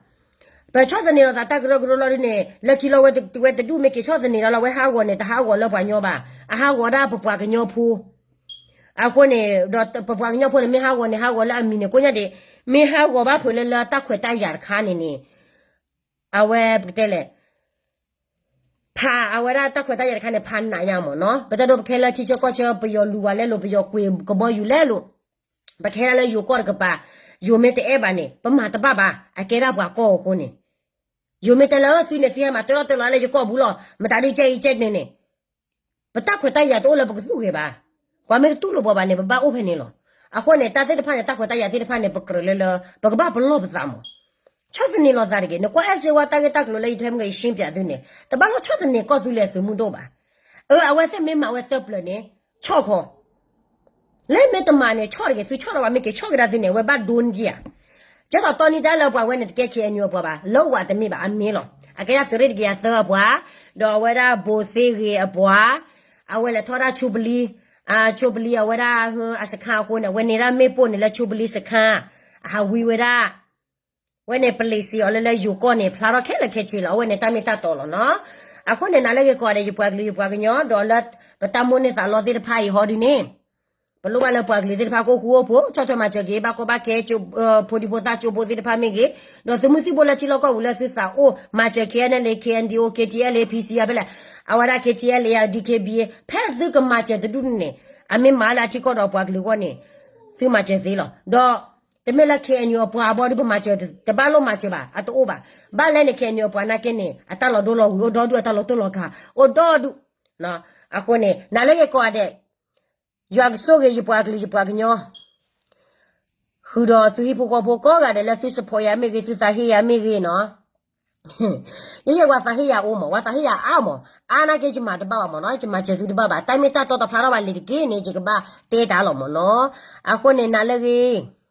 ပဆီၣ်သနံးလိာ်သးတၢ်ကရၢကရိလီၤဒ်န့ၣ် လၢခံလီၤဝဲ ဝဲတဒူၣ်မ့ၢ်က့ၤဆီၣ်သနံးလီၤလီၤ ဝဲဟးဂီၤန့ၣ် တဟးဂီၤလၢပှၤကညီဘၣ်, အဟးဂီၤဒၣ်ပပှၤကညီဖိ အဃိန့ၣ် ဒီးပပှၤကညီဖိန့ၣ် မ့ၢ်ဟးဂီၤန့ၣ် ဟးဂီၤလၢအမံၤန့ၣ် ကိးညါဒံး, မ့ၢ်ဟးဂီၤဘၣ်ဖုးလၢလၢတၢ်ခွဲးတၢ်ယာ်တခါန့ၣ်န့ၣ် အဝဲပကတဲလဲၣ် ဖးအဝဲဒၣ်တၢ်ခွဲးတၢ်ယာ်တခါန့ၣ် ဖးနးညါမ့ၢ်နီၤ, ပတဲဒိပခဲလၢထံဆၢကီၢ်ဆၢ ပယီၤလူၤဝဲလဲၤလိာ် ပယီၤကွံာ်ကဘီယူၤလဲၤလိာ် ပကဟဲဒၣ်လၢယိၤကီၢ်တကပၤ, ယိၤမ့ၢ်တအဲၣ်ဘၣ်န့ၣ် ပမၤတဘၣ်ဘၣ်, အကဲဒၣ်ပှၤကီၢ်အဃိန့ၣ်, ယိၤမ့ၢ်တဲလၢသုန့ၣ် သုဟဲမၤတၢ်လီၤတၢ်လီၤလၢယကီၢ်ပူၤလီၤ, မတၤဒုကဲအံၤကဲန့ၣ်န့ၣ်, ပတၢ်ခွဲးတၢ်ယာ်တအိၣ်လၢပကသူၣ်ဂ့ၤဘၣ်, ပှၤမ့ၢ်တတူၢ်လိာ်ပှၤဘၣ်န့ၣ် ပဘၣ်အိၣ်ဖဲန့ၣ်လီၤ. အဃိန့ၣ် တၢ်သ့ၣ်တဖၣ်န့ၣ် တၢ်ခွဲးတၢ်ယာ်သ့ၣ်တဖၣ်န့ၣ် ပကြၢးလၢလၢ ပကဘၣ်ပလီၢ်ပသးမး, ဆီၣ်သနံးလိာ်သးတဂ့ၤ, နကွၢ်အဲၣ်စ့ဝါတၢ်ဂ့ၢ်တၢ်ကျိၤလၢယထဲမ့ၢ်ဂ့ၤ ယရှင်းပြသုန့ၣ် တဘၣ်လိၣ်ဆီၣ်သနံးကီၢ်သူလ့ၤသုးမုၢ်ဒိၣ်ဘၣ်. အၢ အဝဲသ့ၣ်မ့ၢ်မၤဝဲသၢပျၢၤန့ၣ် ဆီၣ်ခီ လၢမ့ၢ်တမၤန့ၣ် ဆီၣ်တဂ့ၤ, သုဆီၣ်ဒီးပှၤမ့ၢ်က့ၤဆီၣ်ကဒါသုန့ၣ် အဝဲဘၣ်ဒိန့ၢ်ဧါ. ကဲသိးတီနံၤတၢ်လၢပှၤဝဲန့ၣ် တကဲ KNU အပှၤဘၣ်, လၢဝးတမ့ၢ်ဘၣ်, အမ့ၢ်လီၤ. အကဲဒၣ်သုးရ့ၣ်တကယၤသၢအပှၤ, ဒီးအဝဲဒၣ်ဘိးသ့ဂ့ၤအပှၤ, အဝဲလဲၤထီၣ်ဒၣ်ဆိပလံ, ဆိပလံအဝဲဒၣ် အစခန်းအဃိန့ၣ် အဝဲန့ၢ်ဒၣ်မ့ၣ်ပိၢ်န့ၣ်လၢဆိပလံစခန်း, အဟးဝံဝဲဒၣ် ဝဲန့ၣ် ပလ့းစ့အီၤလၢလၢယိၤကီၢ်န့ၣ် ဖျါထီၣ်ခဲလၢာ်ခဲဆ့လီၤ. အဝဲန့ၣ်တၢ်မ့ၢ်တၢ်တီလီၤနီၤ. အဃိန့ၣ် နၤလၢဂ့ၤကိးဂၤဒဲး ယပှၤကလုာ်ယပှၤကညီ ဒီးလၢပတၢ်မိၣ်န့ၢ်သးလီသ့ၣ်တဖၣ်အံၤဟီဒုန့ၣ် ပလိၣ်ဘၣ်လၢပှၤကလုာ်သ့ၣ်တဖၣ်ကအိၣ်ဃူအိၣ်ဖိး ဆီၣ်ထွဲမၤစၢၤက့ၤ ဘၣ်ကီဘၣ်ခဲ ဖိဒံဖိသၣ်ကၠိဖိသ့ၣ်တဖၣ်မ့ၢ်ဂ့ၤ, ဒီးသုးမုၢ်သံၣ်ဘိလၢထံလီၢ်ကီၢ်ပူၤလၢသုသးအိၣ်မၤစၢၤ KNLA KNDO KTLA PC အဖဲလဲၣ်, အဝဲဒၣ် KTLA DKBA ဖဲသုကမၤစၢၤတဒူၣ်န့ၣ် အမ့ၢ်မၤလၢအထံကီၢ်ဒီးပှၤကလုာ်အဂီၢ်န့ၣ် သုမၤစၢၤသ့လီၤ. ဒီး တမ့ၢ်လၢ KNU အပှၤအဘီဒု ပမၤစၢၤ တဘၣ်လိၣ်မၤစၢၤဘၣ် အတအိၣ်ဘၣ်. ဘၣ်လဲၣ်န့ၣ် KNU အပှၤနာ်က့န့ၣ် အတၢ်လီၤဒိလီၤဝံၤအိၣ်ဒီဒူၣ် အတၢ်လီၤတိၢ်လီၤကၤ အိၣ်ဒီဒူၣ်. အဃိန့ၣ် နၤလၢဂ့ၤကိးဂၤဒဲး ယွၤကဆိၣ်ဂ့ၤယပှၤကလုာ်ယပှၤကညီ ဃုာ်ဒီးသုဟံၣ်ဖိဃီဖိကိးဂၤဒဲးလၢသု support ယၤမ့ၢ်ဂ့ၤ သုသးဟ့ယၤမ့ၢ်ဂ့ၤနီၤ. ယဲယဲ ဝၤသးဟ့ယၤအိၣ်မး, ဝၤသးဟ့ယၤအါမး, အါနာ်က့ ယမၤတဘၣ်ဘၣ်မးနီၤ, ယမၤစၢၤသုတဘၣ်ဘၣ်, တၢ်မ့ၢ်တၢ်တီတဖျါထီၣ်ဘၣ်လံၤတက့ၢ်န့ၣ် ယကဘၣ်တဲတၢ်လီၤမးနီၤ. အဃိန့ၣ် နၤလၢအဂ့ၤ